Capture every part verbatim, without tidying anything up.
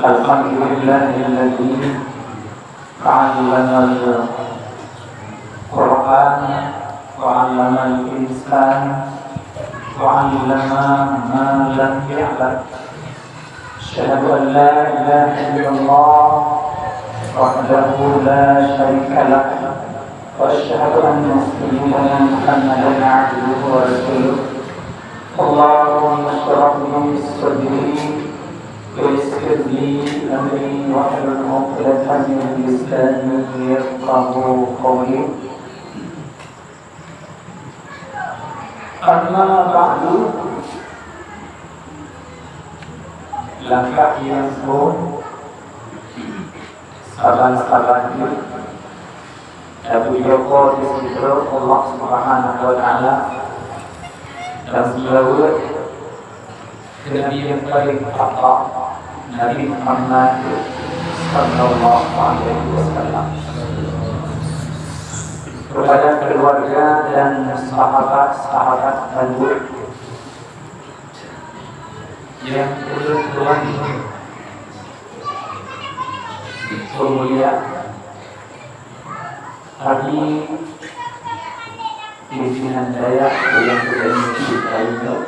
الحمد لله الذي علم القرآن وعلم الإنسان وعلم ما لم يعلم. أشهد أن لا إله إلا الله وحده لا شريك له، وأشهد أن سيدنا محمدا عبده ورسوله. اللهم اشرح لي صدري ويسر لي أمري واحلل عقدة من لساني يفقهوا قولي. أما بعد، langkah nyang phôn, saban-saban jeuet tapujoe di sidroe Allah Subhanahu wa Taala, dan seulaweuet keu Nabi nyang paleng afdal, Nabi Muhammad sallallahu alaihi wasallam. Kepada keluarga dan sahabat-sahabat bandum yang ulôn tuan peumulia, Abi pimpinan dayah nyang keuneuk cintai nyoe,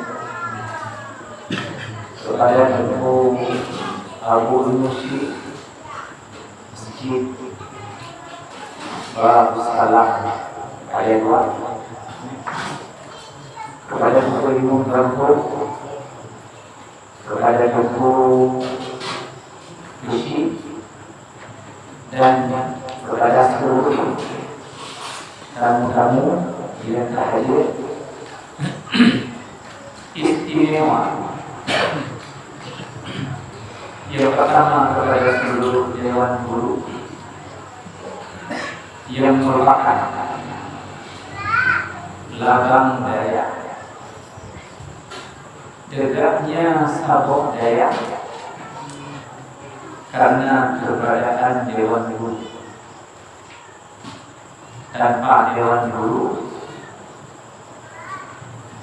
kepada Teungku Abu Musi Masjid Darussalam Paya Dua, kepada Teungku Imum Gampông, kepada Teungku Beusi dan kepada seluruh tamu-tamu yang terhadir. Istimewa yang pertama kepada seluruh Dewan Guru yang merupakan labang dayah. Tegaknya saboh dayah karena keberadaan Dewan Guru. Tanpa Dewan Guru,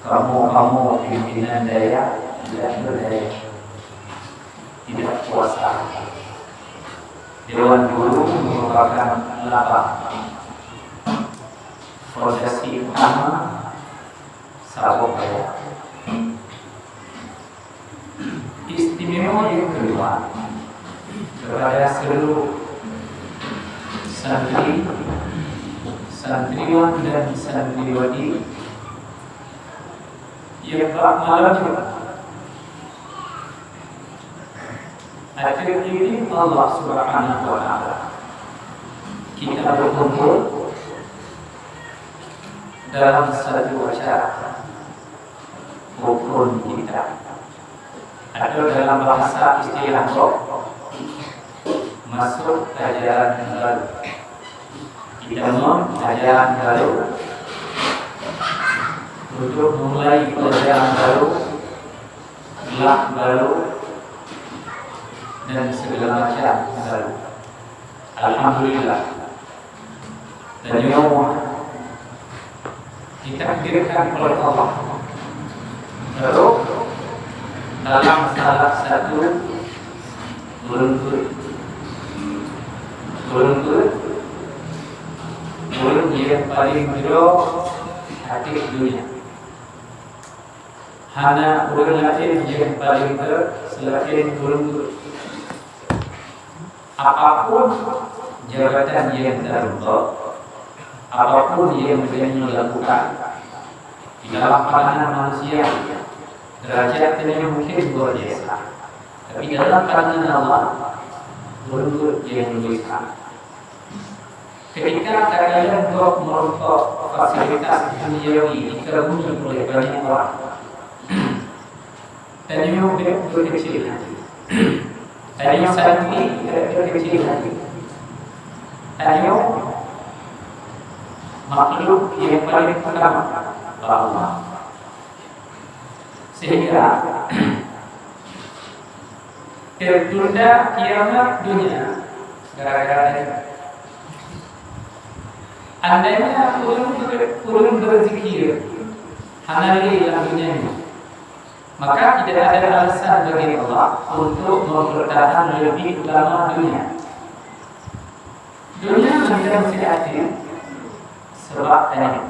kamoe-kamoe pimpinan dayah tidak berdaya, tidak kuasa. Dewan Guru merupakan labang, fondasi utama saboh dayah. Istimewa yang kedua, kepada seluruh santri, santriwan dan santriwati yang bak malam ateueh izin Allah Subhanahu wa Taala, kita berkumpul dalam satu acara rukun kita, atau dalam bahasa istilah gob, masuk ajaran baru. Kita mau ajaran baru untuk memulai pelajaran baru, gelah baru, dan segala macam baru. Alhamdulillah. Tanyoe ditakdirkan oleh Allah trok dalam salah satu ureueng peuet. Ureueng peuet, ureueng nyang paleng jroh ateueh donya. Hana ureueng laén nyang paleng trok seulaén ureueng peuet. Apapun jabatan nyang tarumpok, apapun nyang geutanyoe lakukan, di dalam pandangan manusia, derajat tanyoe mungkin luar biasa. Tapi dalam pandangan Allah, ureueng nyang biasa. Ketika kadang-kadang gob meurumpok fasilitas duniawi dikagumi oleh banyak orang, tanyoe bèk beukeucil hati. Tanyoe santri bèk beukeucil hati. Tanyoe makhluk nyang paleng utama bak Allah. Sehingga teutunda kiamat donya gara-gara nyan. Andainya ureueng, ureueng beuzikir hana lé lam donya nyoe, Maka tidak ada alasan bagi Allah untuk mempertahan lebih lama dunia. Dunia macam si atin, sebab tanya.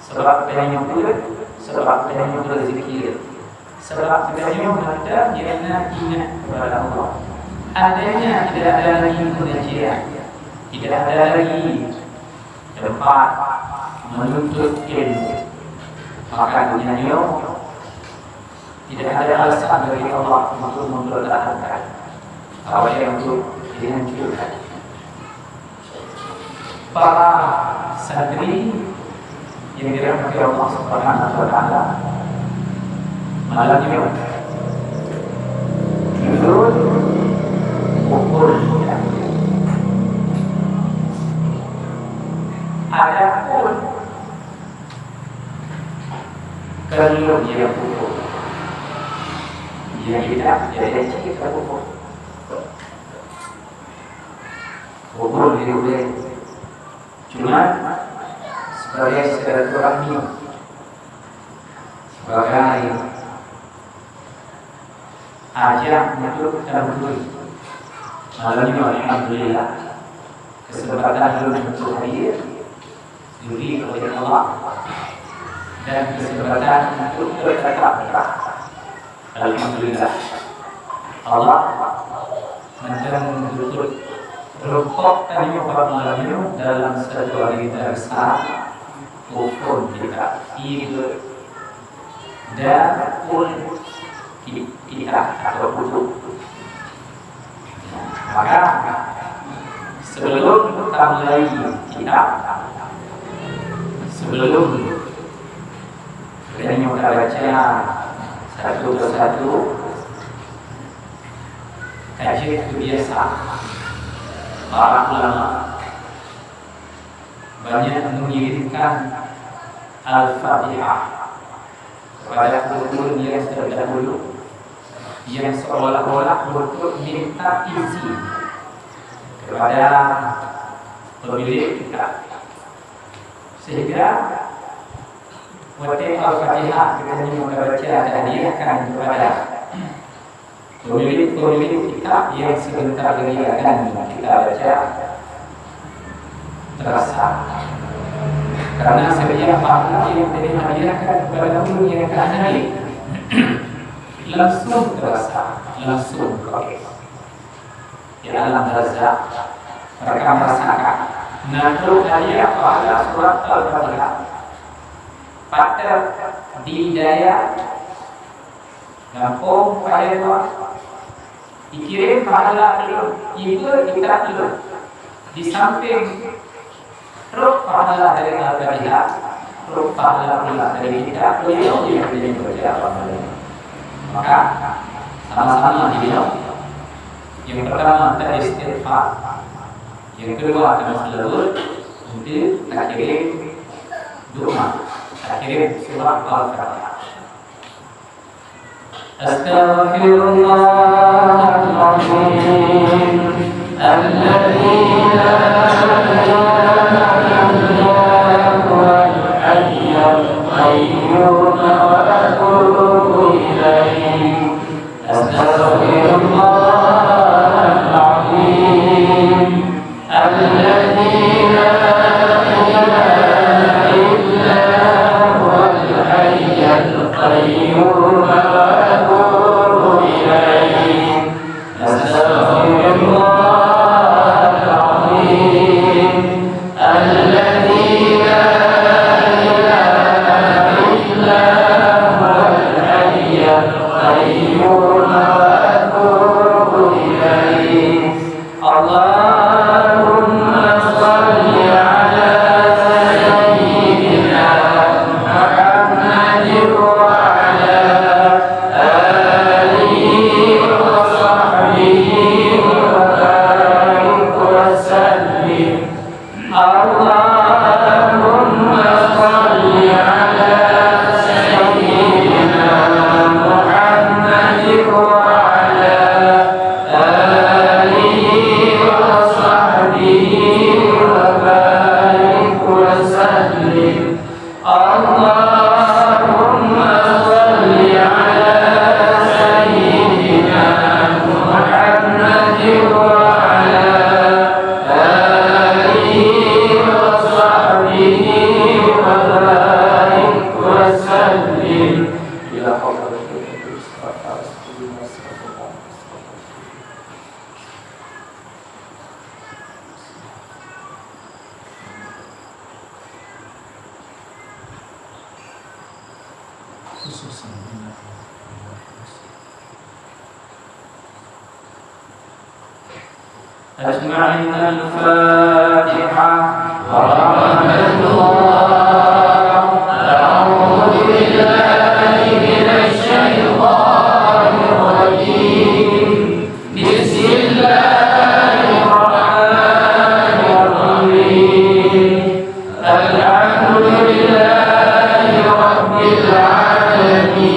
Sebab tanya pun, sebab tanya berzikir. Sebab tanya mata yang ingat kepada Allah. Andainya tidak ada lagi pengajian, tidak ada lagi tempat menuntut ilmu, maka dunia nyoe tidak ada alasan bagi Allah untuk mempertahankan, awalnya untuk dihancurkan. Para santri yang dirahmati Allah Subhanahu wa Taala, malam ini judul ukur mulia. Adapun kalau dia ukur, dia tidak jadi cerita ukur. Ukur dia boleh. Cuma sebagai silaturahmi, sebagai ajak untuk tamburi. Malam ini alhamdulillah kesempatan untuk hadir diberi oleh Allah dan kesempatan untuk bertatap muka. Alhamdulillah, Allah mantong menuntut rukok tanyoe bak malam nyoe dalam satu hari besar. Ukur kita ibadah pun ki-, kita atau untuk. Maka sebelum kita mulai kitab, sebelum kita baca satu persatu, kaji kebiasaan para ulama banyak mengirimkan Al-Fatihah kepada urun yang terdahulu, yang seolah-olah untuk minta izin kepada pemilik kitab, sehingga watée Al-Fatihah kita ni membaca dan hadiahkan kepada pemilik-pemilik kitab yang sebentar lagi akan kita baca terasa. Karena setiap pahala yang kita hadiahkan kepada orang yang tak hadir, langsung terasa, langsung dipakai. Di alam barzakh, mereka merasakan na troh hadiah pahala surat Al-Fatihah. Padahal di daya gampông paya dua. Dikirim pahala ulôn, iba kitab ulôn. Di samping trok pahala dari Al-Fatihah, trok pahala pula dari kitab, beliau yang jadi baca amalan. Maka sama-sama di dalam. Yang pertama kita istighfar, yang kedua kita selawat, untuk kita kirim doa, kita kirim surah Al-Fatihah. أستغفر الله العظيم الذي لا إله إلا هو الحي القيوم وأتوب إليه. أستغفر الله العظيم الذي لا إله إلا هو الحي القيوم وأتوب إليه. أستغفر الله العظيم الذي لا إله إلا هو الحي القيوم وأتوب إليه. اللهم صل على سيدنا محمد وعلى أجمعين. الفاتحة. ورحمة الله. أعوذ بالله من الشيطان الرجيم. بسم الله الرحمن الرحيم. الحمد لله رب العالمين.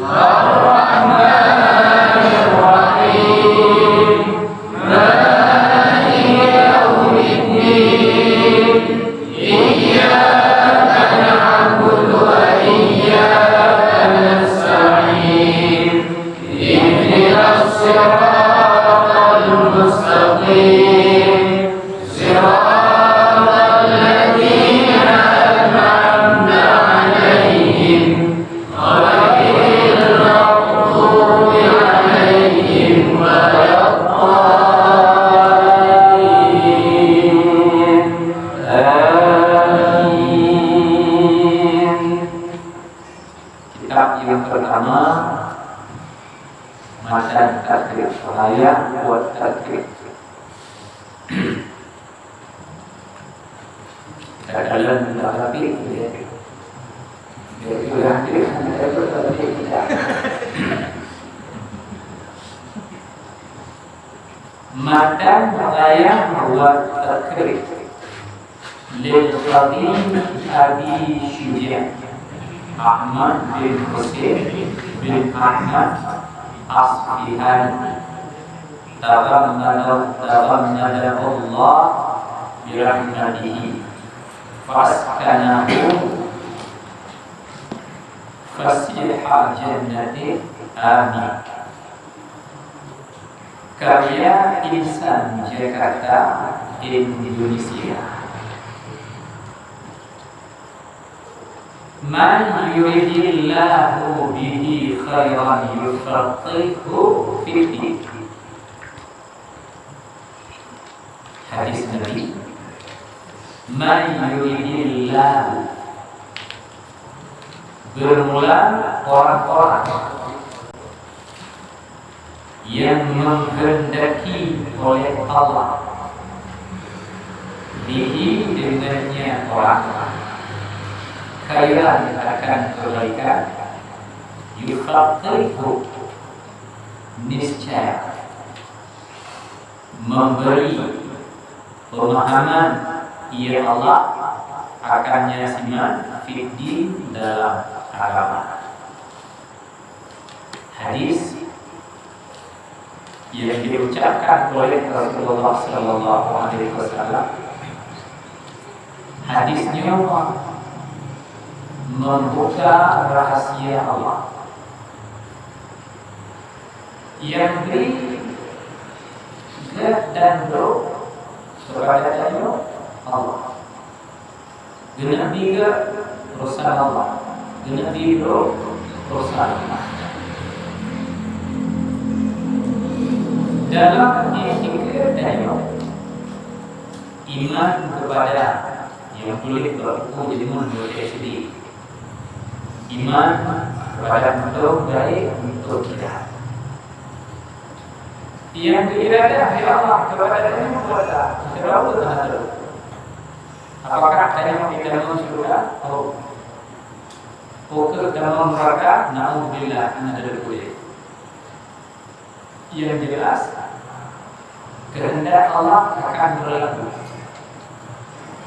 الرحمن الرحيم. مالك يوم الدين. إياك نعبد وإياك نستعين. اهدنا الصراط المستقيم. صراط الذين أنعمت عليهم غير المغضوب عليهم ولا الضالين. آمين. Kitab yang pertama, Matan Takrib, Raya buat Takrib. Takalon takrib, ya. Ya, itu yang dia, ada betul kita. Matan Raya buat Takrib. Lil Qadhi Abi Syuja', Ahmad bin Husain bin Ahmad Asfihani. Taghammada-, taghammadahullah birahmatihi. Faskanahu fasiha jannati. Amin. Karya Insan Jakarta, Indonesia. Man yuridillahu bihi khairan yufaqqihhu fiddin. Hadis Nabi, "Man yuridillahu," bermula orang-orang yang menghendaki oleh Allah, bihi, dengannya orang, khairan, akan kebaikan, yufaqqihhu, niscaya memberi pemahaman ia Allah akan nyan siman fiddin, dalam agama. Hadis yang diucapkan oleh Rasulullah sallallahu alaihi wasallam, hadis nyoe membuka rahasia Allah. Nyang bri gét dan brok keupada tanyoe Allah. Geuneuk bi gét urosan Allah, geuneuk bi brok urosan Allah. Dalam iktikad tanyoe, iman keupada nyang tuléh bak buku jeumeuh murid S D. Iman keupada mantong gaéb, mantong kitab. Nyang geuiradah lé Allah keupada tanyoe, keupada tanyoe hana teuh. Apakah tanyoe pih tamong syeuruga? Oh. Peu kheueh tamong neuraka? Naudzubillah, hana teuh. Nyang jeulaih, keuheundak Allah akan beurlaku.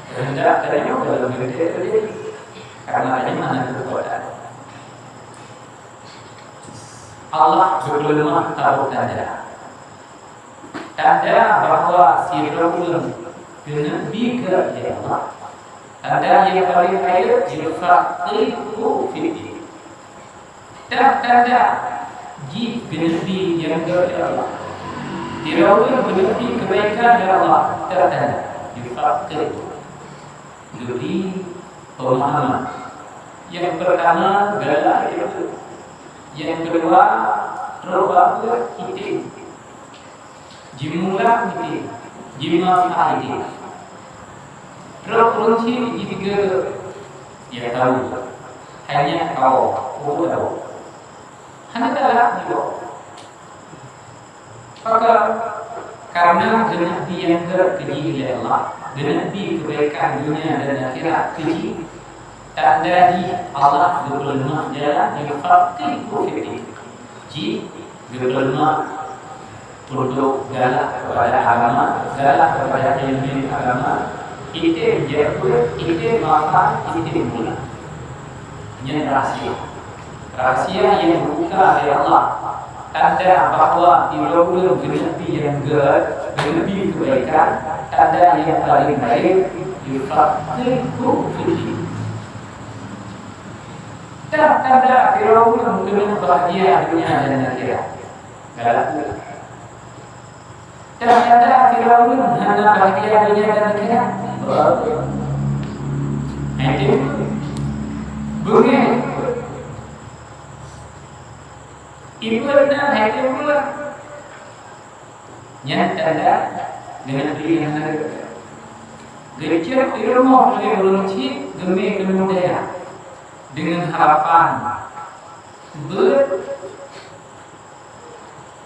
Keuheundak tanyoe dalam geutée teujadi, kareuna tanyoe hana keukuatan. Allah geupeuleumah saboh tanda. Tanda bahwa sidroe ureuëng geuneuk bi gét lé Allah. Tanda nyang paleng rayeuk, yufaqqihhu fiddin. Tanda jih geuneuk bi nyang gét lé Allah. Sidroe ureuëng geuneuk bi keubaikan lé Allah, tanda, yufaqqihhu, geubri peumahaman. Nyang peurtama, galak ilmu. Nyang keudua, trok bak peuet item. Jimulak item, jimasak item. Trok ureueng chik jitiga, ya tahu. Hanya kau, oh tahu. Hana galak jiwoe. Pakon? Karena geuneuk bi nyang gét keu jih lé Allah, geuneuk bi keubaikan donya dan akhirat keu jih. Tanda jih Allah geupeuleumah jalan, yufaqqihhu fiddin. Jih geupeuleumah untuk galak kepada agama, galak kepada ilmu agama, item jeuet, item masak, item mulak. Nyan rahsia. Rahsia nyang geubuka lé Allah. Tanda bahwa sidroe ureueng geuneuk bi nyang gét, geuneuk bi keubaikan, tanda nyang paleng baik, yufaqqihhu fiddin. Dan tanda sidroe ureueng geuneuk bahagia donya dan akhirat. Galak. Tanda sidroe ureueng hana bahagia donya dan akhirat. Hai tu. Beungéh. Ibu na hai tu pula. Nyan tanda geuneuk bi nyang hana gét. Geucok di rumoh lé ureueng chik geumé keuneuk daya. Deungon harapan beuet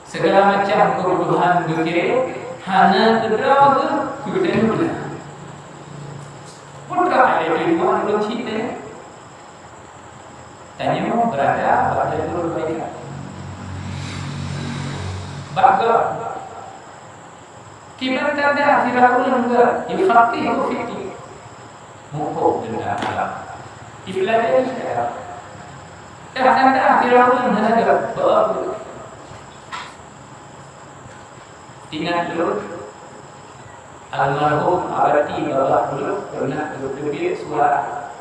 Segala macam keubutuhan geuh hana keudroe geuh keu tanyoe. Peue teuma lé tujuan ureueng chik nyan? Tanyoe beurada bak jalur kebaikan. Bak gob. Kiban tanda sidroe ureueng gét, yufaqqihhu fiddin. Muphom teuntang agama. Dipeulajari agama. Tanda sidroe ureueng hana gét, beuet. Ingat lôn, almarhum Abati babah ulôn pernah geuteubiet suara.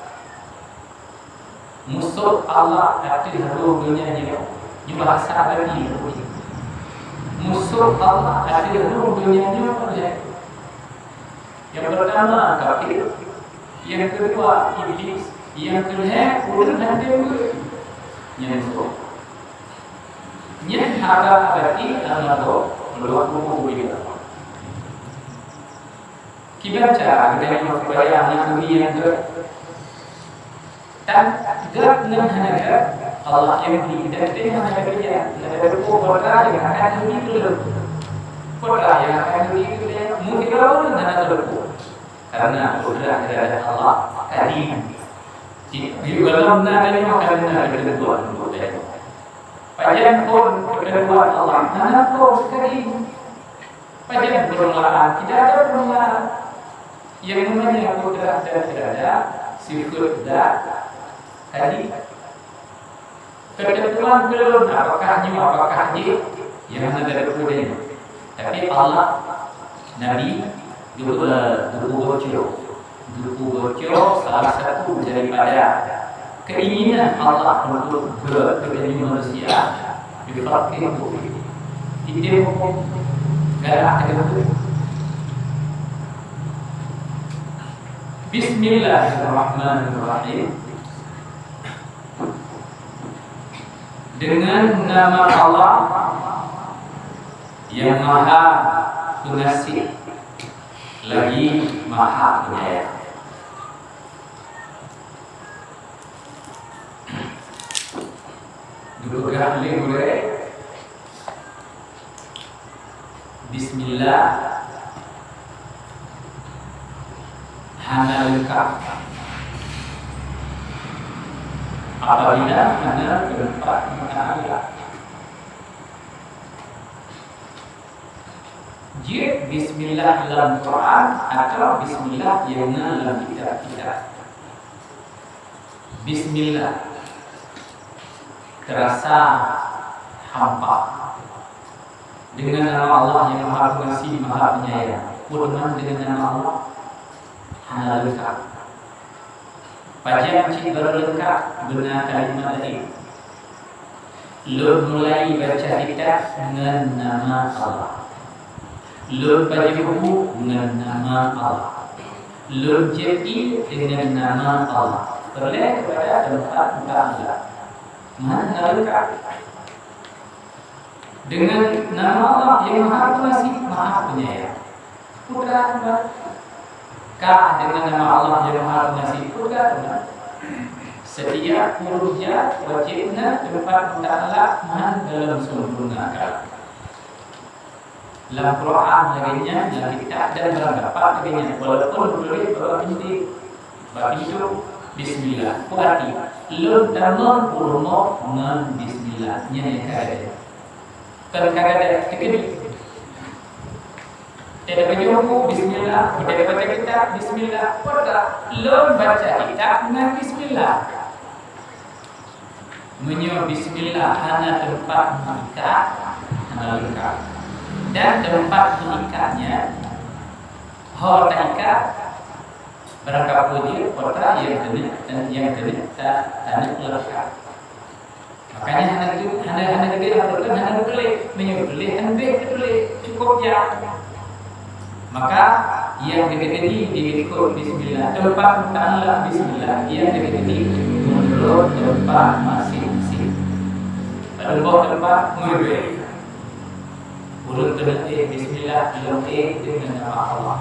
Musoh Allah ateueh rhueng donya nyoe, nyoe bahasa Abati. Musoh Allah ateueh rhueng donya nyoe lhèe. Nyang peurtama kafir, nyang keudua iblis, nyang keulhèe ureueng hana teumeung. Nyan musoh. Nyan haba Abati almarhum, peuluang buku-buku. Kiban cara geutanyoe supaya aneuk geuh nyan gét? Dan gét ngon hana gét, Allah nyang bri, dan teuma hana gét nyan, hana gét peue nyang akan geubri keu lôn. Peue nyang akan geubri keu lôn? Mungken hana gét peue. Karena kudrah iradah Allah kadim. Di, di dalam na tanyoe ka na keutentuan untuk tanyoe. Pajan phon keutentuan Allah, hana phon kadim. Pajan peurmulaan, tidak ada peurmulaan. Yang namanya kudrah dan iradah, sifat zat, tadi. Keutentuan keu lôn, apakah nyoe, apakah jih, nyang hana geupeugah. Tapi Allah, Nabi, geu-, geupeubocor. Geupeubocor salah satu daripada keinginan Allah untuk geu-, geutanyoe manusia, yufaqqihhu fiddin. Itu hukum galak teugeubeuet. Bismillahirrahmanirrahim. Dengan nama Allah yang Maha Pengasih, lagi Maha Penyayang. Geupeugah lé gurée, Bismillah hana leungkab apabila hana teumpat meu'ala. Jeuet bismillah lam Quran atawa bismillah nyang na lam kitab-kitab. Bismillah. Terasa hampa. Dengan nama Allah yang Maha Pengasih, Maha Penyayang. Peudoman dengan nama Allah hana leungkab. Pajan cit barô leungkab beuna kalimat laén. Lôn mulai baca kitab ngon nama Allah. Lôn pajoh buku ngon nama Allah. Lôn jép ié deungon nama Allah. Peureulée keupada teumpat meu'ala. Mana hana leungkap? Dengan nama Allah yang Maha Pengasih, Maha Penyayang. Putra, ka dengan nama Allah yang Maha Pengasih, putra, setiap huruf ja wajib na teumpat muta'alak meuhan dalam sempurna ka. Lam Quran lagèe nyan, lam kitab dan lam dapat lagèe nyan, walaupun tuléh bak pintoe, bak pintoe bismillah. Berarti lôn tamong u rumoh ngon bismillah. Nyan nyang ka gadôh. Kon ka gadôh teukeudi. Teuka baju ruku bismillah, teuka baca kitab bismillah, padahai lôn baca kitab ngon bismillah. Meunyoe bismillah hana teumpat meuikat, hana leungkap. Dan teumpat meuikatnya, ho taikat, barangkapeue jih kota nyang keuneuk, nyang keuneuk ta-, taneuk leungkap. Makanya hana geu-, hana, hana geupeugah, hana geupeuleh. Meunyoe geupeuleh, hana beh geupeuleh. Cukup ja. Maka, nyang geupeugah di likot bismillah, teumpat muta'alak bismillah, nyang geupeugah di menurut teumpat masing-masing. Padum boh teumpat meubeh. Ulôn keuneuk éh bismillah, lôn éh deungon nama Allah.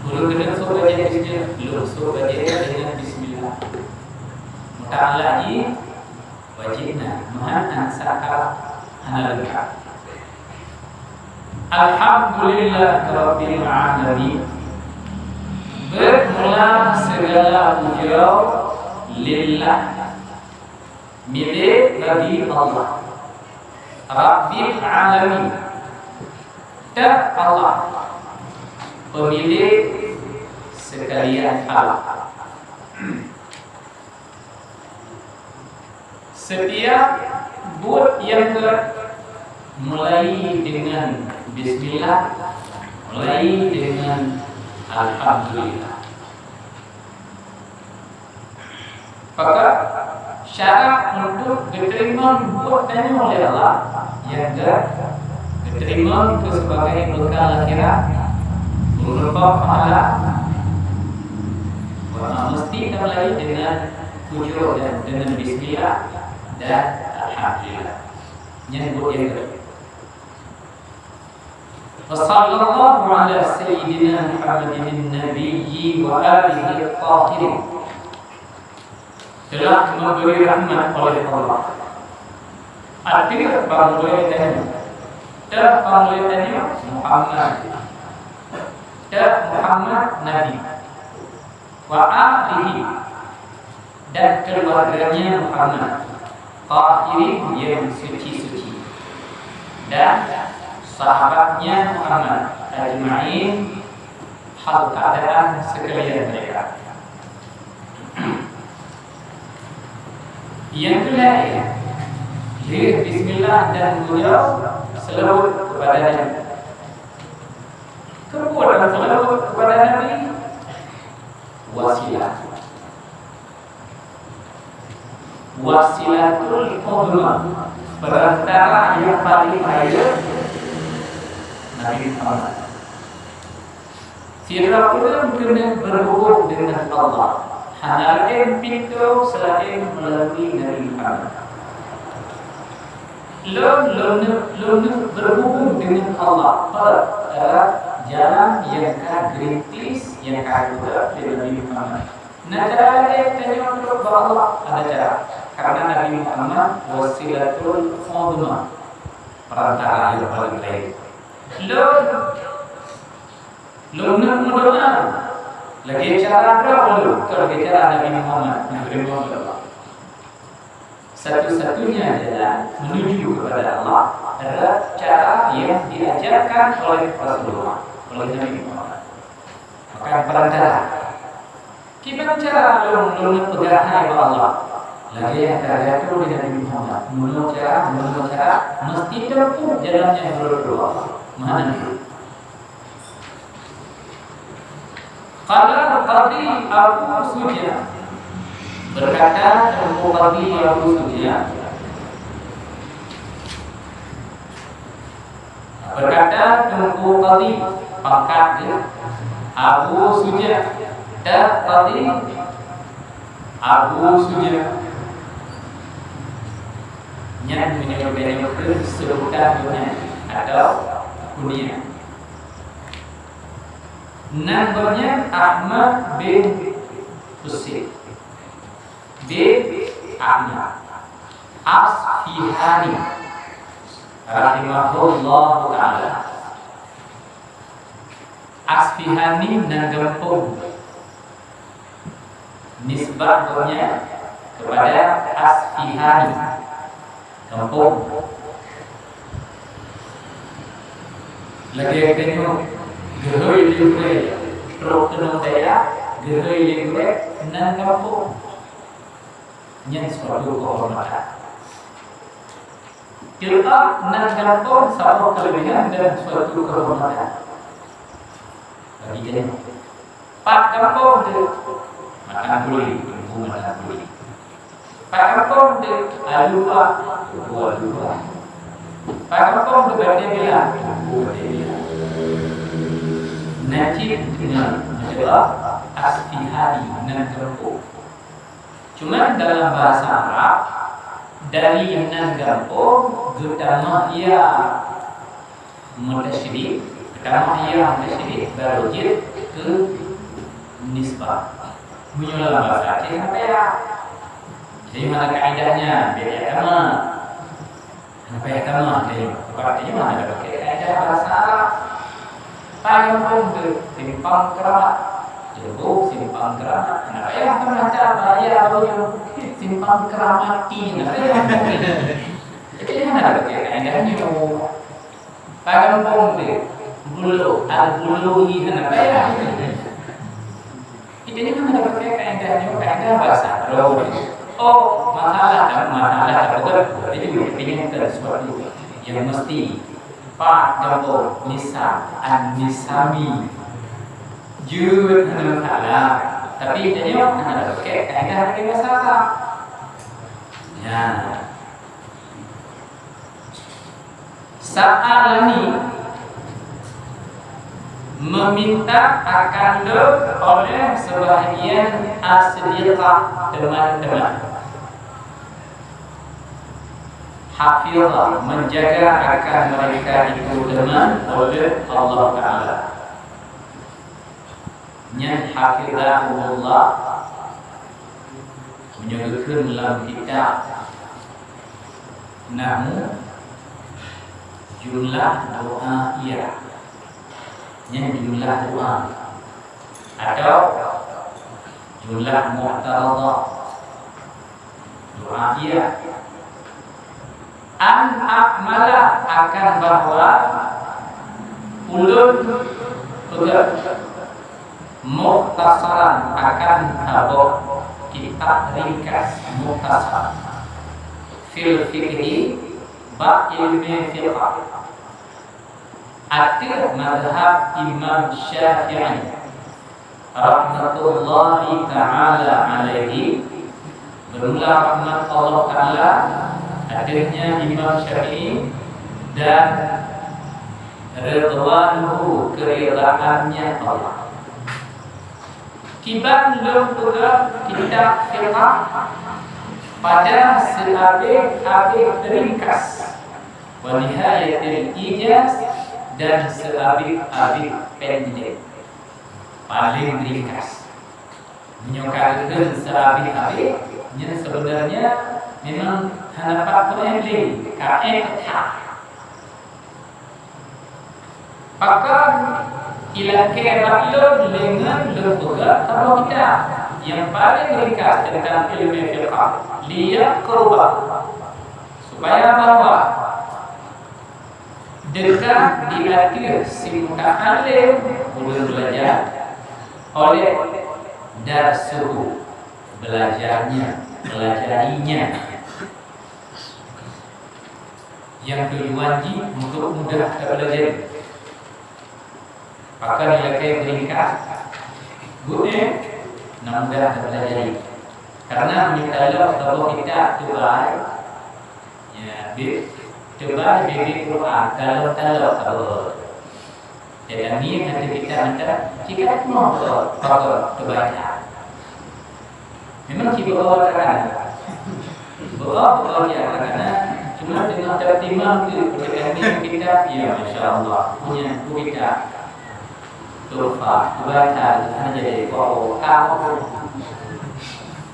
Ulôn keuneuk sôk bajèe bismillah, lôn sôk bajèe deungon bismillah. Muta'alak jih wajéb na, meuhan hana sangka hana leungkap. Alhamdulillahirabbil alamin. Bermula segala puja lillah, milék bagi Allah, Rabbil alamin, Teungku Allah, pemilik sekalian alam. Setiap buet nyang gèt mulai dengan bismillah, mulai dengan alhamdulillah. Maka syarat untuk geuteurimong buet tanyoe lé Allah, nyang gèt geuteurimong keu sebagai bekal akhirat, beureupa pahala, maka meusti tamulai dengan puja dan dengan bismillah dan alhamdulillah. Nyan buet nyang gèt. Wa sallallahu ala sayyidina Muhammadin nabiyyi wa alihi tahirin. Telah memberi rahmat oleh Allah. Ateueh pangulèe tanyoe. Teungku pangulèe tanyoe Muhammad. Teungku Muhammad Nabi. Wa alihi, dan keluarganya Muhammad, tahirin, yang suci-suci, dan sahabatnya Muhammad, ajma'in, hal keadaan sekalian mereka. Yang kedua, lheueh bismillah dan beliau selawat kepada Nabi. Keupeue dan selawat kepada Nabi? Wasilah. Wasilatul uzma, perantara yang paling rayeuk, Nabi Muhammad. Sidroe ureueng keuneuk berhubung dengan Allah, hana laén pintoe seulaén meulalu Nabi Muhammad. Lôn, lôn neuk, lôn neuk berhubung dengan Allah, lewat jalan nyang ka geurintis, nyang ka geupeugah lé Nabi Muhammad. Na cara laén tanyoe trok bak Allah? Ada cara. Karena Nabi Muhammad wasilatul uzma, perantara yang paling baik. Lôn, lôn neuk meudoa lagèe cara droe lôn, kon lagèe cara Nabi Muhammad, neuteurimong lé Allah. Satu-satunya jalan menuju kepada Allah adalah cara yang diajarkan oleh Rasulullah, oleh Nabi Muhammad. Maka perantara. Kiban cara lôn, lôn peugah hai bak Allah? Lagèe nyang ka geuatur lé Nabi Muhammad. Meunurot cara, meunurot cara, meusti teupeue jalan nyang geuatur Allah. Meunan. Qala Qadhi Abu Suja. Berkata Teungku Qadhi Abu Suja. Berkata Teungku Qadhi, pangkat dia, Abu Suja. Teungku Qadhi Abu Suja. Nyan meunyoe geutanyoe kheun seubutan gobnyan atau kunyah. Nan gobnyan Ahmad bin Husein bin Ahmad Asfihani rahimahullahu ta'ala. Asfihani nan gampông. Nisbah gobnyan kepada Asfihani, gampông. Lagèe geutanyoe geuhôi lé gurèe, trok keunoe dayah, geuhôi lé gurèe, nan gampông. Nyan suatu keuhormatan. Teuka nan gampông saboh keuleubihan dan suatu keuhormatan bagi geutanyoe. Pat gampông teuh, Matan Kuli, Teungku Matan Kuli. Pat gampông teuh, Alua, Teungku Alua. Pat gampông teuh, Batèe Bila, Teungku Batèe Bila. Najib dengan Abdullah Asfihani nan gampông. Cuma dalam bahasa Arab, dari nan gampông geutamah ya mutasyadid, geutamah ya mutasyadid, baru jeuet keu nisbah. Meunyoe lam bahasa Aceh hana payah. Jadi, mana kaedahnya? Beda agama. Hana payah tamah nyoe. Sebab nyoe hana geupaké kaedah bahasa Arab. Pat gampông teuh, Simpang Keuramat. Jeuet Simpang Keuramat. Hana payah tamah that bahaya nyoe. Simpang Keuramat, hana payah. Jadi hana geupaké kaedah nyoe. Pat gampông teuh, Bulu, Al-Bului, hana payah. Kita ni mana pakai kaedah nyoe, kaedah bahasa Arab. Oh, masalah kan, masalah kan, bukan, bukan itu, ini bukan sesuatu yang mesti. Pat gampông, Nisam, An-Nisami. Jeuet hana masalah. Tapi kita nyoe hana pakai kaedah dari bahasa Arab. Ya. Sa'alani, meminta akan lôn oleh sebahagian as-siddiqah, teman-teman. Hafizah, menjaga akan mereka itu teman oleh Allah Ta'ala. Nyan hafizahumullah. Meunyoe geukheun lam kitab nahwu, jumlah doa iya. Nyan jumlah doa. Atau jumlah mu'taradhah. Doa iya. An a'mala, akan bahwa ulôn peugah, mukhtasaran, akan saboh kitab ringkas, mukhtasar, fil fiqhi, bak ilmu fiqah. Ateueh mazhab Imam Syafi'i rahmatullahi ta'ala alaihi, bermula rahmat Allah Ta'ala ateuehnya Imam Syafi'i dan ridwanuhu, keridaan-Nya Allah. Kiban lôn peugah kitab fiqah pada seuabéh-abéh ringkas. Wa nihayatil ijaz, dan seabéh-abéh pendek. Paléng ringkas. Meunyoe ka geukheun seabéh-abéh, nyan sebenarnya memang hana pat peureulée, ka ék that. Pakon ilakée bak lôn lé ngon lôn peugah saboh kitab nyang paléng ringkas teuntang ileumé fiqah, liyaqruba, supaya bahwa dekat di ateueh si muta'allim ulôn belajar, oleh darsuhu, belajarnya, pelajarinya. Nyang tujuan jih untuk mudah tapeulajari. Pakon ilakée beuringkas, buet na mudah tapeulajari. Karena meunyoe talok saboh kitab teubai, ya, bi-, teubai bibi Quran, talok-talok saboh. Jadi, ngieng hati kita minta, jika mau pakon, pakon teubai. Memang cit beu-o takana. Beu-o, beu-o cit takana. Cuma teungoh tatimang tu, ketika ni kita, ya, masya Allah, punya buku kita. Tufa, baca, hana jadi, wow, kamu.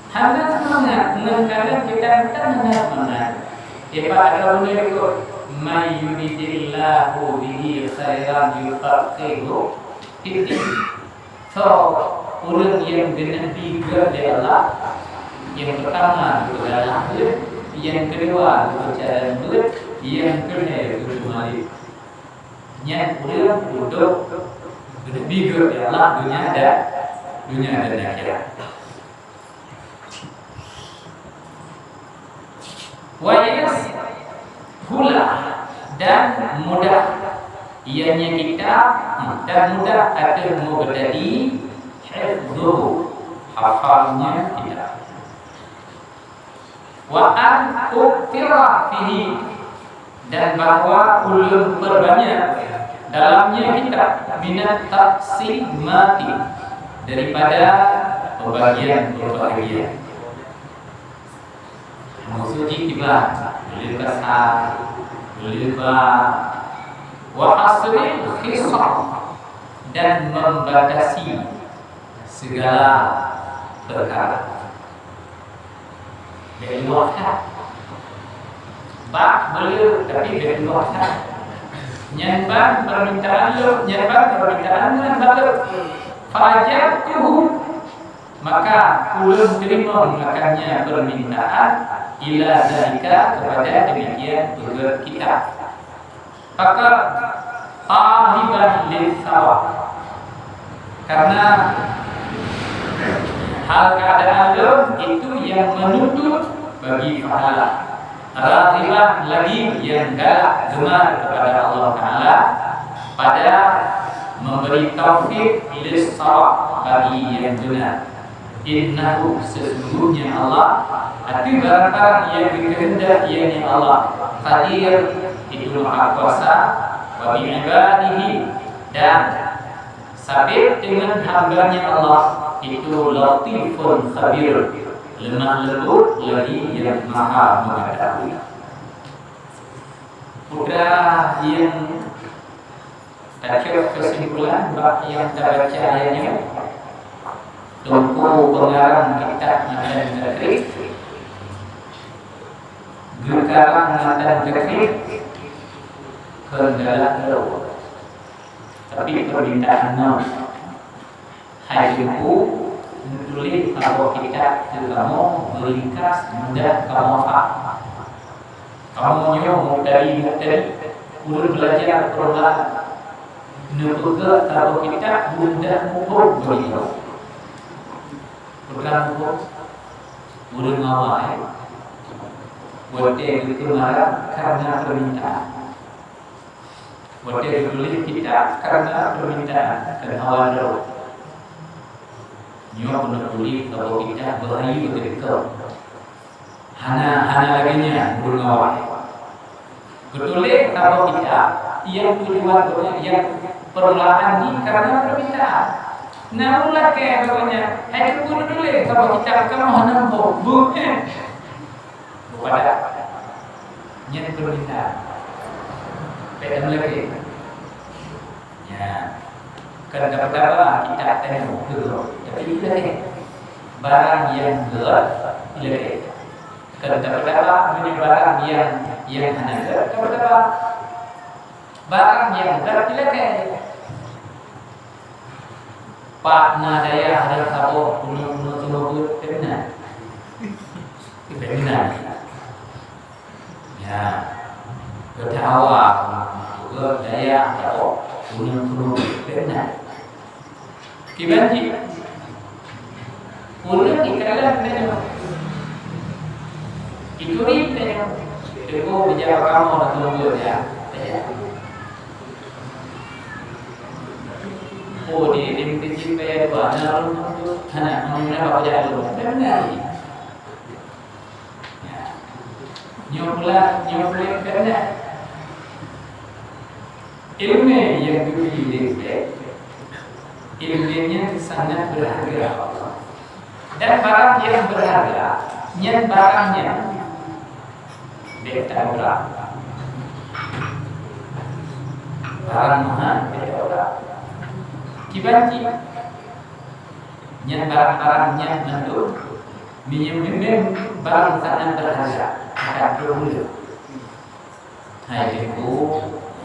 Hana semangat, kadang kita, kita hana semangat. Ibarat ada orang ikut, "May yuridillahu bihi khairan yufaqqihhu fiddin." So, ureuëng nyang geuneuk bi gét lé Allah, nyang peurtama geupeugah lé, nyang keudua geupeugah lé, nyang keulhèe geupeugah lé. Nyan ureuëng untuk geuneuk bi gét lé Allah, dunia dan, dunia dan akhirat. Wa yashula, dan mudah ianya kita, dan mudah ateueh mubtadi hifdzuhu, hafalnya kita. Wa an uktira fihi, dan bahwa ulôn perbanyak dalamnya kita minat taqsimati, daripada pembagian-pembagian. Maksud jih kiban, ulôn kasar, ulôn ba, wa hasril khisal, dan membatasi segala perkara. Bèk luwah that. Bak beu le, tapi bèk luwah that. Nyan ban permintaan lôn, nyan ban permintaan nyan ban lôn. Fa'ajabtuhu, maka ulôn teurimong akannya permintaan, ila zalika, kepada demikian peugét kitab. Pakon? Taliban litsawab. Karena hal keadaan lôn itu yang menuntut bagi pahala. Raghiban, lagi yang galak, gemar kepada Allah Taala pada memberi taufik litsawab, bagi yang benar. Innahu, sesungguhnya Allah, ateueh barang-barang nyang geukeuheundak ianya Allah, Qadir, itu Maha Kuasa, wa bi ibadihi, dan sabé deungon hamba-Nya Allah, itu Latifun Khabir, lemah lembut lagi yang Maha Mengetahui. Putra yang Tacok keusimpulan bak nyang tabaca nyoe, teungku peungarang kitab matan takrib, geukarang matan takrib, kheun galak droe. Tapi peumintaan nyoe, Hai Teungku, neutuléh saboh kitab keu kamoe, beuringkas mudah kamoe paham. Kamoe nyoe mubtadi-mubtadi, ureueng beulajar peurmulaan. Neupeugah saboh kitab mudah muphom bagi droe. Peugah muphom, ureueng awai, watèe geukheun marah kareuna peumintaan. Watèe geutuléh kitab kareuna peumintaan, kheun hawa droe. Nyoe keuneuk tuléh saboh kitab beuhayeue teuka. Hana, hana lagèe nyan ureueng awai. Geutuléh saboh kitab, nyang tujuan geuh nyan, nyang peurmulaan jih kareuna peumintaan. Na ureueng lakèe geuh nyan, hai Teungku neutuléh saboh kitab, kamoe hana muphom. Buet, eh. Buet padat. Nyan peumintaan. Bèk tameulakèe. Ya. Kan dapat-dapat kitab tengok tu. Tapi ilakèe. Barang nyang gèt, ilakèe. Kan dapat-dapat meunyoe barang nyang, nyang hana gèt, dapat-dapat. Barang nyang gèt, ilakèe. Pat na dayah rhot saboh, peuneueng-peuneueng seumeubeuet, bèk meunan. Bèk meunan. Ya. Geutanyoe hawa, peuneueng-peuneueng seumeubeuet, dayah saboh, peuneueng-peuneueng seumeubeuet, bèk meunan. Kiban cit. Ureueng ikalon tanyoe. Ituri tanyoe. Teungku bijak kamoe na tunggu ya. Oh, di, di meukeujeuet paya dua, na ureueng tu hana, hana bak jak lôn. Beuna. Ya. Nyoe pula, nyoe pula beuna. Ileumèe nyang geubri lé Allah, ileumèe nyan sangat beurharga. Dan barang nyang beurharga, nyan barang nyang Bèk taobrak. Barang meuhan bèk taobrak. Kiban cit. Nyan barang-barang nyan mandum, meunyoe barang sangat berharga, akan terhuleu. Hai Teungku,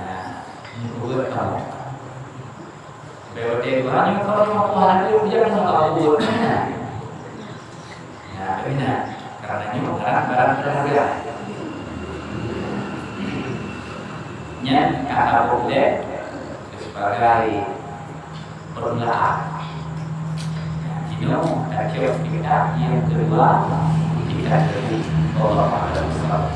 nah, Teungku kamoe. Bèk watèe Tuhan nyoe, kalau Tuhan ada, jangan kamoe buet. Nah, beuna. Karena nyoe barang-barang berharga. Nyan ka taboh lé sebagai permulaan. Nah, jinoe tacok kitab nyang keudua, kitab Tauhid. Wallahu a'lam bishawab.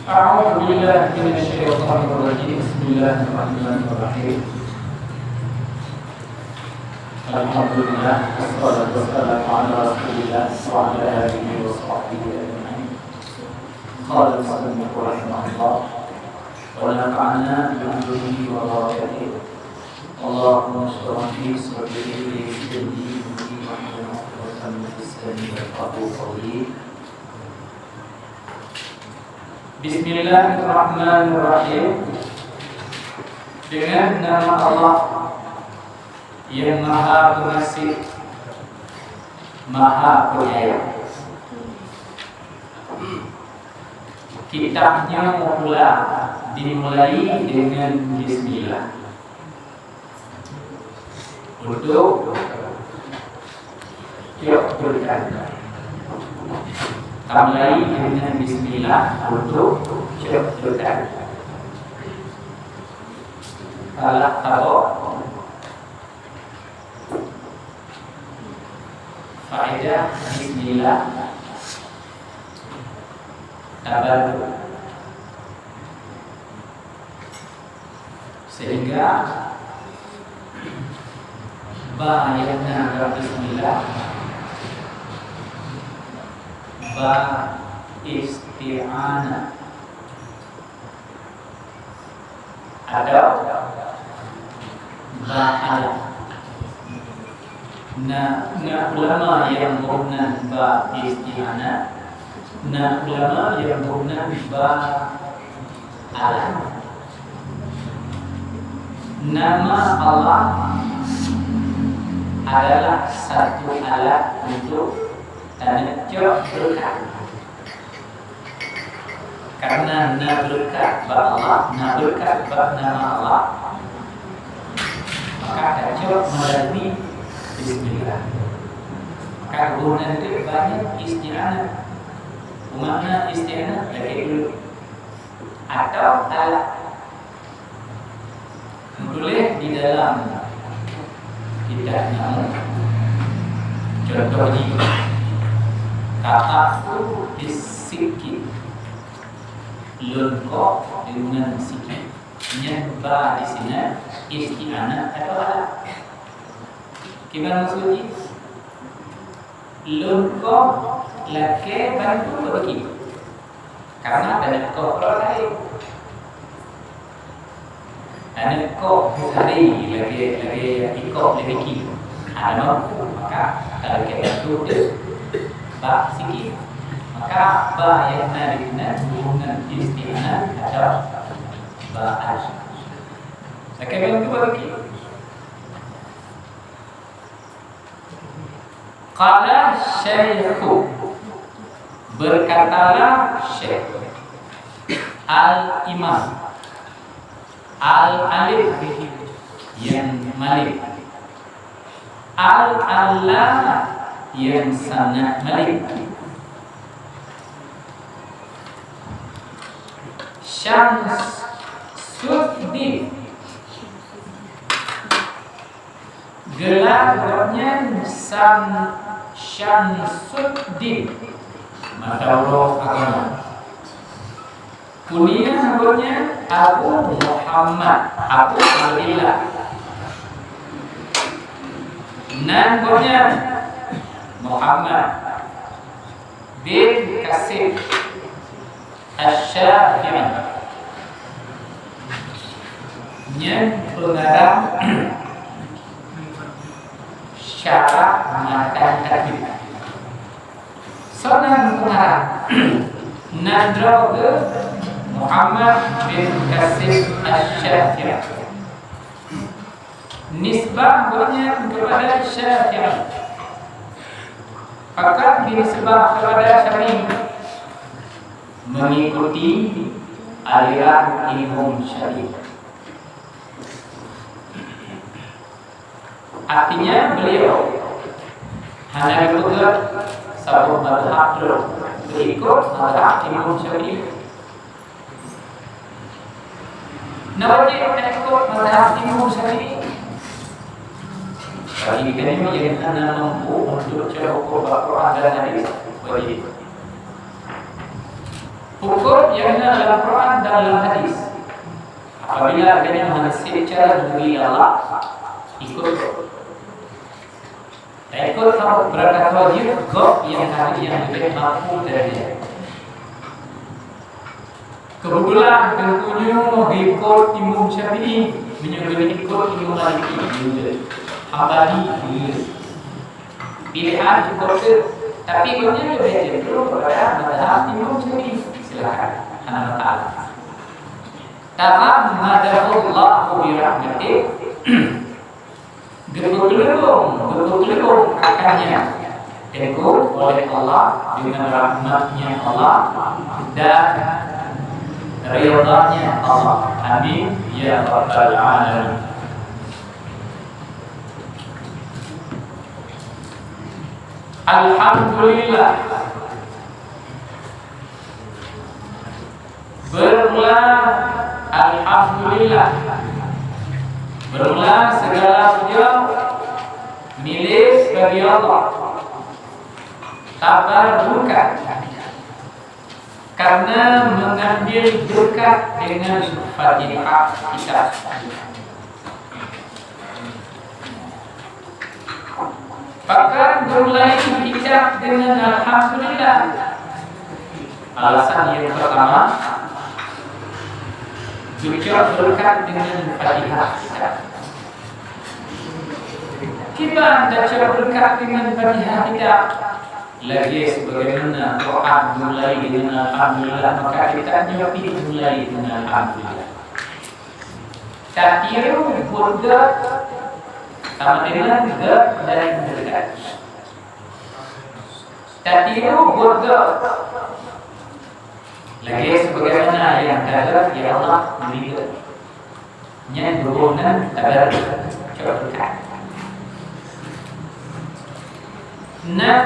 أعوذ بالله من الشيطان الرجيم. بسم الله الرحمن الرحيم. الحمد لله، والصلاة والسلام على رسول الله وعلى آله وصحبه أجمعين. قال المصنف رحمه الله، ونفعنا بعلومه وبركاته. اللهم اشرح لي صدري ويسر لي أمري واحلل عقدة من لساني يفقهوا قولي. Bismillahirrahmanirrahim. Dengan nama Allah yang Maha Pengasih, Maha Penyayang. Kitab nyoe mula dimulai dengan bismillah. Untuk cok berkat. Tamulai dengan bismillah untuk cok berkat. Salah tabok. Faedah bismillah tabaruk. Sehingga ba nyang na bak bismillah, ba isti'anah, atau ba alat. Na, na ulama nyang boh nan ba isti'anah, na ulama nyang boh nan ba alat. Nama Allah adalah satu alat untuk taneucok berkat. Karena na berkat bak Allah, na berkat bak nama Allah, maka tacok melalui bismillah. Maka guna itu banyak isti'anah. Makna isti'anah lagi dulu. Atau alat. Meutuléh di dalam kitab nyan, contoh jih, kata bisikin, lôn kok deungon sikin. Nyan ba di sinan isti'anah atau alat. Kiban maksud jih? Lôn kok lakèe bantu bagi. Karena taneukoh droe laén. Taneukoh sehari lagèe, lagèe ikok lagèe ki. Hana mampu, maka talakèe bantu deuh bak sikin. Maka ba nyang na di sinan hubungan isti'anah atau ba al. Lakèe bantu bagi. Qala syaikhu, berkatalah syekh, al-imam, al-alim, yang malim, al-allamah, yang sangat malim, Syamsuddin, gelar gobnyan Sam-, Syamsuddin, mata uroe agama. Kunyah gobnyan Abu Muhammad, Abu Abdillah. Nan gobnyan Muhammad bin Qasim. Asy-Syafi'i. Nyan peungarang syarah matan hadis. Soe nan peungarang? Nan droe geuh Muhammad bin Qasim Asy-Syafi'i. Nisbah gobnyan kepada Syafi'i. Pakon dinisbah kepada Syafi'i? Mengikuti aliran Imam Syafi'i. Artinya beliau hana geupeugah saboh mazhab droe, geuikot mazhab Imam Syafi'i. Na wajéb taikot mazhab Imam Syafi'i? Bagi geutanyoe nyang hana mampu untuk cok hukôm bak Quran dan hadis, wajéb. Hukôm nyang na lam Quran dan lam hadis, apabila geutanyoe hana sép cara neubri Allah, ikot. Taikot saboh beurangkat wajéb gob nyang ka nyang leubeh mampu dari nyan. Keubeutulan teungku nyoe geuikot Imam Syafi'i, meunyoe geuikot Imam Maliki, Hambali, piléhan cukôp teuk. Tapi gobnyan leubeh cenderung kepada mazhab Imam Syafi'i. Silakan, hana masalah. Taghammadahullahu birahmatih. Geupeukeuleumbong, geupeukeuleumbong akan nyan teungku oleh Allah dengan rahmat-Nya Allah dan ridha-Nya Allah. Amin ya rabbal alamin. Alhamdulillah. Bermula, alhamdulillah. Bermula segala puja milik bagi Allah. Tabarrukan karena mengambil berkat dengan Fatihah kitab. Pakon geumulai kitab deungon alhamdulillah? Alasan nyang peurtama, geucok beureukat deungon Fatihah kitab. Kiban tacok beureukat deungon Fatihah kitab? Lagèe sebagaimana Quran geumulai deungon alhamdulillah, maka kitab nyoe pih geumulai deungon alhamdulillah. Tatiru buet gét, sama dengan gét dan dekat. Tatiru buet gét. Lagèe sebagaimana nyang ka gét, ya Allah, meuninggai. Nyan hubungan tabarruk. Nan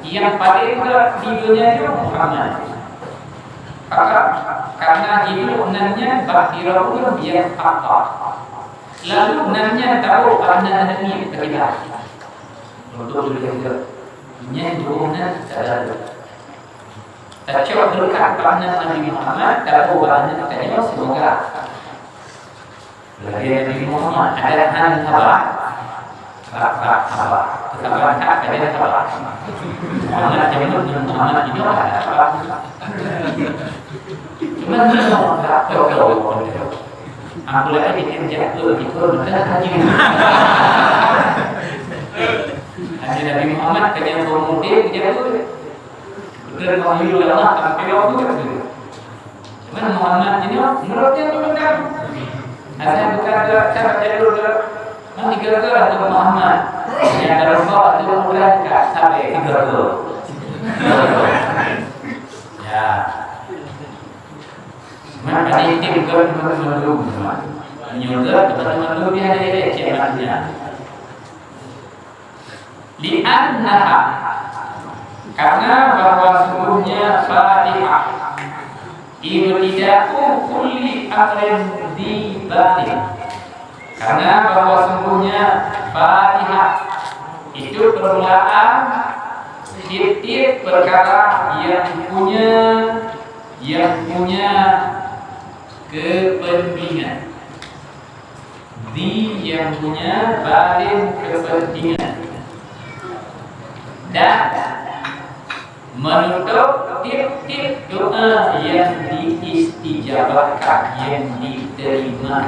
nyang paleng gét di donya nyoe Muhammad. Pakon? Karena hidup nan nyan bak sidroe ureueng nyang taat. Lalu nan nyan tawoe bak aneuk-aneuk miet keu geuh. Untuk deuh nyan hubungan tabarruk. Tacok beureukat bak aneuk Nabi Muhammad, tawoe bak aneuk tanyoe, semoga lagèe Nabi Muhammad, ada hal haba, rab-rab haba, teukaban that ka jeuet haba. Muhammad jameun ngon Muhammad jinoe hana haba. Cuman nyoe rab-rab. Apalagi dikerjakan itu betul haji. Hanya Nabi Muhammad ka nyang peumuda dijaga. Betul wahyu lama sampai waktu itu. Cuman Muhammad ini menurutnya itu benar. Asal bukan cara jalur, memang digaga atau Muhammad. Yang dalam bawah itu bukan tak sampai digaga. Ya. Cuman pada inti bukan teman-teman dulu. Menyuruh teman-teman dulu dia ada cek maksudnya. Li'annaha, karena bahwa sungguhnya Fatihah, ibtida'u kulli amrin dzi balin. Karena bahwa sungguhnya Fatihah itu permulaan tiap-tiap perkara yang punya, yang punya kepentingan. Dzi yang punya, balin kepentingan. Dan Meunutôp tiep-tiep doa nyang diistijabahkan, nyang diterima.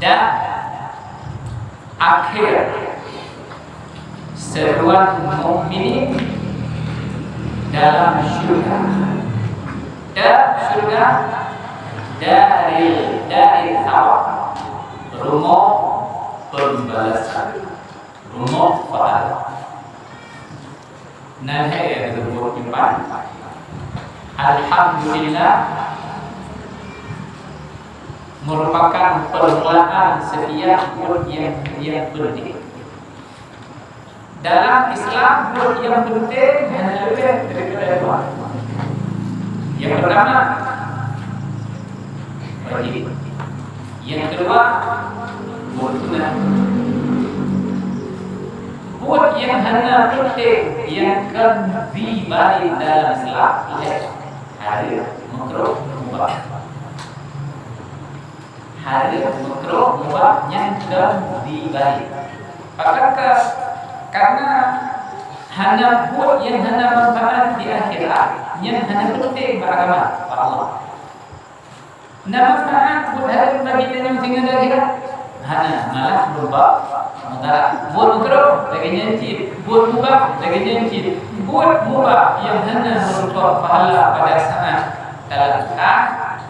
Dan akhé seruan mukminin dalam syurga. Dan syurga dari, dari awak rumoh pembalasan, rumoh pahala. Nan hai nyang teupeu iman. Alhamdulillah merupakan permulaan setiap buet nyang, nyang penting. Dalam Islam, buet nyang penting hana leubeh daripada dua. Nyang pertama, wajib. Nyang kedua, buet sunat. Buet nyang hana penting nyang kon dibalek dalam Islam, lhèe hareuem, makruh, mubah. Hareuem, makruh, mubah nyang kon dibalek. Pakon keuh? Karena hana buet nyang hana manfaat di akhirat, nyang hana penting bak agama, bak Allah. Na manfaat buet hareuem bagi tanyoe singoh di akhirat? Hana, malah beurubah mudarat. Buet makruh lagèe nyan cit, buet mubah lagèe nyan cit. Buet mubah nyang hana meurumpok pahala pada saat talaqqah,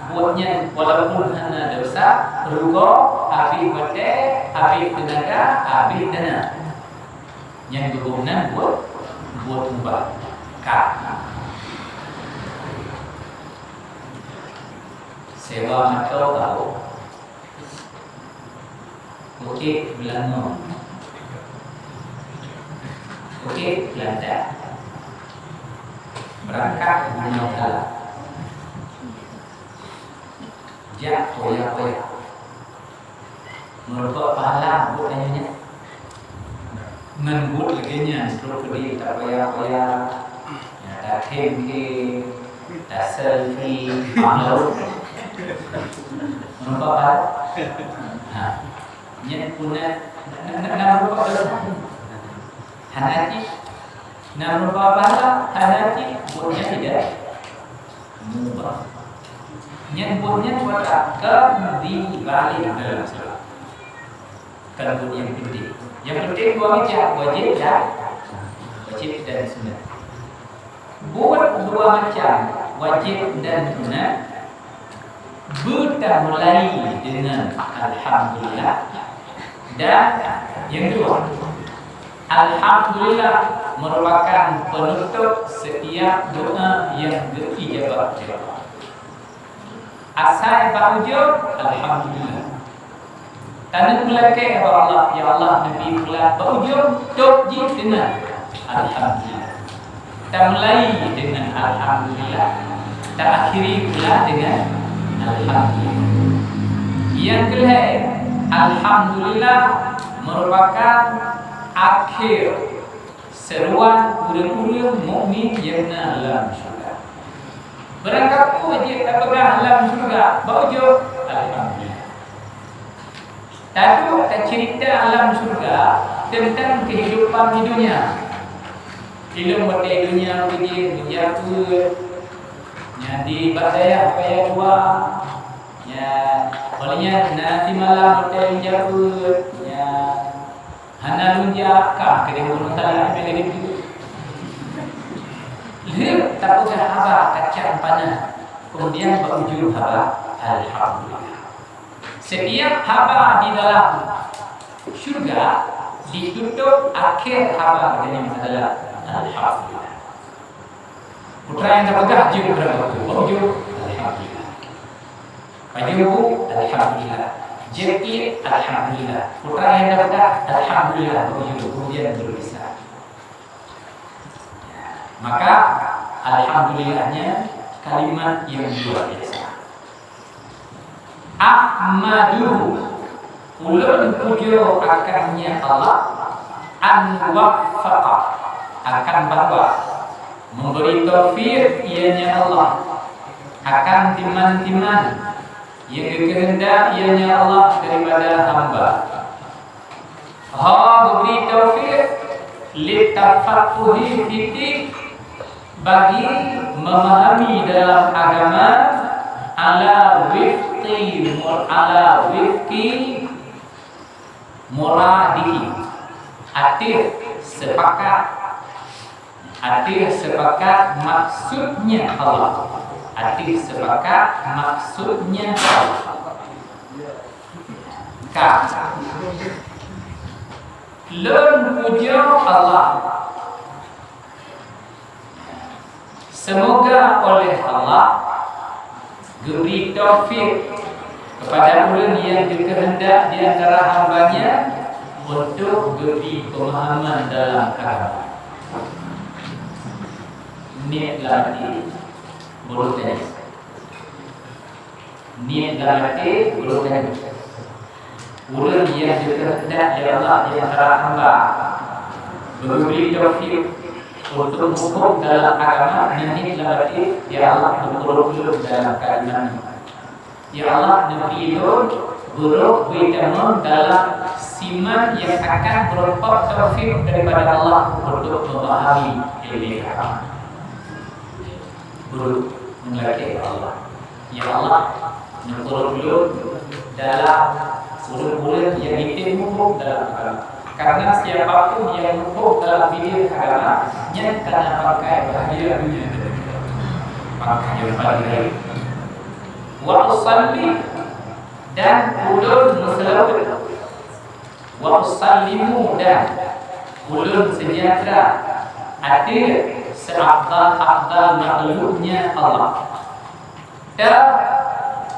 buet nyan walaupun hana desya, rugoe, habéh watèe, habéh teunaga, habéh dana. Nyang geuboh nan buet, buet mubah. Ka. Sewa moto baru. Utéh beulangon. Utéh beulanja. Beurangkat bunoe galak. Jak poya-poya. Meurumpok pahala buet tanyoe nyan. Ngon buet lagèe nyan, trok keudéh tapoya-poya, ya, takhém-khém, taselfie, malu. Meurumpok pahala. Ha. Nyan pun na, na, na, na meurumpok dosa. Hana cit. Na meurumpok pahala, hana cit, buet nyan tidak mubah. Nyan buet nyan buet kon dibalek dalam Islam. Kon buet nyang penting. Nyang penting dua macam, wajib dan, wajib dan sunat. Buet dua macam, wajib dan sunat, beutamulai deungon alhamdulillah. Dan nyang kedua, alhamdulillah merupakan penutup setiap doa nyang geuijabah. Asai bak ujong, alhamdulillah. Taneuk meulakèe bak Allah, ya Allah, neubi pula bak ujong, tôb jih deungon alhamdulillah. Tamulai deungon alhamdulillah, taakhiri pula deungon alhamdulillah. Nyang keulhèe, alhamdulillah merupakan akhé seruan ureueng-ureueng mukmin nyang na lam syurga. Beurangkapeue jeuet tapeugah lam syurga, bak ujong, alhamdulillah. Taduek taceurita lam syurga teuntang keuhidupan di dunia. Ilôn watèe di dunia beujeuet meujapeuet, nyan di bak dayah paya dua, nyan, oh lheueh nyan na simalam watèe meujapeuet, nyan. Hana lôn jak, ka keudéh ureueng salah, lagèe nyan. Lheueh tapeugah haba kacang paneuk, keumudian bak ujong haba, alhamdulillah. Setiap haba di dalam syurga ditutôp akhé haba, lagèe nyan adalah alhamdulillah. Peue nyang tapeugah jeuet bak ujong, alhamdulillah. Pajoh bu, alhamdulillah. Jeuet ié, alhamdulillah. Peue nyang tapeugah, alhamdulillah. Beujeuet, keumudian beurisa. Maka, alhamdulillah nyan kalimat nyang luar biasa. Ahmaduhu, ulôn pujoe akan Nya Allah, an waffaqa, akan bahwa memberi taufik Nya Allah, akan timan-timan nyang geukeuheundak Nya Allah daripada hamba. Ho geubri taufik Litafaqquhi fiddin, bagi memahami dalam agama, ala wifqi mur-, ala wifqi muradihi, ateueh sepakat, ateueh sepakat maksudnya Allah, ateueh sepakat maksudnya Allah. Ka. Lôn pujoe Allah. Seumoga oleh Allah geubri taufik keupada ureuëng nyang geukeuheundak di antara hamba-Nya untuk geubri peumahaman dalam agama. Niet lam até, bunoe teuh. Niet lam até, bunoe teuh. Ureuëng nyang geukeuheundak lé Allah di antara hamba, geubri taufik untuk muphom dalam agama, niet lam até, ya Allah, neupeureuloh dalam kalimat nyoe. Ya Allah, neubri lôn brok beuitamong dalam siman nyang akan beureumpok taufik daripada Allah untuk memahami ilmu agama. Brok meulakée Allah. Ya Allah, neupeureuloh lôn dalam ureuëng-ureuëng nyang item muphom dalam agama. Karena siapa pun nyang muphom dalam bidang agama, nyan kana pangkai bahgia dunia dan akhirat. Pangkai nyang paling rayeuk. Wa usalli, dan ulôn meuseulaweuet. Wa usallimu, dan ulôn seujahteura ateueh seafdal-afdal makhluknya Allah. Dan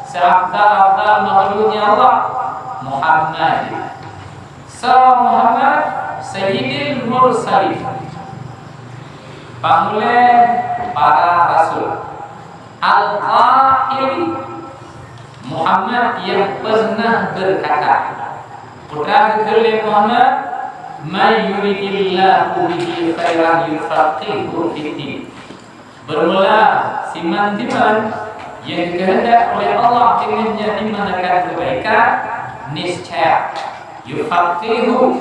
seafdal-afdal makhluknya Allah, Muhammad. Soe Muhammad? Sayyidil Mursalin, pangulée para rasul. Al-Qail, Muhammad nyang pernah berkata, peue geukheun lé Muhammad, "May yuridillahu bihi khairan yufaqqihhu fiddin." Bermula siman-siman nyang geukeuheundak oleh Allah deungon nyan iman akan keubaikan, niscaya yufaqqihhu,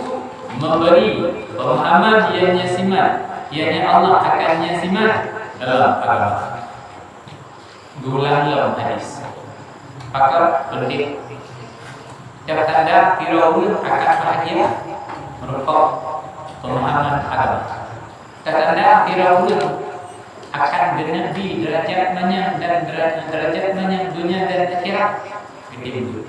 memberi pemahaman nyang nyan siman, nyang nyan Allah akan nyan siman dalam agama. Geulang lom hadis. Pakon? Peunténg. Tanda kira ureuëng akan bahagia meureumpok pemahaman agama. Tanda kira ureuëng akan geuneubri deurajat manyang dan dera-, deurajat manyang donya dan akhirat. Geutem jeuet.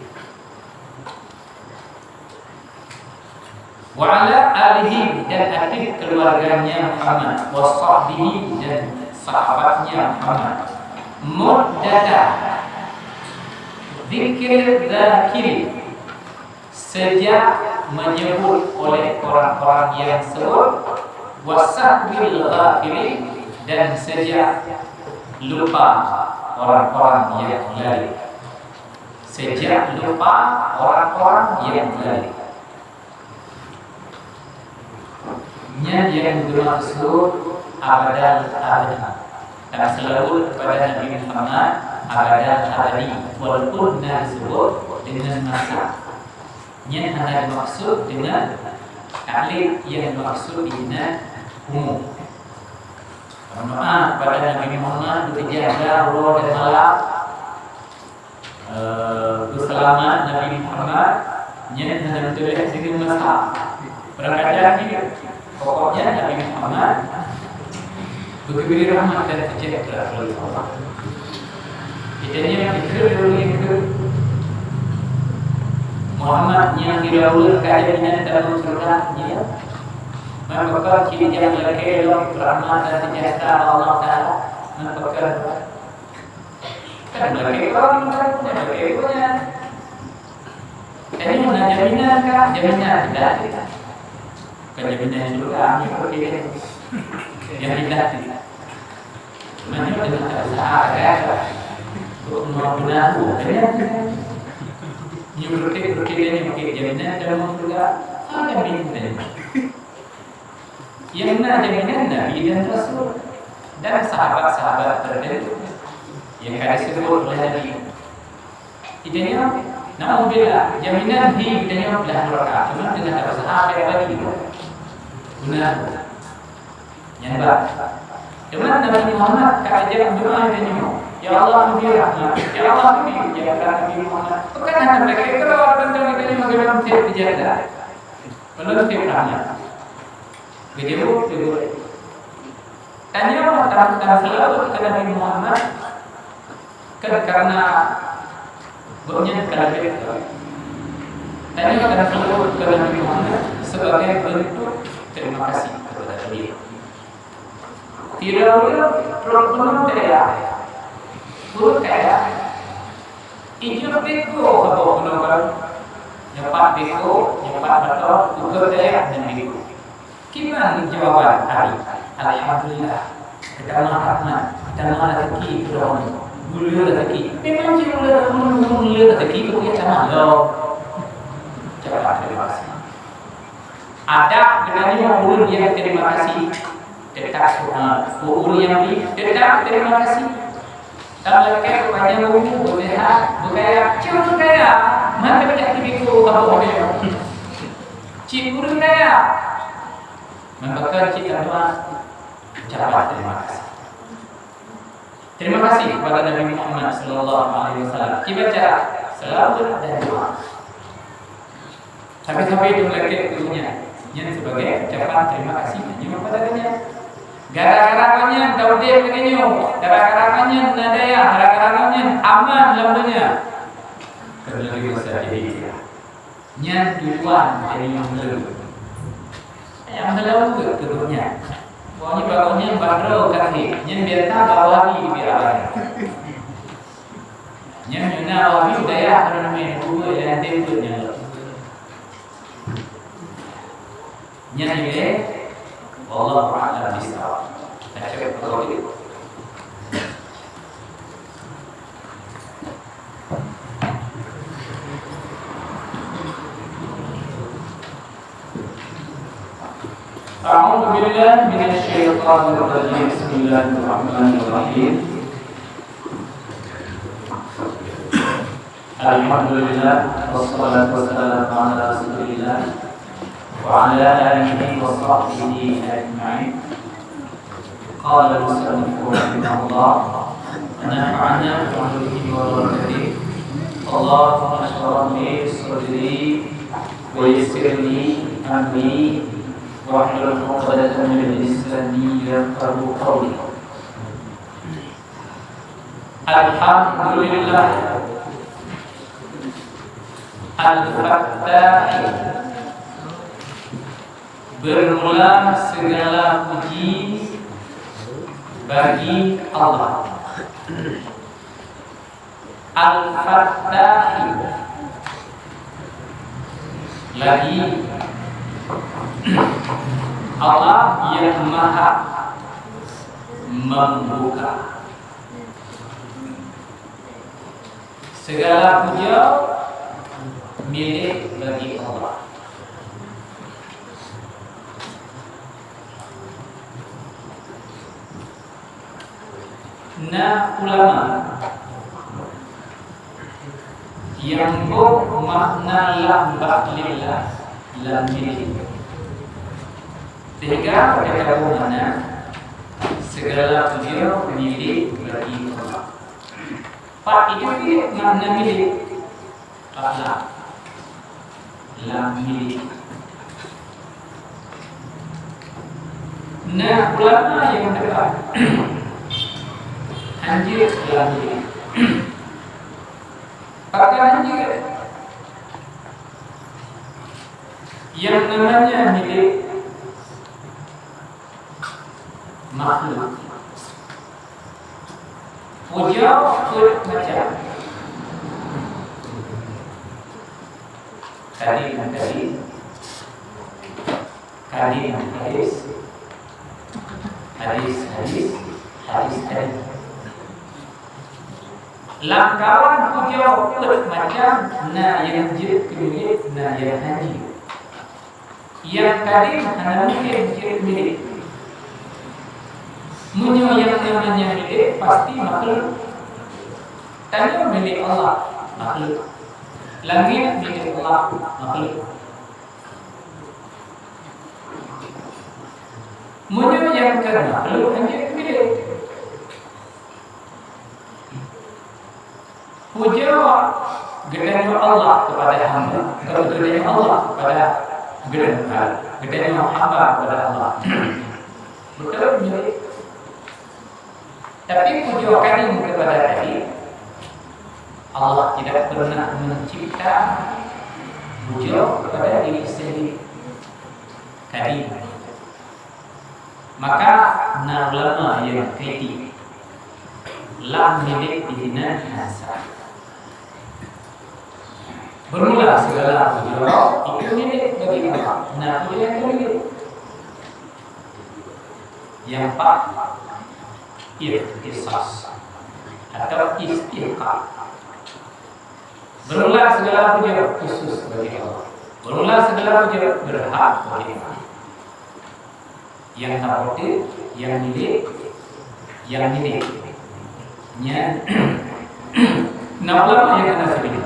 Wa ala alihi, dan ateueh keuluwarganya Muhammad, wa sahbihi, dan sahabatnya Muhammad. Muddata dzikri dzakirin, sejak menyebut oleh orang-orang yang sebut, wa sahwil ghafilin, dan sejak lupa orang-orang yang lalai. Sejak lupa orang-orang yang lalai. Nyan nyang geumaksud abadal abadi. Taseulaweuet kepada Nabi Muhammad abadal abadi, walaupun na disebut dengan masa. Nyan hana dimaksud dengan taklid, nyang dimaksud dengan umum. Doa kepada Nabi Muhammad, beujaga uroe dan malam. Eh, peuseulamat Nabi Muhammad nyan hana teuléh deungon masa. Barangkajan jih, pokoknya Nabi Muhammad beugeubri rahmat dan seujahteura oleh Allah. Geutanyoe dikeue lé ureuëng keu Muhammad nyang diraweuet ka jaminan dalam syurga nyan. Man pakon cit nyang lakée lom rahmat dan seujahteura Allah Taala? Man pakon? Kan meulakée droe, kan meulakée gobnyan. Tanyoe na jaminan ka? Jaminan tidak. Bukan jaminan syurga, nyoe peureulée jaminan tidak. Meunyoe teuma ta-usaha, ya. Untuk mau beuna, ya. Nyoe peureulée, peureulée nyoe jaminan dalam syurga. Ada jaminan. Nyang na jaminan Nabi dan Rasul dan sahabat-sahabat terdahulu nyang ka disebut oleh Nabi. Geutanyoe, naudzubillah, jaminan hi geutanyoe lam neuraka, cuma teungoh ta-usaha keu bagi. Beuna. Nyan bah. Teuma Nabi Muhammad ka ajar doa geutanyoe, "Ya Allah, bri rahmat. Ya Allah, bri." Ya, kata Nabi Muhammad, bukan hana mereka keluar tentang geutanyoe dalam setiap janda. Belum setiap rahmat. Geujaweueb, geujaweueb. Tanyoe tam-, tam seulaweuet keu Nabi Muhammad, kan karena gobnyan ka leubeh. Tanyoe tam seulaweuet keu Nabi Muhammad sebagai bentuk terima kasih kepada beliau. Sidroe ureueng trok keunoe dayah, ureueng kaya, ijok biko saboh keunoe kan, nyoe pat biko, nyoe pat bato, ukeue dayah nyan biko. Kiban jawaban Nabi, "Alhamdulillah, geutamah rahmat, geutamah raseuki keu droeneuh, buleue raseuki." Memang cit buleue, buleue raseuki keu tamah lom. Ucapan terima kasih. Adab geutanyoe ureueng nyang terima kasih, teutap doa. Ureueng nyang bri, teutap terima kasih. Tam lakée panyang umu, beuseuhat, beukaya, cit ureueng kaya, mantong jak tipiku saboh nyoe. Cit ureueng kaya, meubakan cit doa, ucapan terima kasih. Terima kasih kepada Nabi Muhammad sallallahu alaihi wasallam. Kiban cara, seulaweuet dan doa. Sabe-sabe itu meulakée keu gobnyan, nyan sebagai ucapan terima kasih tanyoe kepada gobnyan. Gara-gara gobnyan ka udeb lagée nyoe, gara-gara gobnyan na dayah, gara-gara gobnyan aman lam donya. Keuneulheueh di masa jahiliyah. Nyan tujuan dari nyang leueng. Nyang leueng keu gobnyan. Pokoknya bak gobnyan ban droe kafé, nyan biasa bak Wahabi di biasa. Nyan nyang na Wahabi budaya akan ramai, buku yang tempat nyan. Nyan ilée, wallahu a'lam bishawab. Acok beutôi. أعوذ بالله من الشيطان الرجيم. بسم الله الرحمن الرحيم. الحمد لله، والصلاة والسلام على رسول الله، وعلى آله وصحبه أجمعين. قال المصنف رحمه الله، ونفعنا بعلومه وبركاته. اللهم اشرح لي صدري ويسر لي أمري واحلل عقدة من لساني يفقهوا قولي. Alhamdulillah. Al-Fattah. Bermula segala puji bagi Allah. Al-Fattah. Lagi, Allah yang Maha Membuka. Segala puja milik bagi Allah. Na ulama nyang boh makna lam bak lillah lam milik. Sehingga pada kaum mana segala puja milik bagi Allah. Pat itu pih makna milik. Pat lam. Lam milik. Na ulama nyang meudapat hanjeuet lam milik. Pakon hanjeuet? Yang namanya milik makhluk. Puja peuet macam. Tadi, tadi. Kadim hadis, hadis, hadis, hadis, kadim. Lam kawan puja peuet macam, na nyang jeuet keu milék, na nyang hanjeuet. Nyang kadim hana mungken jeuet milék. Meunyoe nyang namanya milék, pasti makhluk. Tanyoe milék Allah, makhluk. Langét milék Allah, makhluk. Meunyoe nyang keunong, lôn hanjeuet keu milék. Pujoe geutanyoe Allah kepada hamba, bukan geutanyoe Allah kepada geutanyoe, geutanyoe hamba kepada Allah. Beutôi milék. Tapi pujoe kadim kepada kadim, Allah tidak pernah mencipta pujoe kepada diri sendiri. Kadim. Maka na ulama nyang kritik lam milék diri nyan hana sah. Bermula segala pujoe itu milék bagi Allah. Na pujoe nyang milék. Nyang pat, ikhtisas atau istihqaq. Bermula segala puja khusus bagi Allah. Bermula segala puja berhak bagi Allah. Nyang tapote, nyang milék, nyang milék. Nyan, na ulama nyang hana setuju.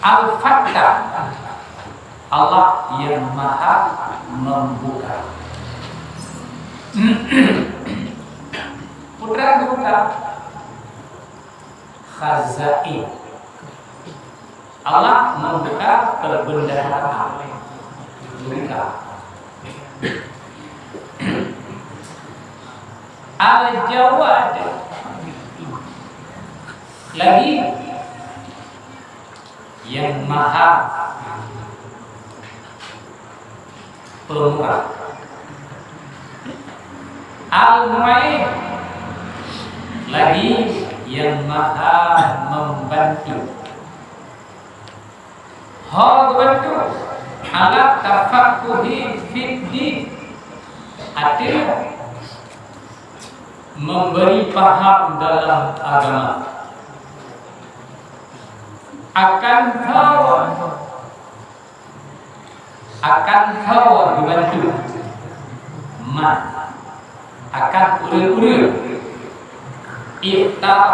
Al-Fattah, Allah yang Maha Membuka. Putra buka. Khazain. Allah membuka perbendaharaan. Buka. Al-Jawad. Lagi yang Maha Pemurah. Al-Mu'in, lagi yang Maha Membantu. Ho geubantu, ala tafaqquhi fid din, artinya memberi paham dalam agama. Akan hawa, akan hawa geubantu. Man, akan ureuëng-ureuëng. Ikhtar,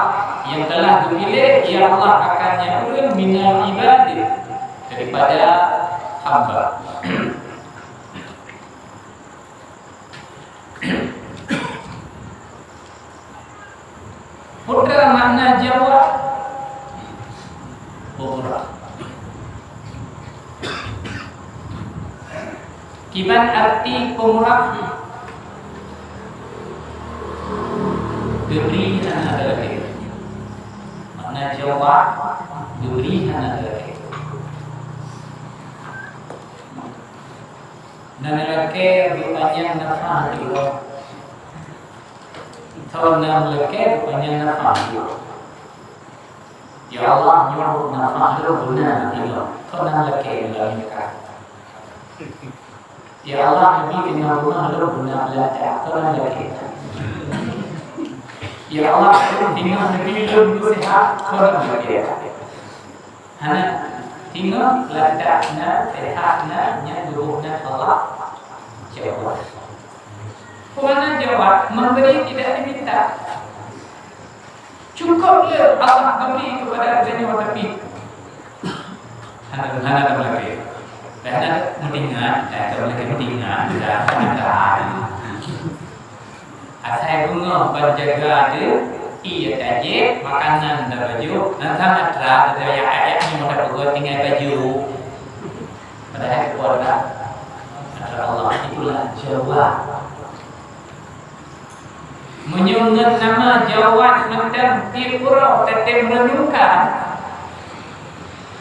yang telah dipilih, ya Allah, akan nyan ureuëng minal ibad, daripada hamba. Peue makna Jawad? Pemurah. Kiban arti pemurah? Geubri hana geulakée. Makna Jawad, geubri hana geulakée. Na neulakée beupanyang nafah di uroe. Tho na neulakée beupanyang nafah di uroe. Ya Allah, nyoe nafah lôn beuna di uroe. Tho na neulakée lam nikah. Ya Allah, neubi keunoe rumoh lôn beuna beulanja. Tho na neulakée. Ya Allah, keunoe neubi lôn seuhat. Tho na neulakée. Hana, singoh lantak na, sehat na, nyan geuboh na Allah Jawad. Peue makna Jawad? Memberi tidak diminta. Cukup le Allah memberi kepada geutanyoe, tapi hana, hana tameulakée. Hana meuingat, hana tameulakée meuingat, hana taat. Asai beungoh ban jaga teuh, ié tajép, makanan tabajoe, nan sama atra teuh ya ayat nyoe tapeugot tinggai baju. Padahai keupeue atra? Atra Allah, itulah Jawad. Meunyoe ngon nama Jawad mantong tiep uroe tatem renungkan,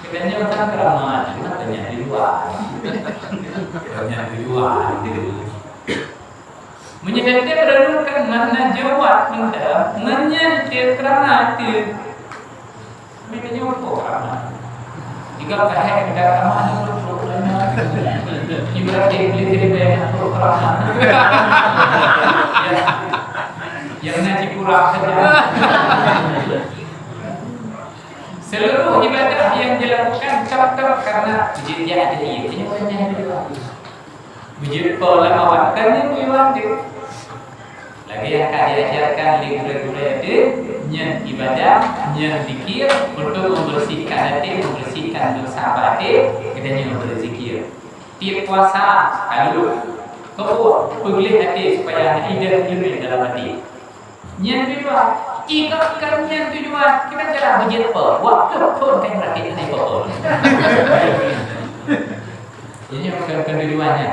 geutanyoe kan keuramat, cuma tanya di luar. Tanya di luar. Meunyoe teuntée meureunoe keu makna Jawad mantong, ngon nyan teuh keuramat teuh. Tapi tanyoe peue keuramat? Jika kahai mita keuramat, ibarat Iblis jadi banyak keuramat. Ya. Yang na cipura saja. Seluruh ibadah yang dilakukan tetap karena jin dia ada dia. Ini bukan yang kedua. Meujeuet po lam awak, kan nyan ibadah. Lagée nyang ka diajarkan lé gurée-gurée teuh, nyan ibadah, nyan zikir, untuk membersihkan hati, membersihkan dosa bak até, geutanyoe beuzikir. Tiep puasa, ka lheueh. Keupeue? Peugleh até supaya hana ideh ileumèe dalam até. Nyan tujuan. Ikot kan nyan tujuan. Kita cara bejeuet peue? Buat keu phôn kan berarti hana ikot phôn. Ini bukan, bukan tujuannya.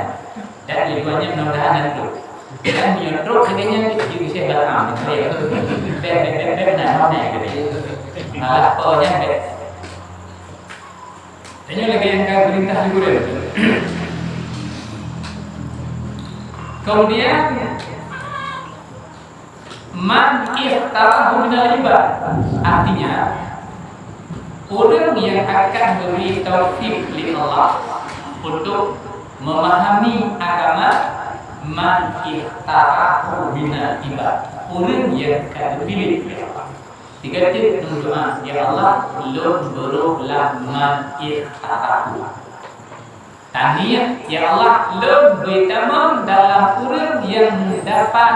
Dan tujuannya mudah-mudahan itu. Dan menyontrok hatinya di usia dalam. Bek, bek, bek, bek, nah, nah, nah, gitu. Malah pokoknya bek. Tanya lagi yang akan perintah di gurun. Kemudian, man ikhtarahu minal ibad. Artinya, ureuëng yang akan diberi taufik oleh Allah untuk memahami agama, man ikhtarahu minal ibad. Ureuëng yang ka dipilih oleh Allah. Tiga teuk lôn doa, "Ya Allah, lôn beurôh lam man ikhtarahu." Taniet, "Ya Allah, lôn beutamong dalam ureuëng nyang dapat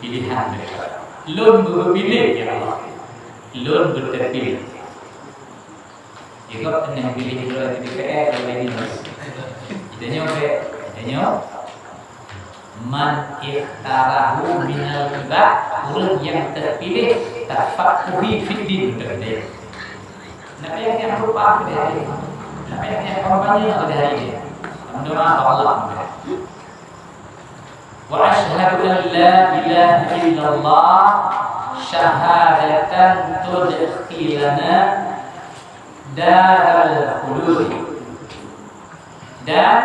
pilihan." Lôn beupiléh, ya Allah. Lôn beuteupiléh. Jikok teungoh piléh keudroe di D P R, keudroe di D P R. Geutanyoe bèk, geutanyoe, "Man ikhtarahu minal ibad", ureuëng nyang teupiléh, tafaqquhi fid din, kata dia. Nak payah nyang rupa keu dia hari. Nak payah nyang kampanye keu dia hari. Alhamdulillah, Allah. Wa asyhadu an la ilaha illallah syahadatan tudkhilana daral khulud. Dan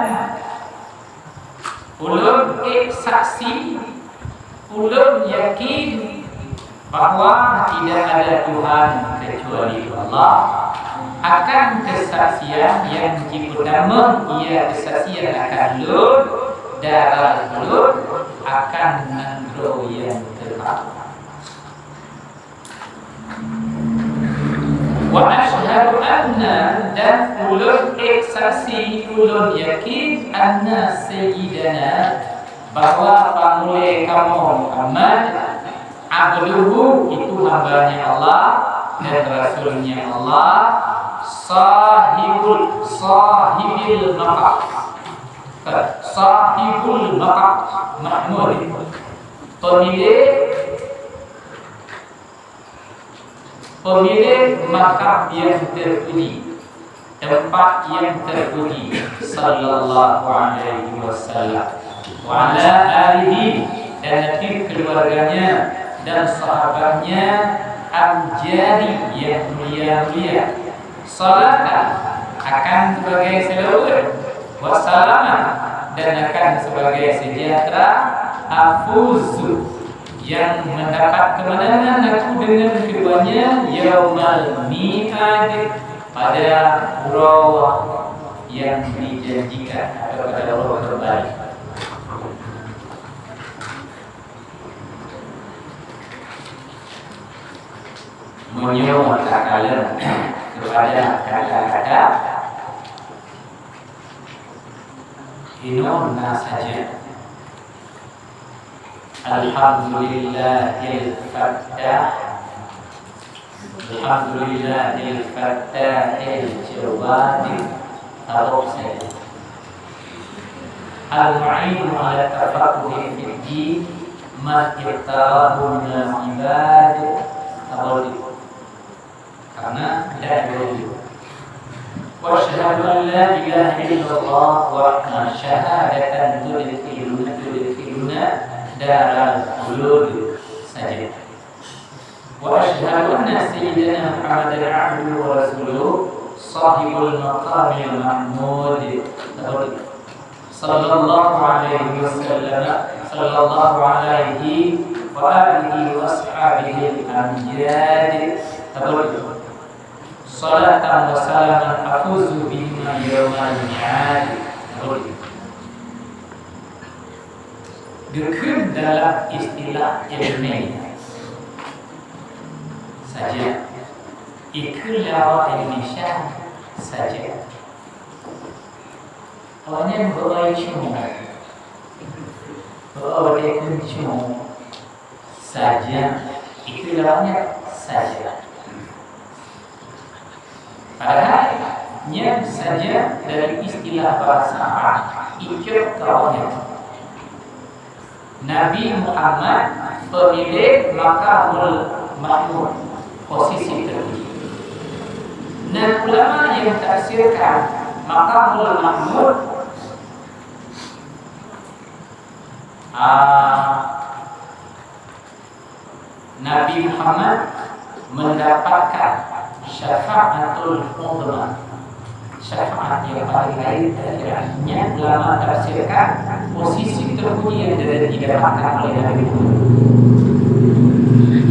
ulôn ék saksi, ulôn yakin bahwa tidak ada Tuhan kecuali Allah. Akan kesaksian yang jipeutamong, ia kesaksian akan lôn, daral khulud, akan nanggroe nyang kekal. Wa asyhadu anna, dan ulôn ék saksi, ulôn yakin, anna sayyidana, bahwa pangulée kamoe Muhammad, abduhu, itu hamba-Nya Allah dan rasul-Nya Allah, sahibul, sahibil maqam, sahibul maqam mahmud, pemilik Pemilik makam yang terpuji, tempat yang terpuji, sallallahu alaihi wasallam, wa ala alihi, dan Nabi keluarganya dan sahabatnya, amjadi, yang mulia-mulia. Salatan, akan sebagai selawat, wa salaman, dan akan sebagai sejahtera, afuzu, yang mendapat kemenangan aku dengan keduanya, yaumal mi'ad, pada uroe yang dijanjikan atau pada uroe kembali. Meunyoe takalon kepada kata-kata, inoe na saja. Alhamdulillahil Fattah. Alhamdulillahil Fattahil Jawad. Tabok saja. Al-Mu'inu ala tafaquhi fid din, man iqtarahu minal ibad. Tabok. Karena tidak boleh. Wa asyhadu an la ilaha illallah wa syahadatan tudkhiluna, tudkhiluna daral khulud saja. Wa asyhadu anna sayyidana Muhammadan abduhu wa rasuluh, sahibul maqamil mahmud. Sallallahu alaihi wasallam, sallallahu alaihi wa alihi wa ashabihi amjad. Tabut. Salatan wa salaman afuzu bihima yaumal mi'ad. Tabut. Geukheun dalam istilah ilmiah saja. Ikheun lawan Indonesia saja. Awaknyan beu-o cuma. Beu-o watèe kheun cuma saja. Itu lawannya saja. Padahal Nyan saja dari istilah bahasa Arab, icok kawan nyan. Nabi Muhammad pemilik Maqamul Mahmud, posisi tertinggi. Dan ulama yang tafsirkan Maqamul Mahmud, ah, Nabi Muhammad mendapatkan syafaatul uzma, syafaat yang paling lain di akhirat. Nyan ulama tafsirkan posisi terpuji yang didapatkan oleh Nabi Muhammad.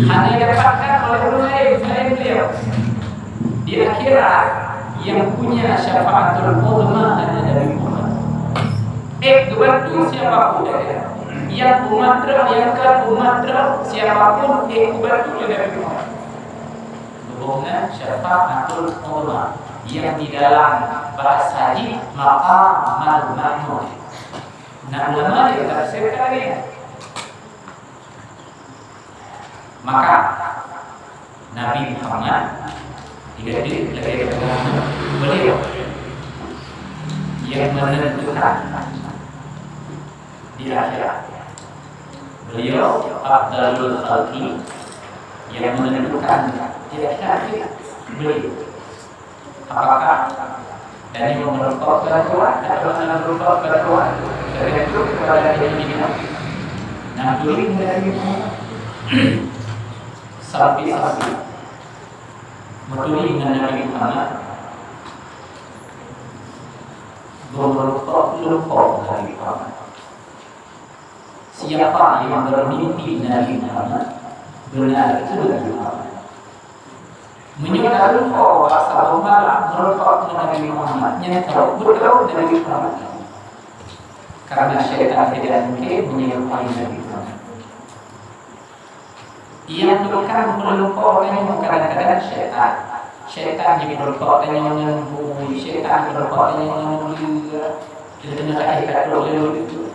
Hana didapatkan oleh orang lain selain beliau. Di akhirat, yang punya syafaatul uzma hanya Nabi Muhammad. Eh, kebantu siapa pun saja. Yang umat trok, yang kan umat trok, siapa pun, eh, kebantu oleh Nabi Muhammad. Hubungan syafaatul uzma yang di dalam bahasa jih Maqamul Mahmud. Nah, ulama yang tafsirkan ini. Maka, Nabi Muhammad diganti lagi beliau yang menentukan di akhirat. Beliau afdalul khalqi yang menentukan di akhirat beliau. Apakah tanyoe meureumpok keu Tuhan atawa hana meureumpok keu Tuhan, teugantung kepada diri geutanyoe. Nyang turi ngon Nabi Muhammad, sampai-sampai meuturi ngon Nabi Muhammad, meureumpok-reumpok Nabi Muhammad. Siapa yang bermimpi Nabi Muhammad, benar itu Nabi Muhammad. Meunyoe tarumpok bak saboh malam meureumpok ngon Nabi Muhammad, nyan tahu beutôi Nabi Muhammad. Karena syaitan tidak mungkin menyerupai Nabi Muhammad. Yang tukang meureumpok tanyoe kadang-kadang syaitan. Syaitan jimeureumpok tanyoe ngon bui, syaitan jimeureumpok tanyoe ngon uleue. Di teungoh akhé ka trok lé uleue.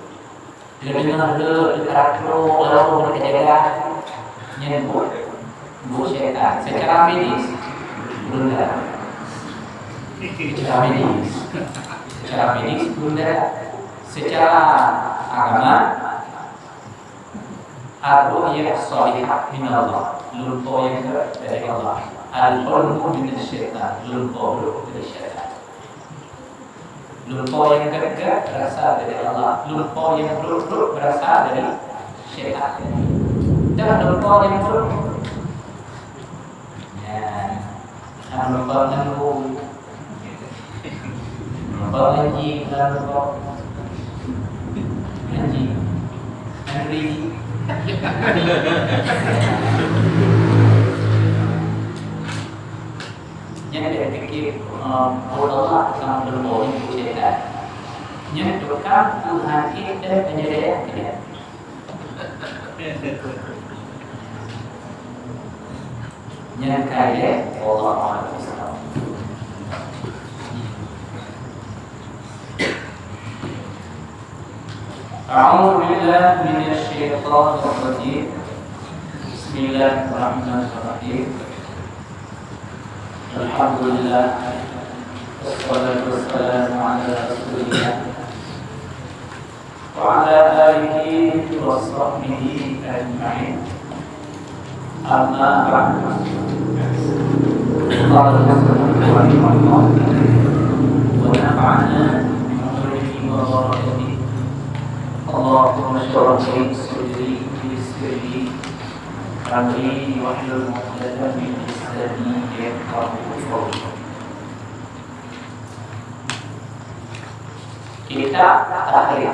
Teudeungoe rhot, teuka trok, lalu teuka jaga. Nyan buet, buet syaitan. Secara medis, beureudah. Secara medis. Secara medis, beureudah. Secara agama, ar-ru'yah shalihah minallah. Lumpo nyang gét dari Allah. Al-hulmu minasyaitan. Lumpo brok dari syaitan. Lumpo nyang gét-gét berasal dari Allah. Lumpo nyang brok-brok berasal dari syaitan. Dan lumpo nyang brok, ya, kan lumpo nanggung. Lumpo ngaji, kan lumpo ngaji. Ngaji. Nyan dia fikir, eh, buet Allah tukang meureumpok nyan buet syaitan. Nyan tukang Tuhan ék dan penyayang dia. Nyan kaya Allah Taala. أعوذ بالله من الشيطان الرجيم. بسم الله الرحمن الرحيم. الحمد لله. والصلاة والسلام على رسول الله وعلى آله وصحبه أجمعين. أما بعد. قال المصنف رحمه الله ونفعنا بعلومه وبركاته. اللهم اشرح لي صدري ويسر لي أمري واحلل عقدة من لساني يفقهوا قولي. Kitab Tahrir.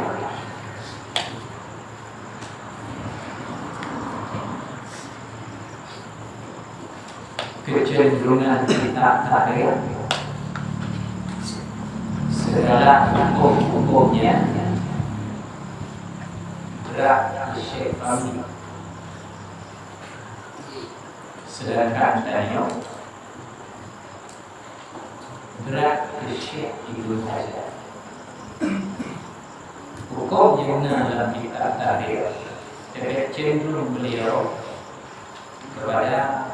Kecenderungan kitab Tahrir, segala hukum-hukumnya berat di Syekh Ramli. Sedangkan tanyoe berat keu Syekh Ibnu Hajar. Hukum nyang na lam kitab Tahrir, leubeh cenderung beliau kepada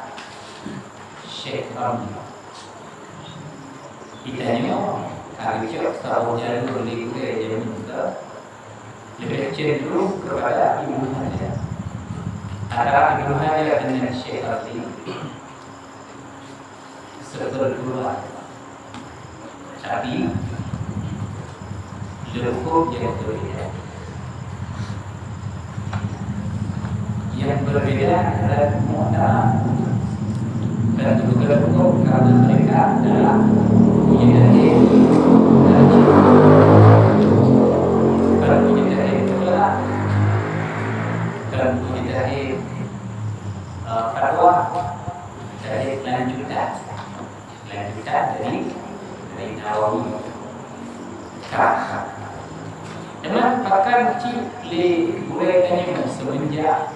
Syekh Ramli. Geutanyoe ka geucok saboh jalur lé gurée jameun keu leubeh cenderung keupada Ibnu Hajar. Antara Ibnu Hajar dengan Syekh Razi, seperguruan. Tapi, leukup nyang berbeda. Yang berbeda adalah muhtaram. Dan juga leukup karena mereka adalah mujtahid. Dan mujtahid itulah. Dan mujtahid, eh, fatwa. Mujtahid lanjutan. Lanjutan dari, dari Nawawi. Nah, teuma pakon cit lé gurée tanyoe seumeunjak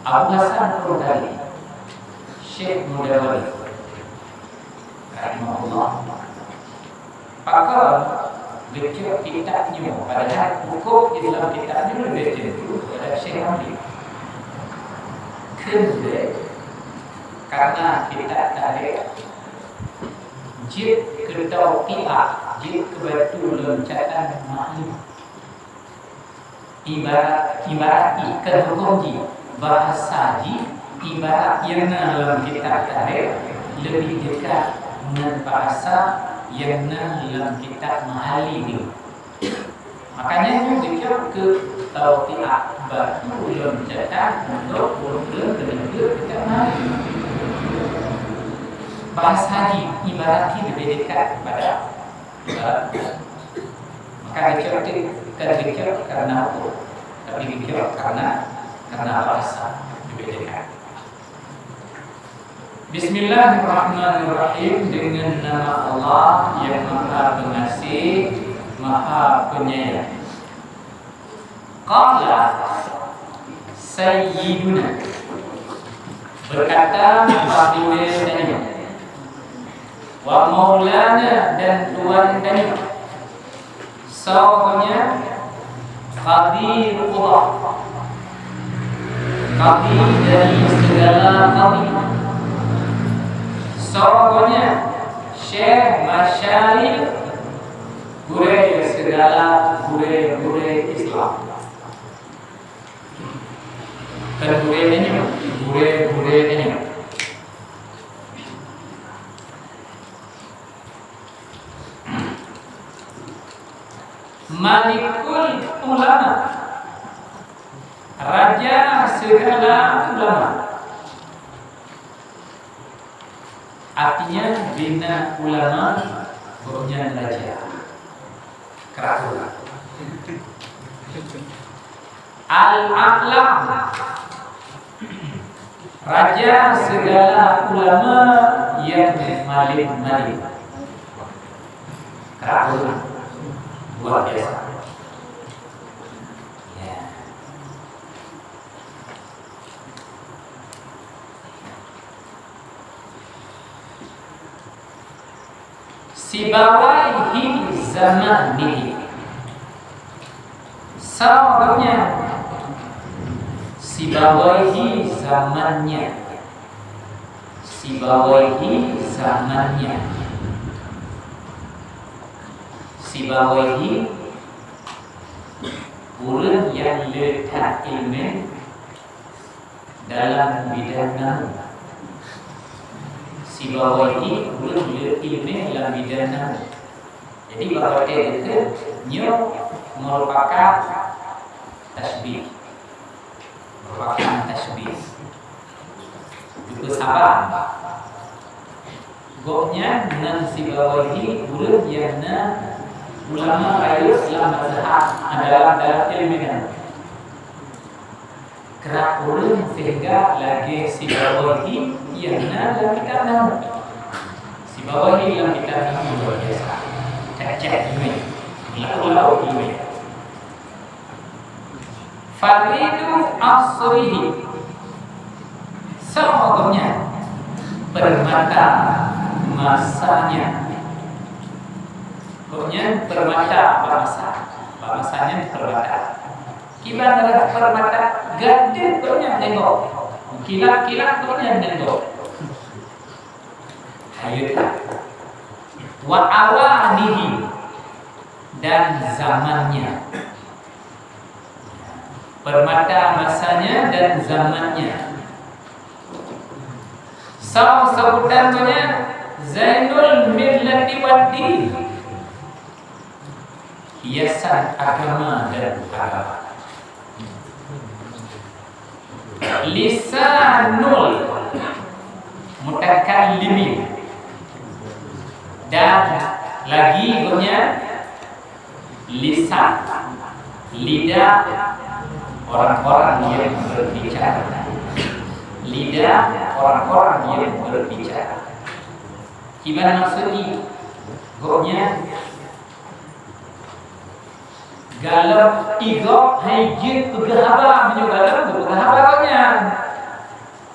Abu Hasan Al-Ghazali, Syekh Mudawwari, rahimahullah. Pakon geucok kitab nyoe, padahai hukôm di dalam kitab nyoe leubeh cenderung keupada Syekh Hamdi. Kheun lé, karena kitab tahrikh jeuet keu tauqi'ah, jeuet keu batu loncatan maklum. Ibarat, ibarat jih, keu hukôm jih, bahasa jih, ibarat nyang na lam kitab tahrikh leubeh dekat ngon bahasa nyang na lam kitab Mahalli nyoe. Makanya nyoe geucok keu tauqi'ah, batu loncatan untuk ureueng keuneuk kitab Mahalli. Bahasa jih, ibarat jih leubeh dekat pada ibarat. Maka geucok tu, bukan geucok karena hukôm, tapi geucok karena, karena bahasa. Berbeda. Bismillahirrahmanirrahim. Dengan nama Allah yang Maha Pengasih, Maha Penyayang. Qala Sayyiduna, berkata Baginda tanyoe, wa Maulana, dan Tuan tanyoe, soe nyan, Qadhi Qudah, Qadhi dari segala qadhi, soe nyan, Syekh Masyayikh, gurée segala gurée-gurée Islam. Bukan gurée tanyoe, gurée-gurée tanyoe. Malikul ulama, raja segala ulama. Artinya, bila ulama, gobnyan raja. Keraton. Al-A'lam, raja segala ulama yang malém-malém. Keraton. Luar biasa. Ya. Sibawaihi zamanihi. Soe gobnyan? Sibawaihi zamannya. Sibawaihi zamannya. Sibawaihi, ureueng nyang le that ileumèe dalam bidang nahwu. Sibawaihi, ureueng le ileumèe lam bidang nahwu. Jadi, bak watèe geuteuk nyoe merupakan tasybih. Merupakan tasybih. Geupeusabab. Gobnyan ngon Sibawaihi ureueng nyang na ulama rayeuk lam mazhab, dalam, dalam ileumèe nahwu. Krak ureueng sehingga lagèe Sibawaihi nyang na lam kitab nahwu. Sibawaihi lam kitab nahwu luar biasa. Cacah ileumèe. Lauk-lauk ileumèe. Faridu asrihi. Soe gobnyan? Permata masanya. Gobnyan permata bak masa. Bak masanya permata. Kiban rhah permata, gadeuh gobnyan nengok. Kilat-kilat gobnyan nengok. Hayeue that. Wa awanihi, dan zamannya. Permata masanya dan zamannya. Saum sebutan geuh nyan Zainul Millati Waddin, hiasan agama dan agama. Lisanul mutakallimin, dan lagi geuh nyan lisan, lidah orang-orang yang berbicara. Lidah orang-orang yang berbicara. Kiban maksud jih? Gobnyan galom, igob hai jeuet peugah haba, meunyoe galom geupeugah haba gobnyan.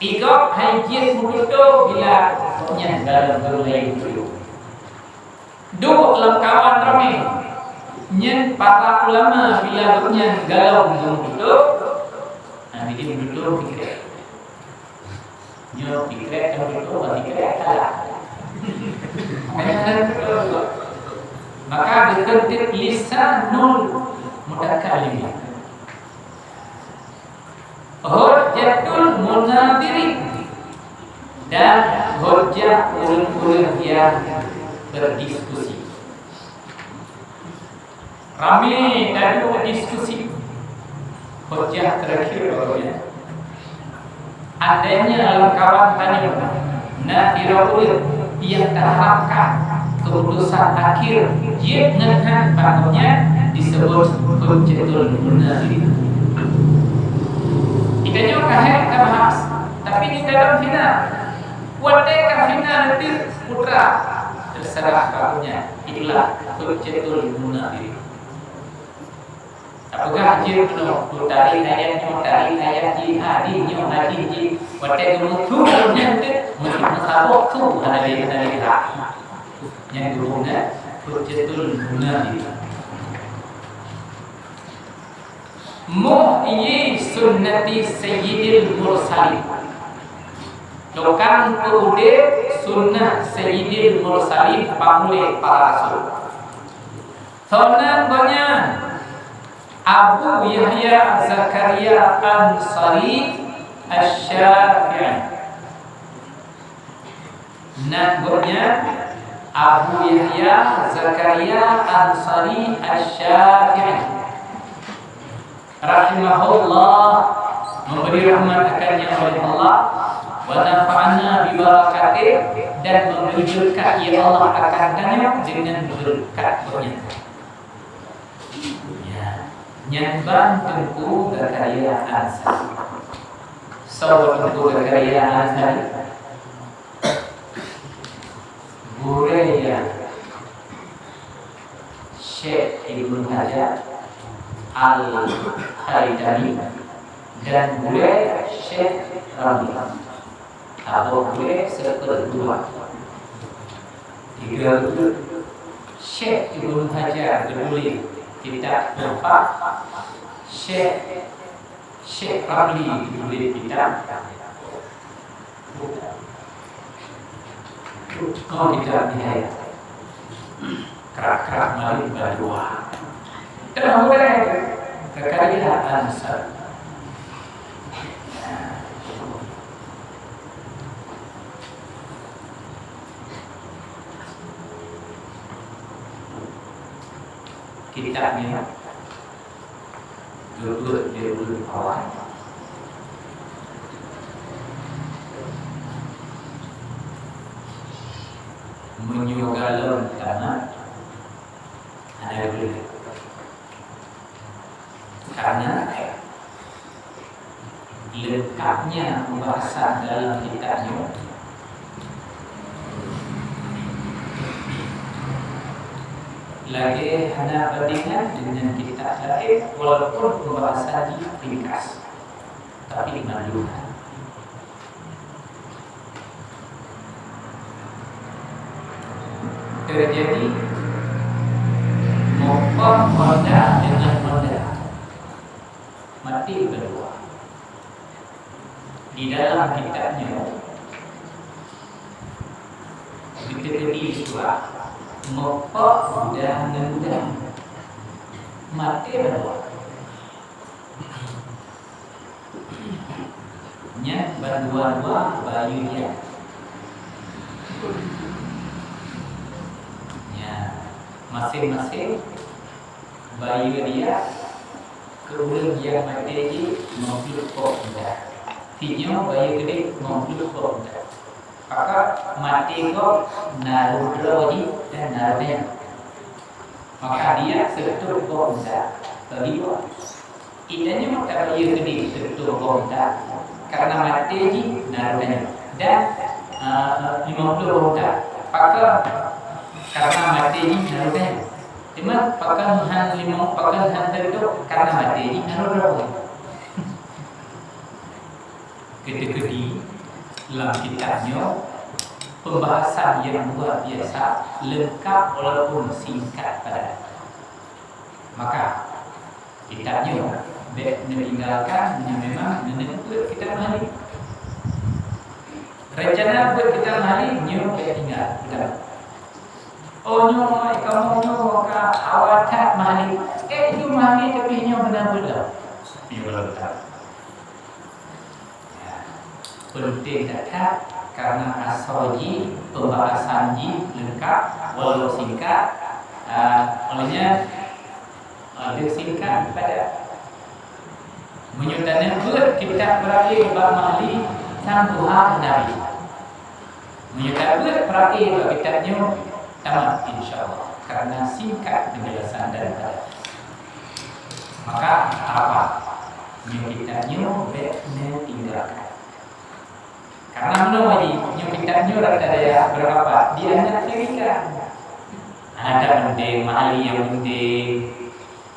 Igob hai jeuet meututoe bila gobnyan galom geuh hai meututoe. Duek lamkawan ramé, nyan para ulama bila gobnyan galom meututoe, nah, jadi meututoe pikrek. Nyoe pikrek, nyoe pikrek, nyoe pikrek, kalah. Maka geukheun teuk lisanul mutakallimin. Hujjatul munadhirin, dan hujjah ureuëng-ureuëng nyang berdiskusi. Ramé taduek diskusi. Hujjah terakhir baru nyan. Andainya lamkawan tanyoe na sidroe ureuëng nyang taharapkan keputusan akhir jeuet ngon han bak gobnyan, disebut hujjatul munadhirin. Geutanyoe ka hék tabahas, tapi di dalam final, watée ka final nanti putra terserah bak gobnyan. Itulah hujjatul munadhirin. Tapeugah jeuet keunoe, tarék ayat nyoe, tarék ayat jih, hadih nyoe, hadih jih. Watée geumeusu nyan teuk, meusaboh su hana lé, hana lé hak. Nyan geupeugah hujjatul munadhirin. Muhyi sunnati sayyidil mursalin. Tukang peuudeb sunnah sayyidil mursalin, pamuléh para rasul. Soe nan gobnyan? Abu Yahya Zakaria Ansari Asy-Syafi'i. Nan gobnyan Abu Yahya Zakaria Ansari Asy-Syafi'i, rahimahullah, memberi rahmat akannya oleh Allah, wa nafa'ana bi barakatih, dan memberi berkat, ya Allah, akan tanyoe dengan berkat gobnyan. Ya, nyan ban Teungku Zakaria Ansari. Soe Teungku Zakaria Ansari? Gurée Syekh Ibnu Hajar Al-Haitami dan gurée Syekh Ramli. Saboh gurée seuperdua. Tiga gurée. Syekh Ibnu Hajar geutuléh kitab Tuhfah, Syekh, Syekh Ramli geutuléh kitab, oh, kitab Nihayah. Krak-krak marit bandua. Teungoh gurée Zakaria Ansari. Kitab nyan geubeuet lé ureuëng awai. Meunyoe galom tamat, hana geuh. Karena leungkapnya pembahasan dalam kitab nyoe lagée hana bandingan dengan kitab laén, walaupun pembahasan jih ringkas, tapi mandum terjadi mukon honda dengan honda. Mati keudua. Di dalam kitab nyoe, geuteukeudi surah, Meupok guda ngon guda. Maté bandua. Nyan bandua-dua bayeue dia. Nyan, maséng-maséng bayeue dia, keu ureuëng nyang maté jih limong ploh boh guda. Sinyoe bayeue keudeh limong ploh boh guda. Maka maté gob na rot droe jih dan na rot nyan. Maka dia seureutôh boh unta bagi dua. Geutanyoe tabayeue keudeh seureutôh boh unta, karena maté jih na rot nyan. Dan, eh, limong ploh boh unta. Pakon? Karena maté jih na rot nyan. Cuma pakon han limong, pakon han seureutôh? Karena maté jih na rot droe. Keuteukeudi lam kitab nyoe pembahasan nyang luar biasa, leungkap walaupun singkat padat. Maka kitab nyoe bék neutinggalkan meunyoe memang neuneuk peuet kitab Mahalli. Rencana peuet kitab Mahalli nyoe bék tinggal. Oh, nyoe kamoe nyoe ka awai that Mahalli. Eh, itu Mahalli tapi nyoe beuna peuet lom. Nyoe beuna peuet lom. Ya, penting that-that karena asoe jih, pembahasan jih leungkap, walau singkat. Ah, oleh nyan, ah, leubeh singkat padat. Meunyoe taneuk beuet kitab beurakhé bak Mahalli, sang tuha Nabi. Meunyoe tabeuet beurakhé bak kitab nyoe, tamat insya Allah, karena singkat penjelasan daripada. Maka apa? Nyoe kitab nyoe bék neutinggalkan. Karena meunoe, nyoe kitab nyoe rata daya beurapa di anak Amerika. Ada penting, Mahalli nyang penting.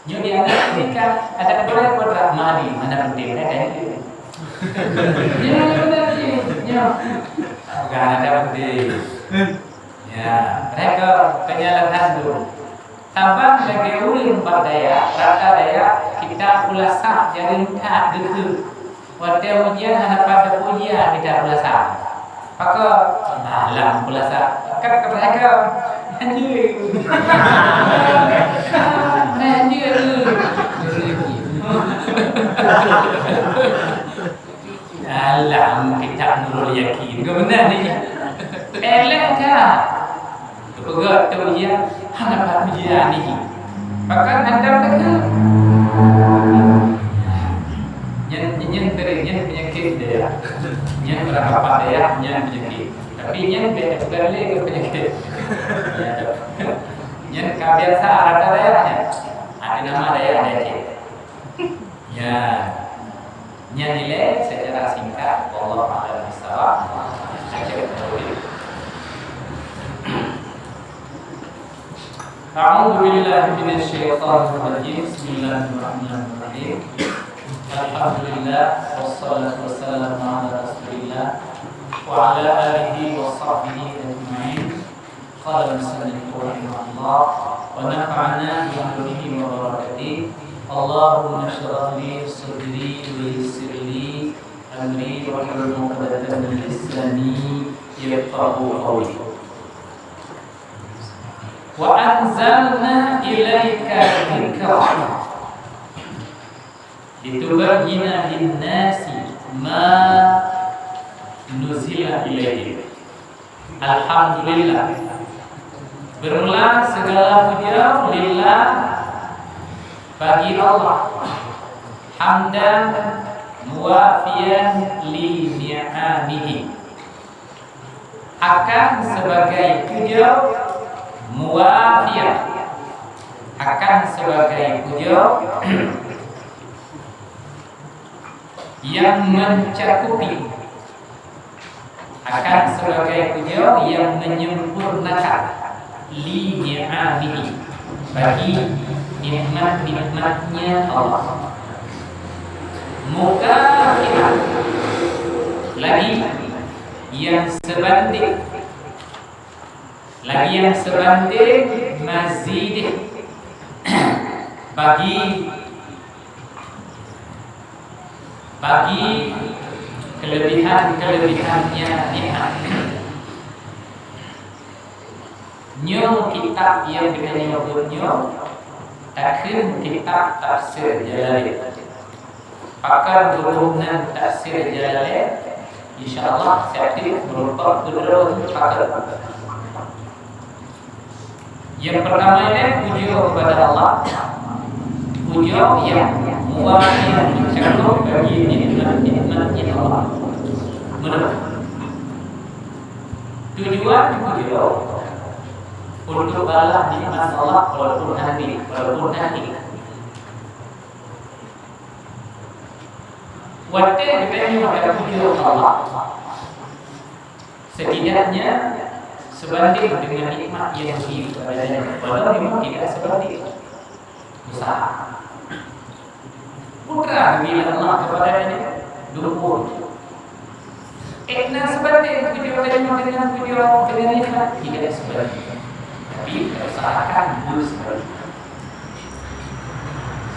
Nyoe di anak Amerika ada beurapa Mahalli, mana penting, ada. Nyoe beuna sih, nyoe. Bukan ada penting. Ya, mereka penyalahan dulu. Saban lagèe ureueng bak dayah, rata dayah, kitab pulasa jareueng that geukheun. Watèe ujian hana pat teupeue ujian kitab pulasa. Pakon? Malam pulasa. Ka, ka, ka. Anjing. Anjing. Dalam kitab Nurul Yakin, ka beuna ni. Elok ka. Geupeugah tu ujian, hana pat ujian ni. Bahkan hantam lagèe. Nyan, nyan sering, nyan penyakit dayah. Nyan orang apa dayah, nyan penyakit. Tapi nyan beda bukan lagi penyakit. Nyan ka biasa rata dayah nyan. Ada nama dayah Aceh. Ya. Nyan ilèe secara singkat, wallahu a'lam bissawab. أعوذ بالله من الشيطان الرجيم. بسم الله الرحمن الرحيم. الحمد لله والصلاة والسلام على رسول الله وعلى آله وصحبه أجمعين. قال المصنف رحمه الله، ونفعنا بعلومه وبركاته. اللهم اشرح لي صدري ويسر لي أمري واحلل عقدة من لساني يفقهوا قولي. وأنزلنا إليك الذكر لتبين للناس ما نزل إليهم. Alhamdulillah. Bermula segala puja lillah, bagi Allah, hamdan muwafiyan li ni'amihi. Akan sebagai puja muwafiyan, akan sebagai puja yang mencakupi, akan sebagai puja yang menyempurnakan li ni'amihi, bagi nikmat-nikmatnya Allah. Mukafi'an, lagi yang sebanding, lagi yang sebanding mazidih, bagi bagi kelebihan-kelebihannya nikmat. Nyoe kitab nyang geutanyoe buet nyoe, takheun kitab Tafsir Jalalain. Pakon geuboh nan Tafsir Jalalain? Insya Allah, siat teuk meureumpok keudroe pakon. Nyang peurtama nyan pujoe keupada Allah, pujoe nyang muwah nyang meucakôp bagi nikmat-nikmat nyang Allah. Meunan. Tujuan pujoe untuk balas nikmat Allah walaupun hana, walaupun hana. Watée geutanyoe tapujoe Allah, setidaknya sebanding dengan nikmat yang diberi kepadanya, walau memang tidak sebanding. Usaha. Putra bila Allah kepadanya dukung. Eh, na sebanding pujoe tanyoe dengan pujoe dengan nikmat? Tidak sebanding. Tapi usahakan bersebanding.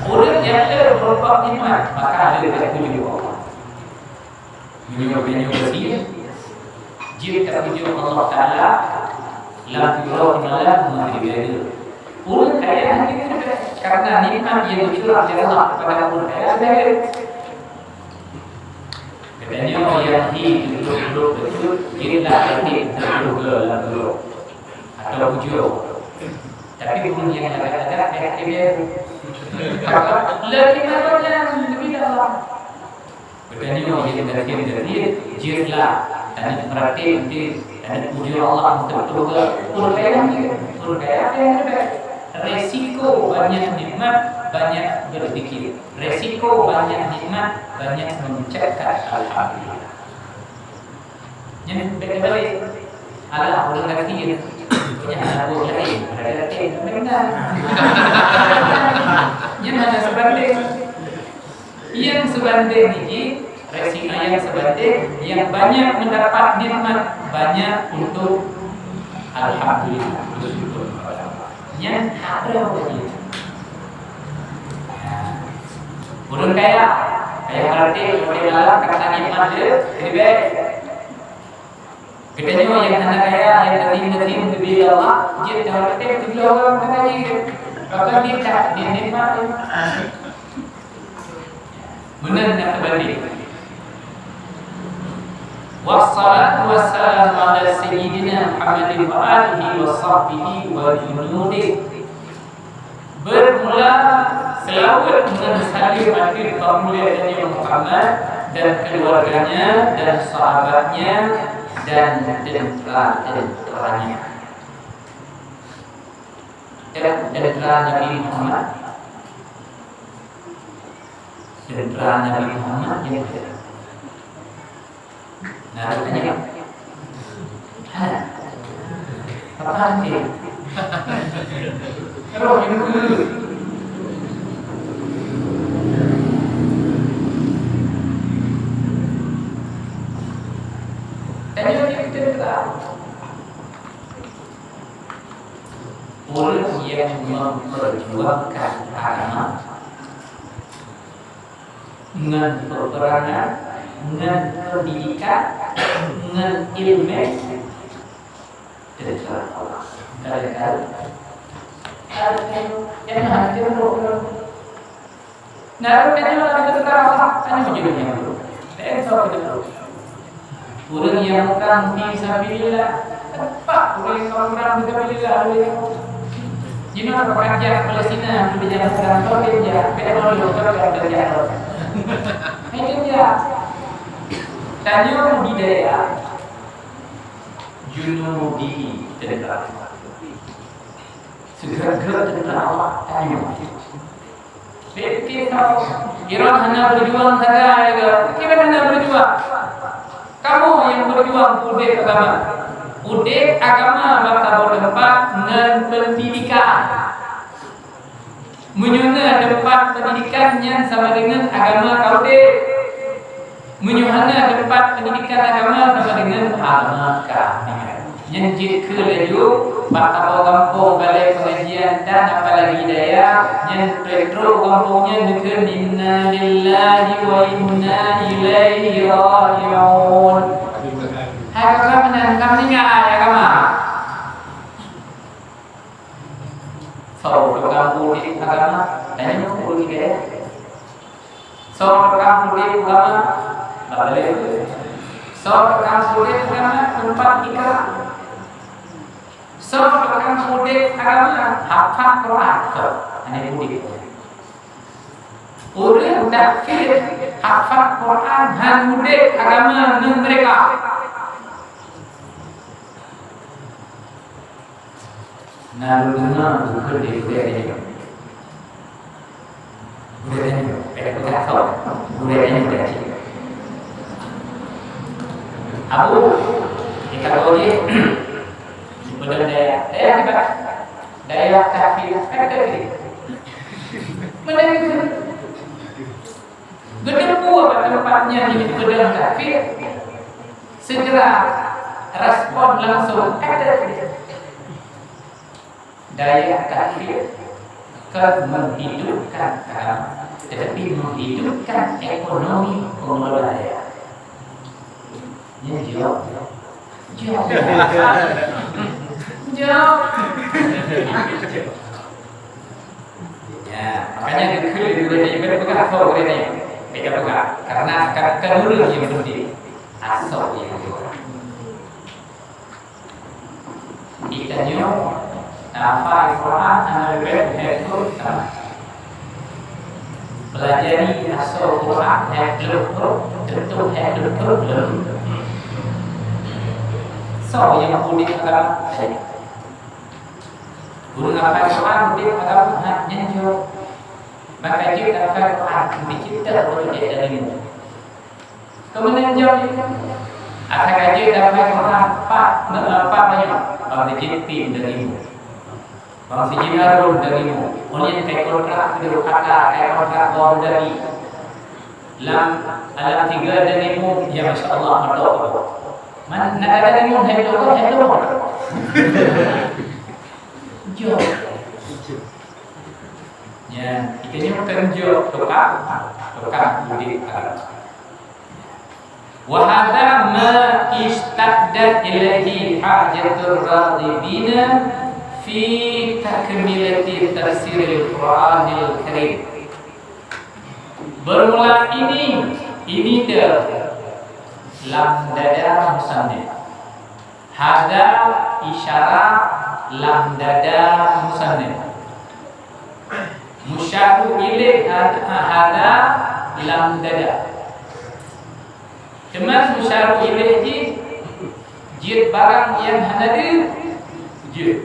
Ureuëng nyang le meureumpok nikmat, maka le tapujoe Allah. Meunyoe, meunyoe bersih, jeuet tapujoe Allah Taala lam uroe malam meuhadiri. Ureuëng kaya hana geuteupeue karena nikmat nyang geucurah lé Allah kepada ureuëng kaya hana geuteupeue. Geutanyoe nyang hi duek-duek beutôi, jeuet lah até teupeue lam uroe atau ujoe. Tapi ureuëng nyang lagak-lagak, eh, eh, eh. Lagi mana yang lebih dalam? Geutanyoe nyang gasien-gasien, jeuet lah taneuk meuratéb, taneuk pujoe Allah untuk teuga. Ureuëng kaya, ureuëng kaya, kaya, kaya. Resiko banyak nikmat, banyak berzikir. Resiko banyak nikmat, banyak mengucapkan alhamdulillah. Nyan beda balik. Alah, ureuëng gasien. Punya anak buah lain, ada gasien, benar. Nyan hana sebanding. Yang sebanding niki, resiko yang sebanding, yang banyak mendapat nikmat, banyak untuk alhamdulillah, bersyukur kepada Allah. Nyan hak droe lagi. Ureuëng kaya, kaya hareuta, ureuëng dalam, kata nikmat dia, lebih baik. Geutanyoe nyang hana kaya, nyang yatim-yatim geubri lé Allah, jeuet tahareutem teubilang ureuëng meugaji. Bahkan dia tak, dia nikmat. Meunan nyang teubanding. Wassalatu wassalamu ala sayyidina Muhammadin wa alihi wa sahbihi wa junudih. Bermula selawat ngon saleuem ateueh Pangulèe Nabi Muhammad dan keluarganya dan sahabatnya dan tentera-tenteranya. Dan tentera Nabi Muhammad, tentera Nabi Muhammad yang Nah, tanya. Hana. Apa hana? Roh yang dulu. Tanya dia kita tak. Orang yang memperjuangkan agama ngon peuperangan, ngon pendidikan, ngon ileumèe, teuka Allah. Kadang-kadang, kadang-kadang, jangan hati buruk. Nah, kadang-kadang kita terasa, hanya begini yang buruk. Dan so kita tahu. Ureuëng nyang muprang fi sabilillah, teumpat ureuëng nyang muprang fi sabilillah. Jinoe pekerja Palestina, pekerja muprang, pekerja, pekerja, pekerja. Pekerja. Tanyoe budaya, junubi tentara. Segera-gera tentara Allah, tanyoe. Pike tau, Iran hana berjuang sagai ke? Iran hana berjuang. Kamoe nyang berjuang udép agama. Udép agama bak saboh teumpat ngon pendidikan. Meunyoe na teumpat pendidikan, nyan sama deungon agama ka udép. Meunyoe hana teumpat pendidikan agama, sama deungon agama ka meninggai. Nyan jeuet keu laju bak saboh gampông balai pengajian dan apalagi dayah, nyan peuet trok gampông nyan neukheun inna lillahi wa inna ilaihi raji'un. Hai agama meunan ka meninggai agama. Udép agama, bak balèe. Soe tukang udép agama, teumpat ikra. Soe tukang udép agama, hafal Quran. Soe, hana udép. Ureueng takfir, hafal Quran, han udép agama ngon mereka. Na lôn deungoe geukheun lé gurèe nyoe. Gurèe nyoe, eh, bukan kau. Gurèe nyoe, gurèe nyoe. Abu, kita boleh, di Padang Daya. Daya apa? Daya Tahfidz. Mana itu? Geuteupeue bak teumpat nyan di Padang Tahfidz, segera respon langsung, "Ada." Daya Tahfidz bukan menghidupkan agama, tetapi menghidupkan ekonomi pengelola daya. Nyan jaweueb. Jaweueb. Jaweueb. Ya, makanya geukheun lé gurèe nyoe, bèk peugah soe gurèe nyoe. Bèk peugah. Karena kan, kan ureueng nyang penting. Asoe nyang peugah. Geutanyoe tahafal Quran hana leubeh lhèe ploh tamat. Pelajari asoe Quran lhèe ploh ploh, teuntèe lhèe ploh ploh lom. Soe nyang udép agama? Ureueng hafal Quran udép agama, ha, nyan jaweueb. Maka jeuet hafal Quran, meucit that ureueng jeuet dari mu. Keumudian jaweueb, asai ka jeuet hafal Quran, pat, neu-, pat meunyoe, bang sijeuet pih dari mu. Bang sijeuet hareuem dari mu. Ulôn kai kontrak keu aka, kai kontrak bawang dari. Lam alam tiga dari mu, ya masya Allah, mantap. Man, nak ada dari mu, hai tu, hai tu. Jom. Ya, kita ni bukan jom tukang, tukang udép agama. Wa hadza ma ishtaddat ilaihi hajatur raghibina fi takmilati tafsiril Qur'anil Karim. Bermula ini, ini dia lam dada musannif. Hadza isyarah lam dada musannif. Musyaru ilaih had-, hadza lam dada. Teuma musyaru ilaih jih jeuet barang nyang hana deuh jeuet.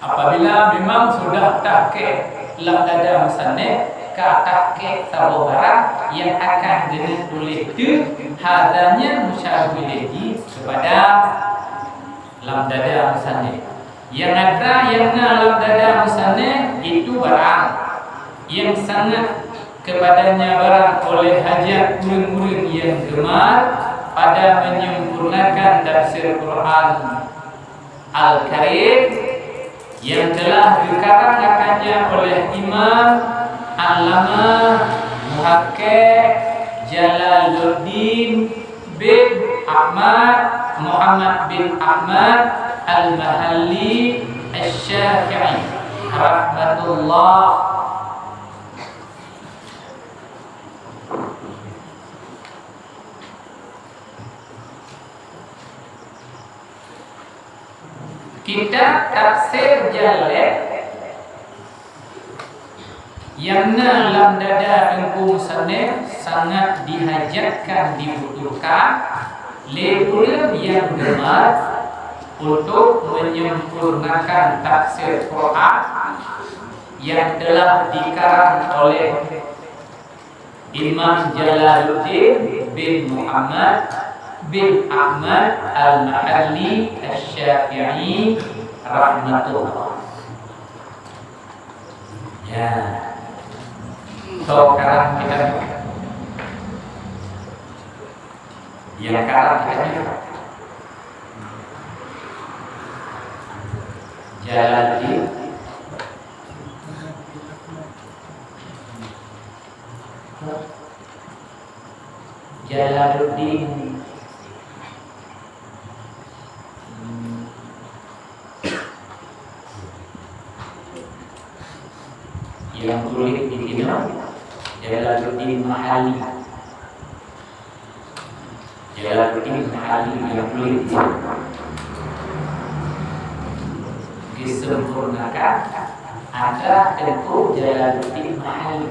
Apabila memang sudah tahqiq lam dada musannif, ka tahqiq saboh barang nyang akan geuneuk tuléh teuh, hadza nyan musyaru ilaih jih kepada lam dada musannif. Nyang atra nyang na lam dada musannif itu barang nyang sangat kepadanya barang oleh hajat ureueng-ureueng nyang gemar pada menyempurnakan tafsir Quran Al-Karim yang telah dikarang akannya oleh Imam Allamah Muhaqqiq Jalaluddin bin Ahmad, Muhammad bin Ahmad Al-Mahalli Asy-Syafi'i, rahmatullah. Kitab Tafsir Jalalain nyang na lam dada Teungku Musannif sangat dihajatkan, dibutuhkan lé ureueng nyang gemar untuk menyempurnakan tafsir Quran yang telah dikarang oleh Imam Jalaluddin bin Muhammad bin Ahmad Al-Mahalli Asy-Syafi'i rahmatullah. Ya. So, karang kitab. Yang karang kitab ni Jalaluddin. Jalaluddin. Yang tulis di sini Jalaluddin Mahalli. Mahalli nyang tuléh disempurnakan atra Teungku Jalaluddin Mahalli.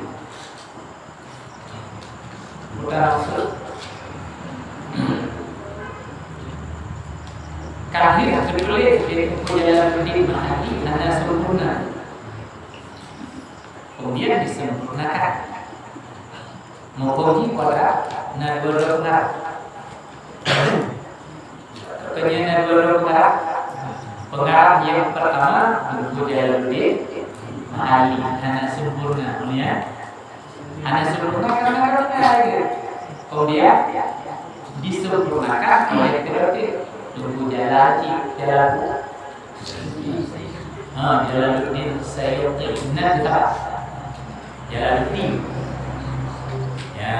Bukan maksud. Kan lheueh geutuléh lé Teungku Jalaluddin Mahalli hana sempurna. Kemudian disempurnakan. Muphom jih kuadrat na dua droe peungarah. Rupanya na dua droe peungarah. Peungarah nyang pertama, Teungku Jalaluddin Mahalli, hana sempurna, ya. Hana sempurna karena, karena, karena. Kemudian disempurnakan oleh kedua Teungku Jalal, Jalal Ha, Jalaluddin Suyuti. Nan kitab Jalaluddin. Ya.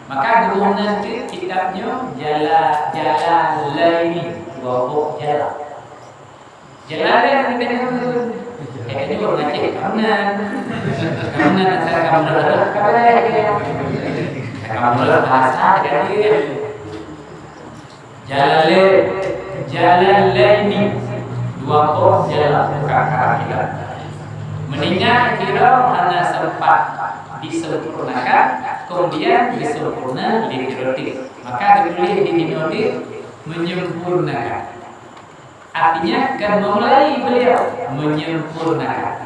Maka geuboh nan cit kitab nyoe Jala-, Jalalaini, dua boh jala. Jalalain kita nyoe. Eh, ini orang Aceh, kamu nan. Kamu nan asal kamu nan. Kamu nan bahasa, jadi Jalalain, Jalalaini, dua boh jala, bukan karang kitab. Meuninggai sidroe hana sempat disempurnakan, kemudian disempurna lé sidroe teuk. Maka dituléh di sinoe teuk menyempurnakan. Artinya, kan memulai beliau menyempurnakan.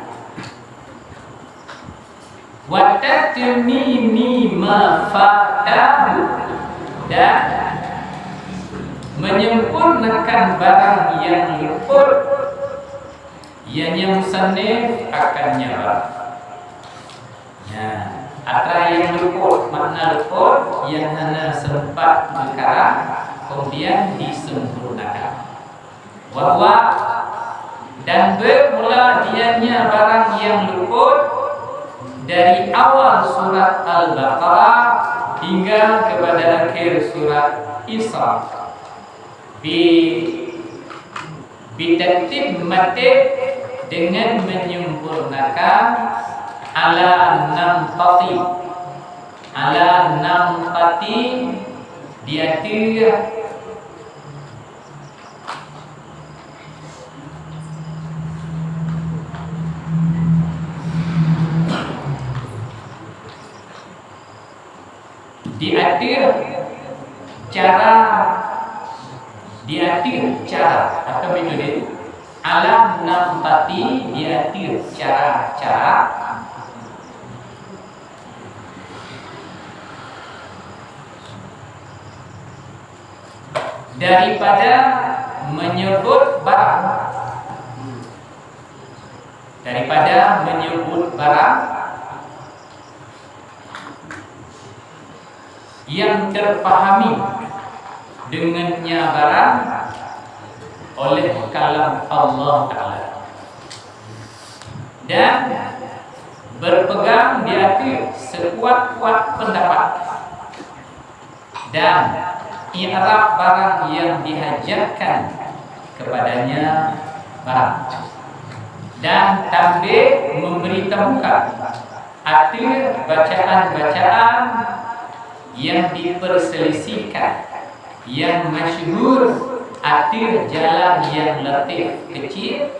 Wa tatmimi ma fatahu, dan menyempurnakan barang yang luput, ianya musannif akan nyabar. Nah, atra yang luput, makna luput yang hana sempat meukarang, kemudian disempurnakan. Wa huwa, dan bermula dianya barang yang luput dari awal surat Al-Baqarah hingga kepada akhir surat Isra. Bi, bitartib, dengan menyempurnakan, ala namtati. Ala namtati, di ateueh Di ateueh cara, di ateueh cara atau metode, ala namtati, di ateueh cara-cara daripada menyebut barang, daripada menyebut barang yang terpahami dengannya barang oleh kalam Allah Ta'ala, dan berpegang di ateueh sekuat-kuat pendapat dan i'rab barang yang dihajatkan kepadanya barang, dan tambah memberitahukan ateueh bacaan-bacaan yang diperselisihkan, yang masyhur ateueh jalan yang latif kecil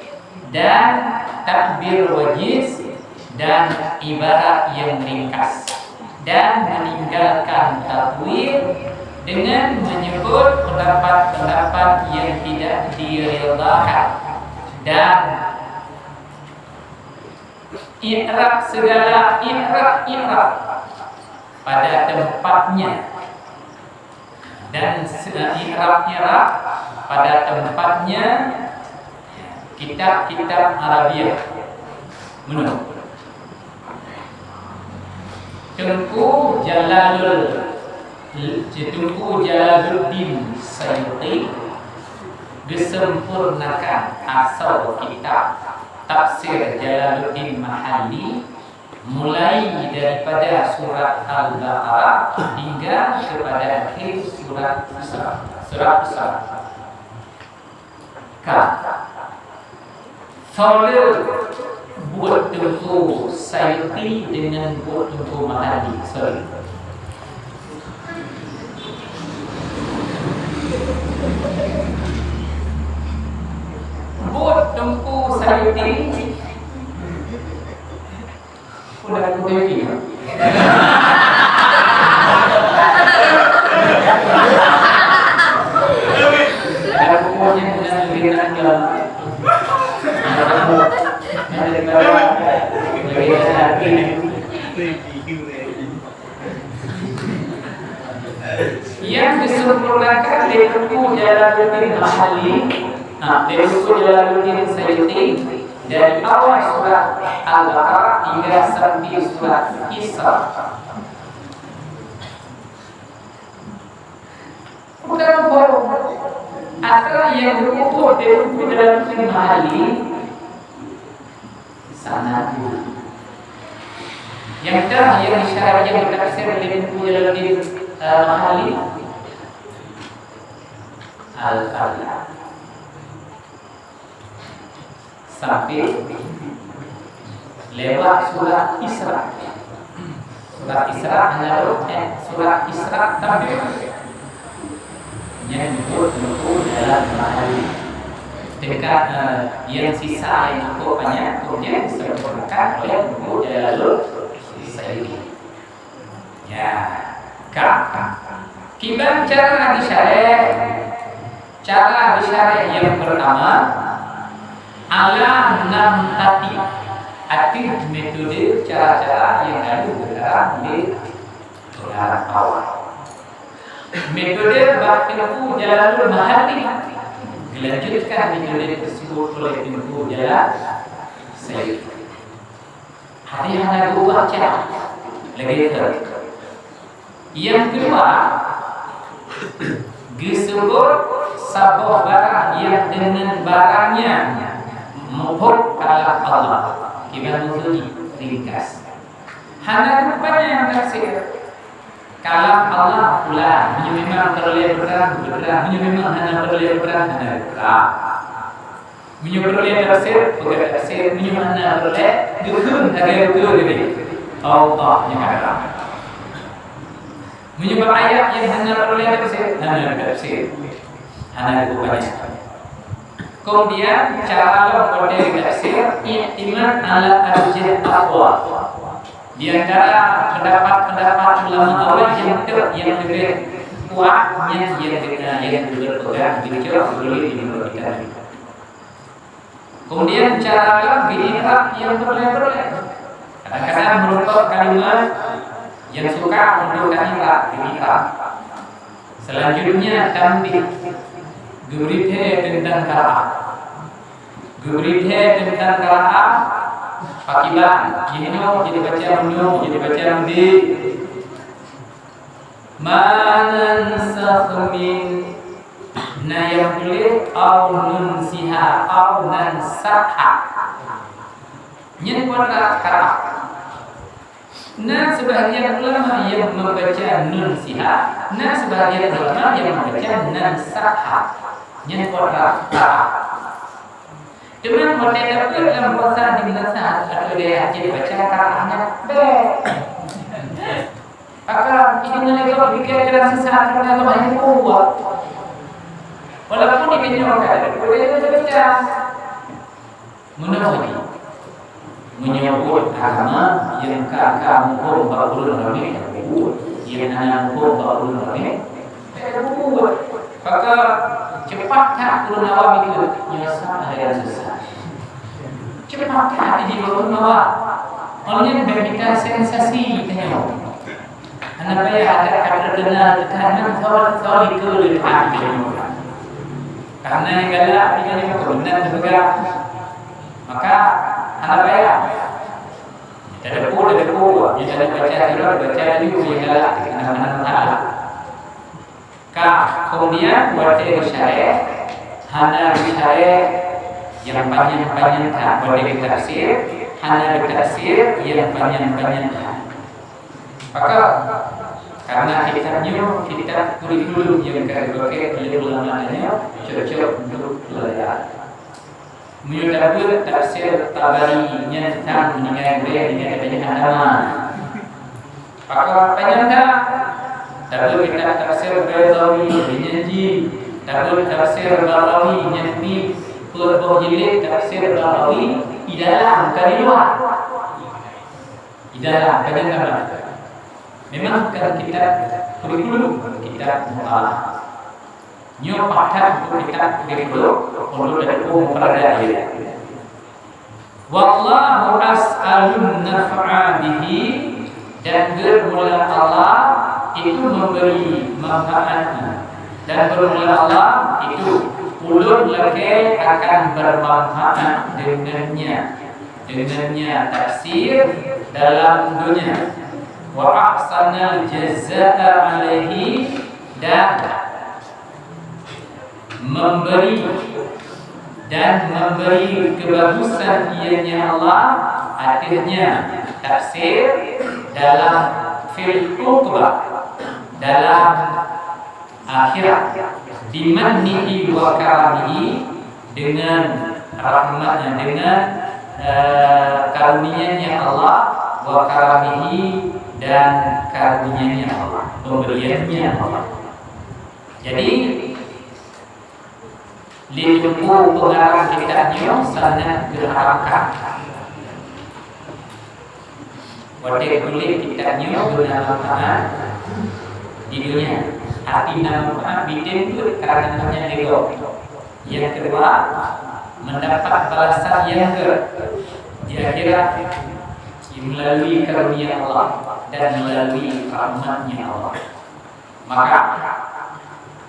dan takbir wajiz dan ibarat yang ringkas, dan meninggalkan tatwil dengan menyebut pendapat-pendapat yang tidak diridhakan, dan i'rab segala i'rab-i'rab pada tempatnya, dan se-, i'rab-i'rab pada tempatnya, kitab-kitab Arabiah. Meunoe. Teungku Jalalul, Teungku Jalaluddin Suyuti geusempurnakan asoe kitab Tafsir Jalaluddin Mahalli, mulai daripada surat Al-Baqarah hingga kepada akhir surat Isra. Surat Isra. Ka. Soe le buet Teungku Suyuti dengan buet Teungku Mahalli? Soe le? Udah aku tengok. Ada pokoknya dengan dengan dalam. Ada pokoknya dengan dalam. Nyang geuseumpurnakan lé Teungku Jalaluddin Mahalli, nah, lé Teungku Jalaluddin Suyuti, dari awal surat Al-Baqarah hingga sampai surat Isra. Bukan forum. Atra nyang geupeubeuet lé Teungku Jalaluddin Mahalli, sanad. Nyang ka, nyang isyarat nyang geutafsir lé Teungku Jalaluddin, eh, Mahalli, Al-Fatihah. Sampai lewat surat Isra. Surat Isra hana rot, eh, surat Isra tapi nyang nyebut Teungku Jalaluddin Mahalli. Tingkat, eh, yang sisa yang cukup banyak kemudian disempurnakan oleh Teungku Jalaluddin Suyuti. Ya, ka. Kiban cara disyarah, cara disyarah yang pertama, ala nam tati, ateueh metode cara-cara yang lalu geukarang di pengarang awal. Metode bak Teungku Jalaluddin Mahalli, dilanjutkan metode tersebut oleh Teungku Jalal Sayyid. Hati hana geubaca lagée nyan. Yang kedua, geuseugot saboh barang yang dengan barangnya mubham kalam Allah. Kiban mubham ringkas. Hana geupeupanyang tafsir. Kalam Allah pula, meunyoe memang peureulée beuterang, beuterang. Meunyoe memang hana peureulée beuterang, hana beuterang. Meunyoe peureulée tafsir, peugah tafsir. Meunyoe hana peureulée, geukheun lagée geukheun tadi. Allah nyang ada. Meunyoe bak ayat nyang hana peureulée tafsir, hana tafsir. Hana geupeupanyang. Kemudian, cara lom watée tafsir, iktimad ala arjah aqwal. Di antara pendapat-pendapat ulama awai nyang teuh nyang leubeh kuat nyan nyang geupeugah, nyang geupeugah geucok geutuléh di muka kitab. Kemudian cara lom geuikrab nyang peureulée-peureulée. Kadang-kadang meureumpok kalimat nyang suka untuk taikrab, geuikrab. Selanjutnya tanbih, geubri thée teuntang qiraah. Geubri thée teuntang qiraah, pakiban, jinoe jadi baca meunyoe, jadi baca meudeh. Ma nansakh min, na nyang tuléh au nunsiha, au nansakha. Nyan qiraah. Na sebahagian ulama nyang membaca nunsiha, na sebahagian ulama nyang membaca nansakha. Nyan qiraah. Teuma watée tapeuet lam puasa di meunasah atau di hajat baca qiraah nyan, bèk. Maka, ini nilai kau pikir dalam sesat karena lemah yang kuat. Walaupun di dunia kan, boleh baca. Meunoe nyoe, meunyoe buet agama nyang ka, ka muphom bak ureuëng ramé, buet, nyang hana muphom bak ureuëng ramé, buet. Maka, cepat that ureuëng awam ikot, nyoe sah dan sesat. Cepat that jih bak ureuëng awam. Awaknyan bèk mita sensasi tanyoe. Hana payah that ka terkenal, teuka nyan soal, soal ikot lé Tuhan. Karena nyang galak, nyang galak, maka hana payah. Teudepu, teudepu, bisa dibaca sidroe, dibaca laju, nyang galak, hana, hana masalah. Ka, kemudian watée geusyarah, hana geusyarah nyang panyang-panyang that, watée geutafsir, hana geutafsir nyang panyang-panyang that. Maka, karena kitab nyoe kitab kurikulum nyang ka geupaké lé ulama nyoe cocok untuk pelajaran. Meunyoe tabeuet tafsir Tabari nyan tang meuninggai gurée ninggai teupeujeuet agama. Pakon panyang that? Tabeuet kitab tafsir Baidawi nyan jih, tabeuet tafsir Baghawi nyan pih, Peuet boh jilid tafsir Baghawi di dalam, bukan di luar. Di dalam, bukan di dalam. Memang bukan kitab kurikulum, kitab mutalaah. Nyoe pakat untuk kitab kurikulum, untuk dari buku mufradat dia. Wallahu as'alun naf'a bihi, dan bermula Allah itu memberi manfaat, dan bermula Allah itu ulun lakée akan bermanfaat dengannya, dengannya tafsir dalam dunia. Wa ahsanal jazaa alaihi, dan memberi, dan memberi kebagusan ianya Allah atasnya tafsir dalam fil uqbah, dalam akhirat, bimannihi wa karamihi, dengan rahmatnya, dengan eh, karunia-Nya Allah, wa karamihi, dan karunia-Nya Allah, pemberian-Nya Allah. Jadi, lé teungku pengarang kitab nyoe sangat geuharapkan watée tuléh kitab nyoe beuna manfaat di dunia, tapi na manfaat bitem peuet karena nyan lé gob. Nyang keudua, mendapat balasan nyang gét di akhirat melalui karunia Allah dan melalui rahmat-Nya Allah. Maka,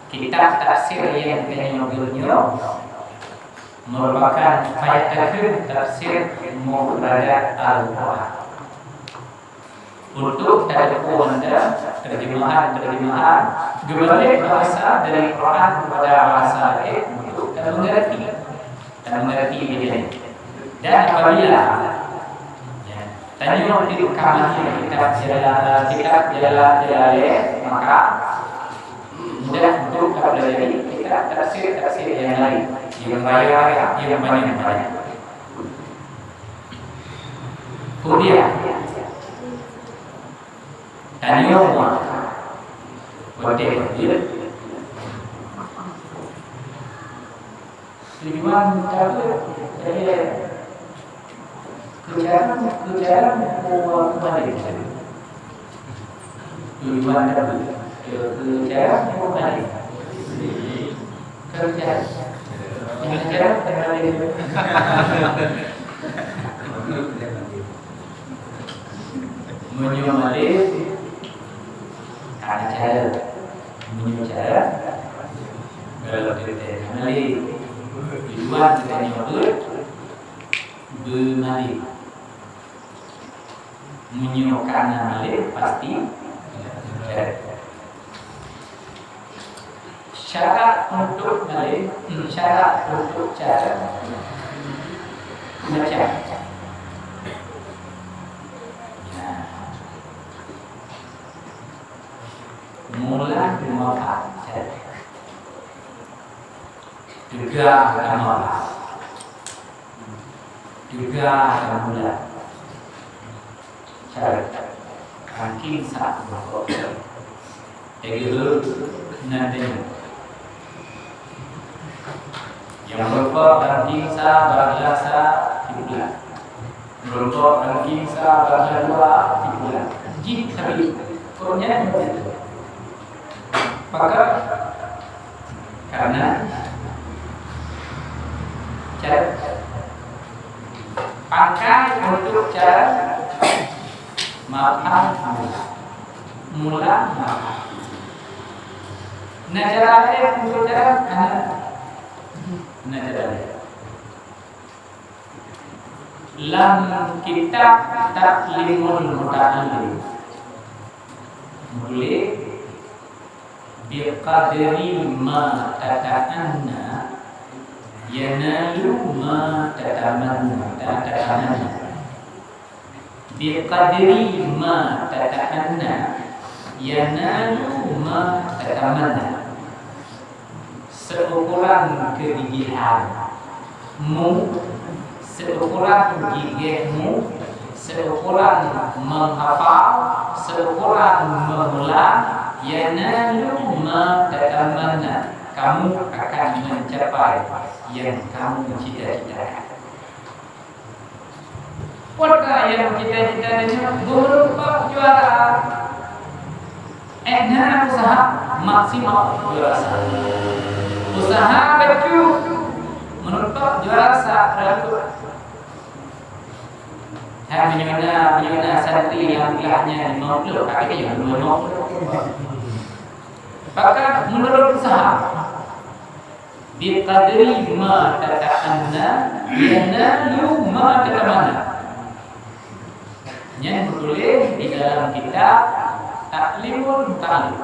kitab tafsir nyang tanyoe geuh nyoe merupakan payah takheun tafsir mufradat Al-Quran. Untuk tateupeue mandum terjemahan-terjemahan, geubalek bahasa dari Quran kepada bahasa laén untuk tameungerti. Dan mengerti bedanya. Dan apabila, ya, tanyoe di Mekah kitab Jala-, kitab Jala-, Jalalain, maka mudah untuk tapelajari kitab tafsir-tafsir yang lain, yang raya-raya, yang banyak-banyak. Kemudian, tanyoe, watée Tujuan tabeuet, eh, keujalan, keujalan buku keumalée. Tujuan tabeuet, eh, keujalan buku keumalée. Keujalan. Keujalan keumalée. Meunyoe malée, hana cara. Meunyoe cara, kalau teuntée malée, tujuan geutanyoe beuet, beumalée. Meunyoe kana malée, pasti cara. Syarat untuk malée, hmm, syarat untuk cara macam. Nah. Mula teuma pakat. Teuga tamula. Teuga tamula. Cara. Ranking sa. Teuga nan deungoe. Nyang meureumpok ranking sa, bak glasa, kiblat. Meureumpok ranking sa, bak dua, kiblat. Jih sabe. Kok nyan? Pakon? Karena cara pakai untuk cara makan mula. Mula makan. Nah, cara lain untuk cara anak. Nah, cara lain. Lam kitab Taklimul Muta'allim, boleh, biqadri ma tata'anna yanalu ma tatamanna, tatamanna. Biqadri ma tata'anna yanalu ma tatamanna. Seukuran keugigihanmu, seukuran gigéhmu, seukuran menghafal, seukuran meumula, yanalu ma tatamanna, kamu akan mencapai nyang kamoe cita-citakan. Peue nyang cita-cita tanyoe? Beureumpok juara. Ék na usaha maksimal juara sa. Usaha bacut meureumpok juara sa rayeuk. Hai meunyoe na, meunyoe na santri nyang kuliah nyan lima puluh, ka geutanyoe dua puluh lima. Maka meunurot usaha, "Biqadri ma tata'anna, yanalu ma tatamanna." Nyan teutuléh di dalam kitab Ta'limul Muta'allim.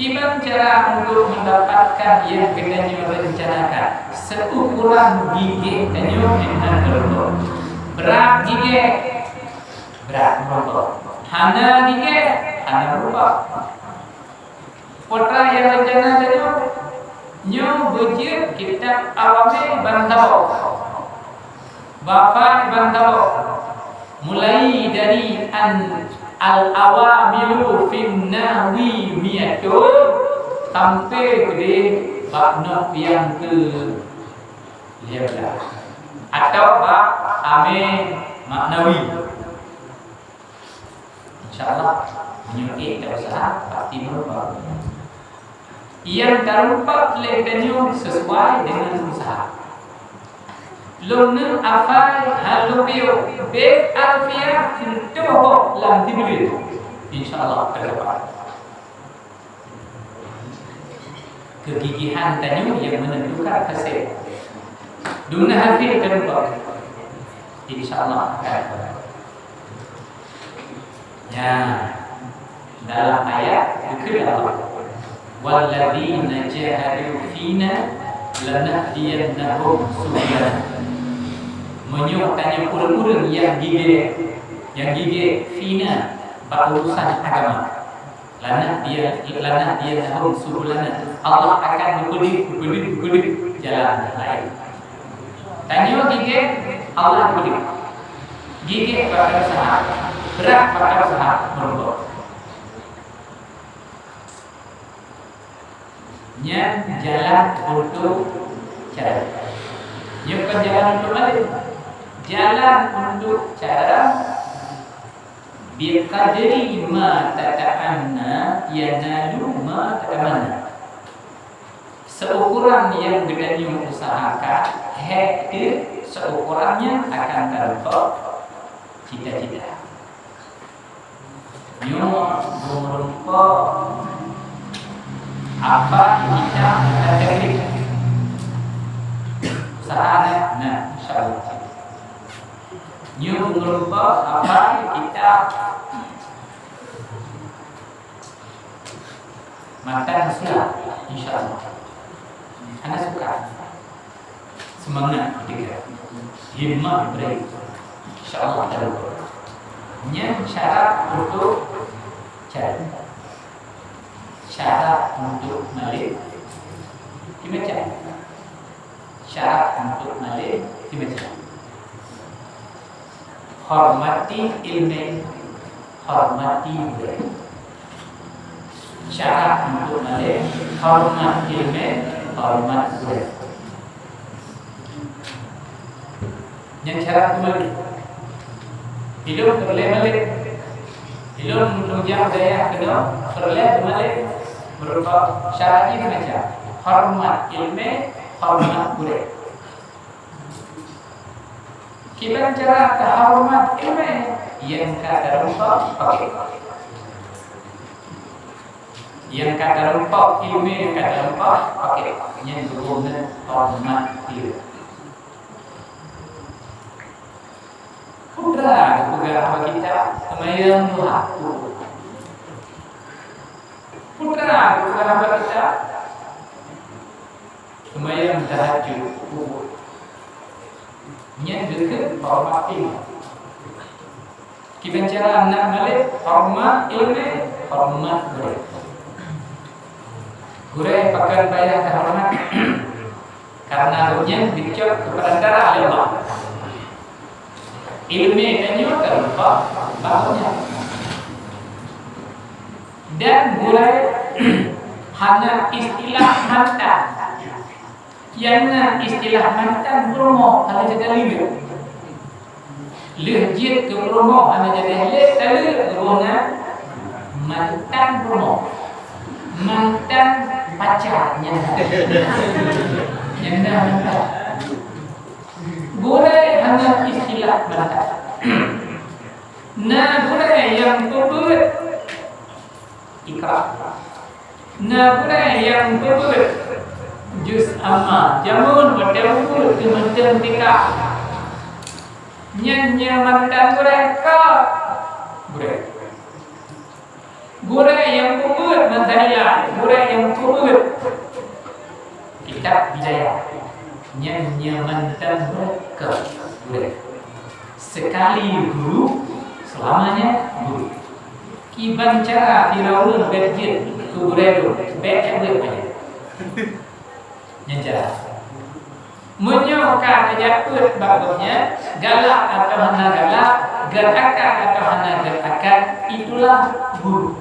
Kiban cara untuk mendapatkan nyang geutanyoe rencanakan, seukuran gigéh tanyoe hana teurumpok. Brat gigéh, brat meurumpok. Hana gigéh, hana meurumpok. Peue nyang rencana tanyoe? Nyoe beujeuet kitab Awamil ban Taboh. Bafai ban Taboh. Mulai dari an, Al-Awamilu fin Nahwi miatun sampai keudeh bab nyoe nyang keu lhèe blaih. Atau bab Amé Maknawi. Insya Allah, meunyoe ék ta usaha, pasti meurumpok. Nyang tarumpok lé tanyoe sesuai dengan usaha. Lôn neuh hafai hana lôn piôh, bét Alfiah teuntèe lam timbili. Insya Allah, ka dapat. Keugigihan tanyoe nyang meunentukan hasil. Dum na hasil kan, Pak? Insya Allah akan. Ya, dalam ayat dikheun Allah, "Walladzina jahadu fina lanahdiyannahum subulana." Meunyoe tanyoe ureueng-ureueng nyang gigéh, nyang gigéh fina bak urusan agama. Lanahdiyannahum subulana. Allah akan geupeudeuh, geupeudeuh, geupeudeuh jalan laén. Tanyoe gigéh, Allah geupeudeuh. Gigéh bak usaha, brat bak usaha, meurumpok. Nyan jalan untuk cara. Nyoe kon jalan untuk malém. Jalan untuk cara. Biqadri ma tata'anna yanalu ma tatamanna. Seukuran nyang geutanyoe usahakan, hék teuh seukuran nyan akan tarumpok cita-cita. Nyoe meureumpok apa kita katakan. Usaha na, na, insya Allah. Nyoe meureumpok apa kita matan surat, insya Allah. Hana suka. Semangat tiga. Himmah beri. Insya Allah tahu. Nyan syarat untuk cari. Syarat untuk malém. Gimana cara? Syarat untuk malém gimana? Hormati ilmu, hormati gurée. Syarat untuk malém, hormat ilmu, hormat gurée. Nyan syarat malém. Ilôn peureulée malém. Ilôn meunujak dayah keunoe peureulée malém. Meureumpok syarat jih macam hormat ilmu, hormat gurée. Kiban cara tahoreumat ileumèe nyang ka tarumpok pakék. Nyang ka tarumpok, ileumèe nyang ka tarumpok pakék. Nyan geuboh nan horeumat ileumèe. Peue teuma geupeugah bak kita, seumayang duha. Peue teuma geupeugah bak kita, seumayang tahajud suboh. Nyan deukeue horeumat ileumèe. Kiban cara na malèe horeumat ileumèe, horeumat gurèe. Gurèe pakon payah tahoreumat, karena gobnyan geucok keu peurantara lé Allah. Ileumèe tanyoe tarumpok bak gobnyan. Dan gurèe hana istilah mantan. Nyang na istilah mantan peurumoh hana jadi lé. Lheueh jeuet keu peurumoh hana jadi lé, taleuek geuboh ngon mantan peurumoh. Mantan pacar nyan. Nyan na mantan. Gurée hana istilah mantan. Na gurée nyang peubeuet Iqra. Na gurée nyang peubeuet jus amma, jameun watée ubeut keu mantong tika. Nyan nyang mantan gurée ka. Gurée. Gurée nyang peubeuet mantan ilai, gurée nyang peubeuet kitab Bidayah. Nyan nyang mantan gurée ka. Gurée. Sekali guru, selamanya guru. Kiban cara Firaun bèk jeuet keu gurée lôn, bèk jak beuet bajèe. Nyan cara. Meunyoe ka tajak peuet bak gobnyan, galak atawa hana galak, geurakan atawa hana geurakan, itulah guru.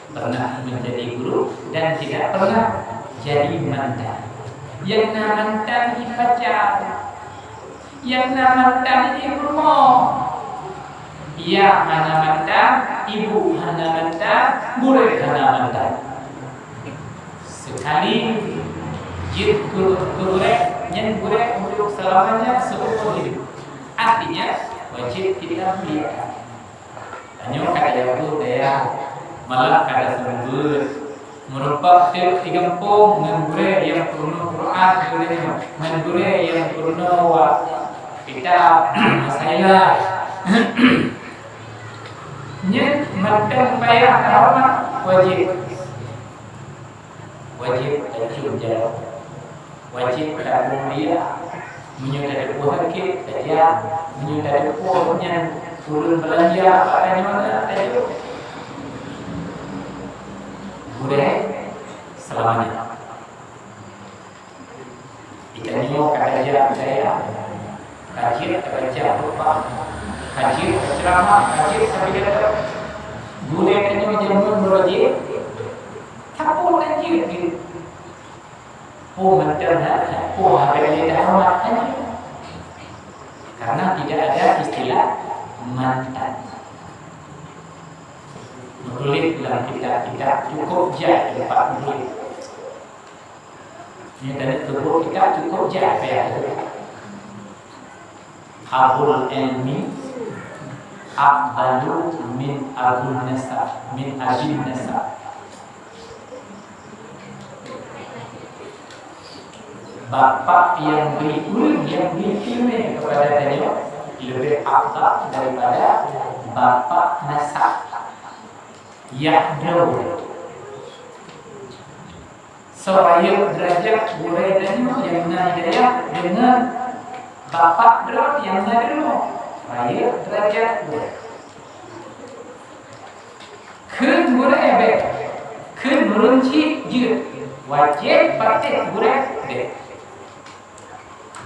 Pernah menjadi guru dan tidak pernah jadi mantan. Nyang na mantan i pacar. Nyang na mantan i rumoh. Yah hana mantan, ibu hana mantan, gurée hana mantan. Sekali jeuet keu gurée, nyan gurée untuk selamanya seumur hidup. Artinya, wajib kita muliakan. Tanyoe ka daya bu daya, malah ka da seumeubeuet. Meurumpok teuk di gampông ngon gurée nyang peurunoe Quran geutanyoe, ngon gurée nyang peurunoe wak kitab Musailah. Nyan mantong payah tahoreumat, wajéb. Wajéb tacok jaroe. Wajéb tapeumulia. Meunyoe tateupeue sakét, tajak. Meunyoe tateupeue nyan ureuëng beulanja, bak tanyoe na tajok. Gurée seulama nyan. Geutanyoe ka tajak daya, ka jeuet tabaca khutbah, ka jeuet taceuramah, ka jeuet tapidato. Gurée tanyoe jameun meurajih, sapeue ka jeuet geuh. Peue mantong hana, peue haba lé dah horeumat hana. Karena tidak ada istilah mantan. Meutuléh lam kitab-kitab cukup jai teumpat meutuléh. Nyan tadi teubuk kitab cukup jai payah. Akhul ilmi afdalu min akhun nasab, min akhin nasab. Bapak yang beri, ureuëng nyang bri iéleumé keupada tanyoe leubeh afdal daripada bapak nasab. Yah droe. Soe rayeuk deurajat gurée tanyoe nyang na hidayah deungon bapak droe nyang na droe. Rayeuk deurajat gurée. Kheun gurée bèk, kheun ureuëng chik jeuet, wajéb patéh gurée bèk.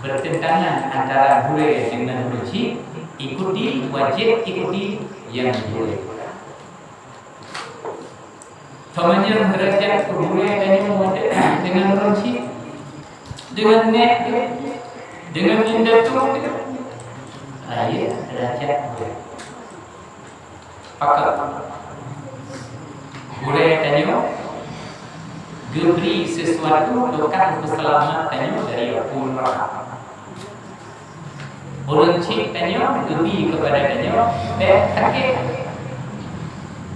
Bertentangan antara gurée dengan ureuëng chik, ikuti, wajéb ikuti nyang gurée. Peumanjang deurajat gurée tanyoe dengan ureuëng chik, dengan nèk, dengan indatu, rayeuk deurajat gurée. Pakon? Gurée tanyoe geubri sesuatu teuka peuseulamat tanyoe dari apui neuraka. Ureuëng chik tanyoe geubri keupada tanyoe bèk sakét.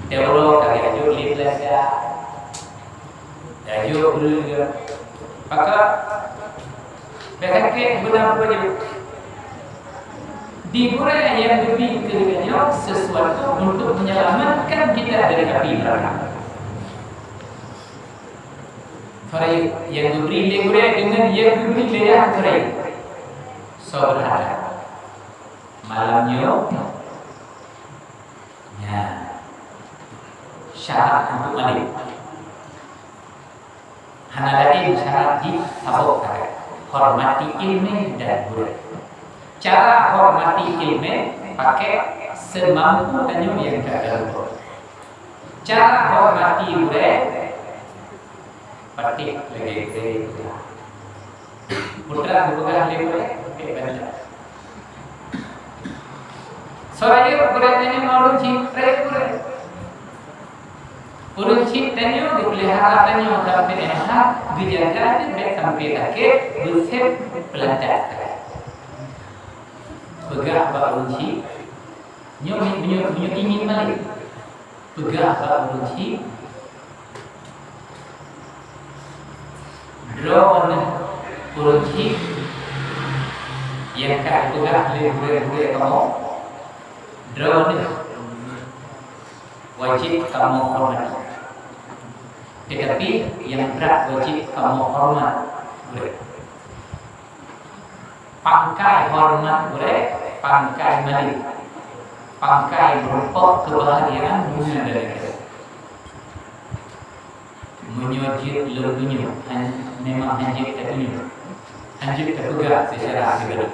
Teuroe ka geujok lé beulanja. Tajok ureuëng, maka bèk sakét beuna peue jeuet. Di gurée nyang geubri keu geutanyoe sesuatu untuk menyelamatkan kita dari api neraka. Soe rayeuk nyang geubri lé gurée deungon nyang geubri lé yah gurée. Soe berhak? Malam nyoe. Nyan syarat untuk malém. Hana laén syarat jih saboh kata, hormati iéleumé dan gurée. Cara hormati iéleumé pakék seumampu tanyoe nyang ka teurumpok. Cara hormati gurée, patéh lagée gurée. Putra geupeugah lé gurèe, "Bèk bantah." Soe rayeuk gurèe tanyoe ngon ureueng chik, rayeuk gurèe. Ureueng chik tanyoe geupeulihara tanyoe sampoe nyan, geujaga bèk sampoe sakét, beusép peulancat. Peugah bak ureueng chik, nyoe, nyoe, nyoe ingin malèe. Peugah bak ureueng chik, "Droeneuh ureueng chik nyang ka geupeugah lé gurèe-gurèe kamoe, droeneuh wajéb kamoe hormati. Teutapi nyang brat wajéb kamoe hormat gurèe." Pangkai hormat gurèe, pangkai malèe, pangkai meurumpok keubahgiaan dunia dan akhirat. Meunyoe jeuet lom donya, han-, memang han jeuet tatunyok, han jeuet tapeugah seucara pribadi.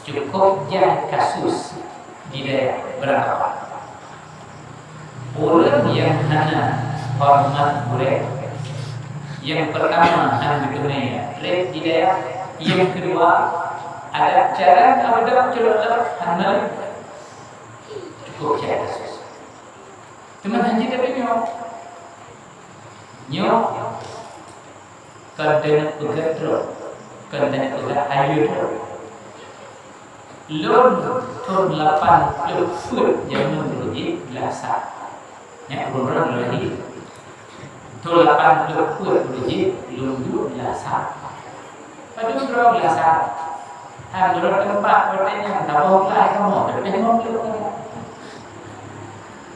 Cukôp jai kasus di dayah Beurangkapat. Ureueng nyang hana horeumat gurèe, nyang peurtama han geuteumèe trép di dayah, nyang keudua adat cara nyang beudôh culok lom hana lé. Cukôp jai kasus. Teuma han jeuet tatunyok. Nyoe kon taneuk peugah droe, kon taneuk peugah ayeue droe. Lôn thôn lapan ploh peuet jameun lôn jih glah sa. Nyak ureueng-ureueng lôn lahé. Thôn lapan ploh peuet lôn jih lôn duek glah sa. Padub droe glah sa. Hai, meunurot teumpat watèe nyan saboh glah kamoe, leubeh limong ploh.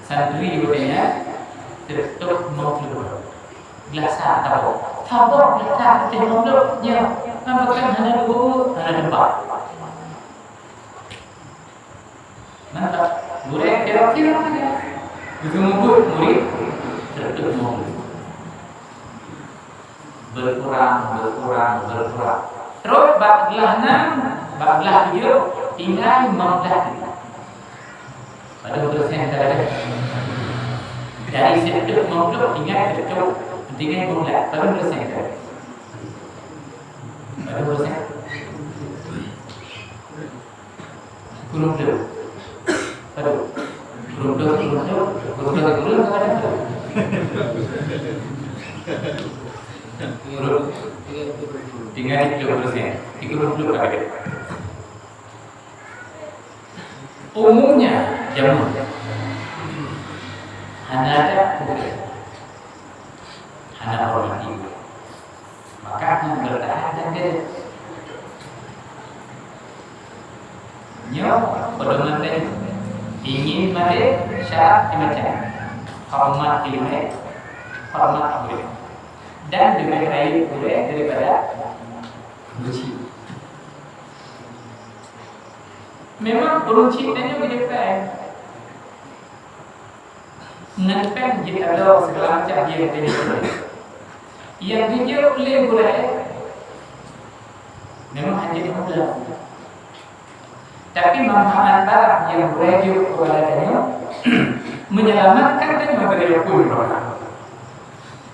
Santri watèe nyan sireutoh limong ploh. Glah sa saboh. Saboh glah sa sireutoh limong ploh. Nyoe, kan bahkan hana guru, hana teumpat. Mantap. Gurèe kira-kira saja. Geuseumeubeuet murit sireutoh limong ploh. Berkurang, berkurang, berkurang. Terus bak glah nam, bak glah tujoh, tinggai limong blah. Padum persen ka lagèe? Dari sireutoh limong ploh tinggai sireutoh, tinggai limong blah. Padum persen ka lagèe? Padum persen? Kureueng ploh. Aduh. Kureueng ploh, kureueng ploh, kureueng ploh, kureueng ploh, kureueng ploh. Kureueng. Tinggai tiga puluh persen. Tiga puluh persen. Umumnya jameun hana ada gurèe, hana hormati gurèe. Maka hana bertahan dan gadoh. Nyoe pedoman tadi. Ingin malèe syarat lima macam. Hormat ileumèe, hormat gurèe. Dan leubeh rayeuk gurèe daripada geuchik. Memang ureueng chik tanyoe geujok péng. Ngon péng jitalo segala macam dia kata dia. Nyang geujok lé gurèe memang hana jeuet meulah. Tapi manfaat barang nyang gurèe jok kepada tanyoe menyelamatkan tanyoe dari api neraka.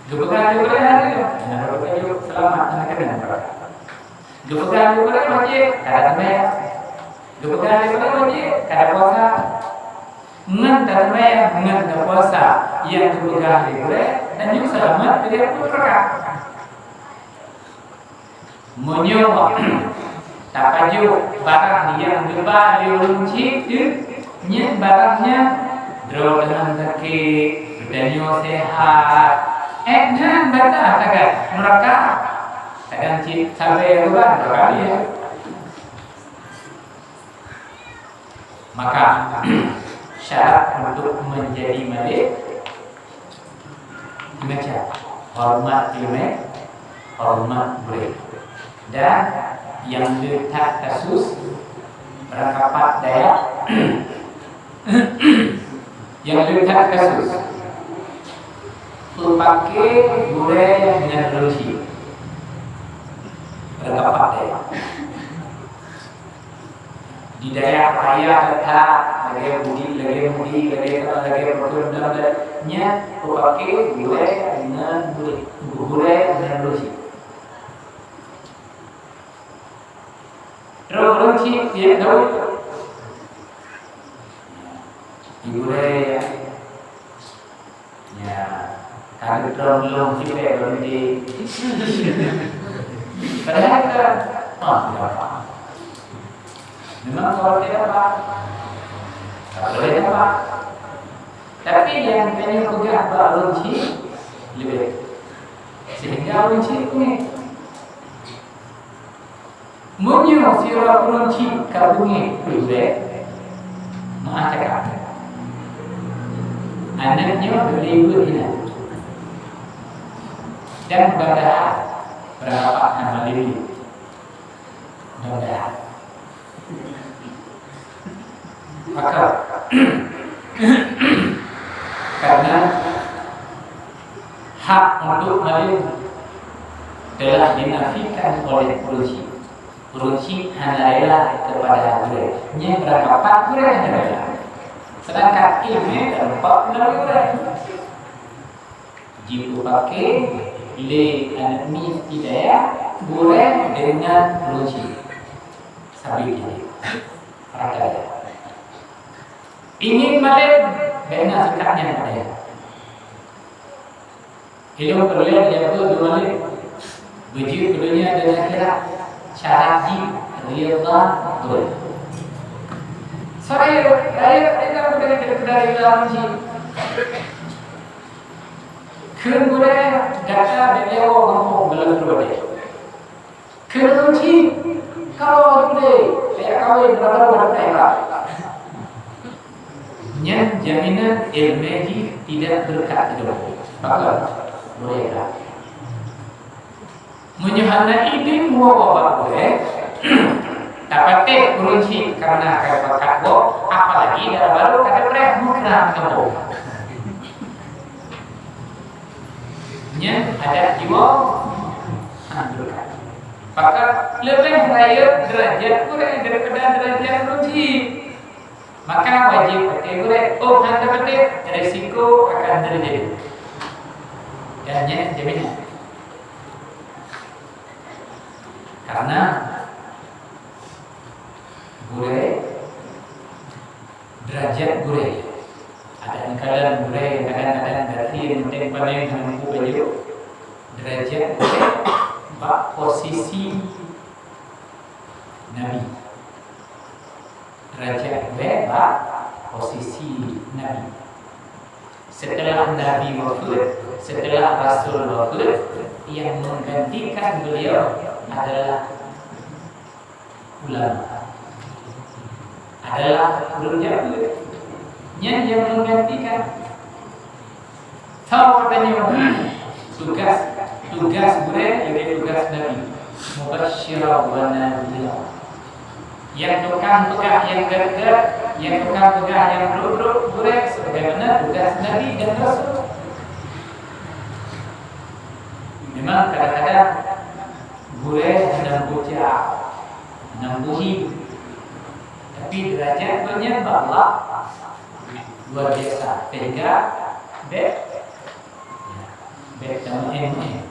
Geupeugah lé gurèe hari nyoe, hana gurèe jok selamat hana keuneuk neraka. Geupeugah lé gurèe wajéb, kada teumèe. Geupeugah lé gurèe wajéb, kada puasa. Ngon tateumèe, ngon tapuasa, nyang geupeugah lé gurèe, tanyoe seulamat dari api neraka. Meunyoe tapajoh barang nyang geuba lé ureueng chik teuh, nyan barang nyan droe deungon sakét, geutanyoe seuhat, ék nyan bantah sagai neraka. Kadang cit sabe geuba neraka dia. Maka syarat untuk menjadi malik, macam hormat ileumèe, hormat gurèe. Dan nyang le that kasus, Beurangkapat dayah, nyang le that kasus, peupaké gurèe ngon ureueng chik, Beurangkapat dayah. Di dayah raya that, lagèe Budi, lagèe Budi, lagèe, lagèe Budi, nyan peupaké gurèe ngon murit, gurèe ngon murit. Trok ureueng chik tiep daun. Ibu raya. Ya, ka geutrom lom cipek lom di. Padahai ka, ah, tidak apa. Memang kalau tidak apa, tak boleh apa. Tapi nyang tanyoe peugah bak ureueng chik leubeh. Sehingga ureueng chik beungéh. Meunyoe sidroe ureueng chik ka beungéh peue lé, meu'ah cakap. Aneuk nyoe beu lé beuet inan. Dan mudah-mudahan beurangkapat hana lé. Mudah-mudahan. Maka, karena hak untuk malem telah dinafikan oleh ureueng chik. Ureueng chik hana rela kepada gurée. Nyan beurangkapat gurée hana rela. Sedangkan ileumèe teureumpok meulalu gurée. Jipeupaké lé aneuk miet di dayah gurée deungon ureueng chik. Sabe jih. Rata ya. Ingin malem, bèk na sikap nyan padahai. Ilôn peureulèe jaga dua malem. Beujeuet keu donya dan akhirat. Syarat jih ridha Allah. Soe rayeuk, rayeuk ridha gurée daripada ridha manusia. Kheun gurée gata bèk lewat gampông galak keudroe. Keuneuk cit, kalau judé, tajak kawén, rada-rada tajak. Nyan jaminan ileumèe jih tidak berkat keudroe. Pakon? Boleh tak? Meunyoe hana idin woe bak gurée, tapatéh ureueng chik kareuna ka bakat woe, apalagi dara barô ka teupreh meukrah keuboh. Nyan adat jiwoe hana berkat. Maka leubeh rayeuk derajat gurée daripada derajat ureueng chik. Maka wajéb patéh gurée, oh hana patéh, risiko akan terjadi. Dan nyan jaminan. Karena gurée, derajat gurée. Ada kalon gurée kadang-kadang gaki manteng panéh hana mampu bajôh. Derajat gurée bak posisi Nabi. Derajat gurée bak posisi Nabi. Setelah Nabi wafat, setelah Rasul wafat, yang menggantikan beliau adalah ulama. Adalah ureueng jameun. Nyan nyang menggantikan. Tho tanyoe tugas, tugas gurée lagée tugas Nabi. Mubasysyiran wa nadhira. Nyang tukang peugah nyang gét-gét, nyang tukang peugah nyang brok-brok, gurée sebagaimana tugas Nabi dan Rasul. Memang kadang-kadang gurée hana buja, hana buhi. Tapi derajat gobnyan bak Allah luar biasa. Sehingga bèk, bèk tameu'en-meu'en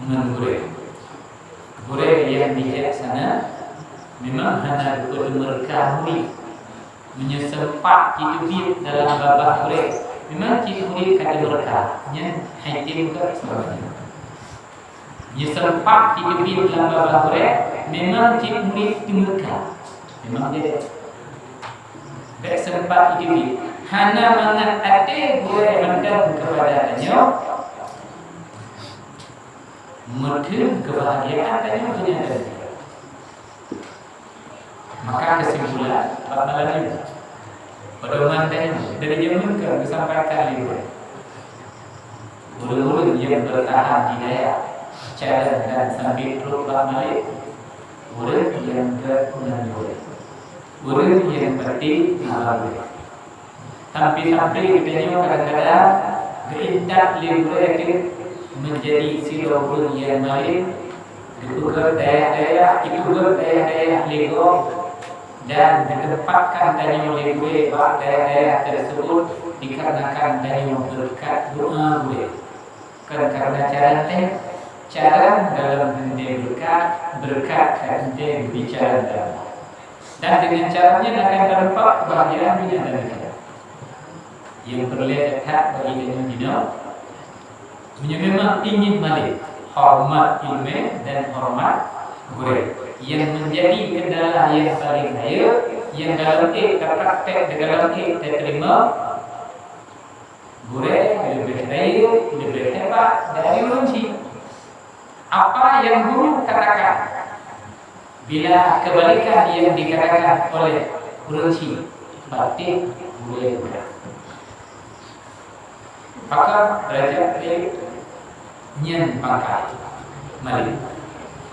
ngon gurée. Gurée nyang bijaksana memang hana geupeumeureuka murit. Meunyoe seumpat jiteubiet dalam babah gurée, memang cit murit ka teumeureuka. Nyan hai tem keu seubab nyan. Meunyoe seumpat jiteubiet dalam babah gurée, memang cit murit teumeureuka. Memang jadi. Bèk seumpat jiteubiet. Hana mangat até gurée mantong keupada tanyoe. Meuteun keubahgiaan tanyoe donya dan akhirat. Maka keusimpulan bak malam nyoe, pedoman tanyoe dari jameun ka geusampaikan lé ulôn. Ureueng-ureueng nyang beurtahan di dayah, calon dan sambil trok bak malém, ureueng nyang gét ngon gurée, ureueng nyang peunteng haba gurée. Sampai-sampai geutanyoe kadang-kadang geuintat lé gurée jeuet meunjadi sidroe ureueng nyang malém, geupeugét dayah-dayah, geupeugét dayah-dayah lé gob, dan geuteumpatkan tanyoe lé gurée bak dayah-dayah tersebut dikarenakan tanyoe beureukat doa gurée. Kon kareuna cara teuh, cara dalam hindai beureukat. Berkat ka teuntèe bicara dalam. Dan dengan cara nyan akan tampak kebahagiaan dunia dan akhirat. Nyang peureulèe that bagi tanyoe jinoe, meunyoe memang ingin malèe hormat ileumèe dan hormat gurèe, nyang menjadi kendala nyang paleng rayeuk, nyang dalam ék tapraktek, dalam ék tateurimong, gurèe leubeh rayeuk, leubeh hebat dari ureueng chik. Apa yang guru katakan, bila kebalikan yang dikatakan oleh ureueng chik, patéh gurèe muda. Maka derajat ilmu nyan pangkat malèe.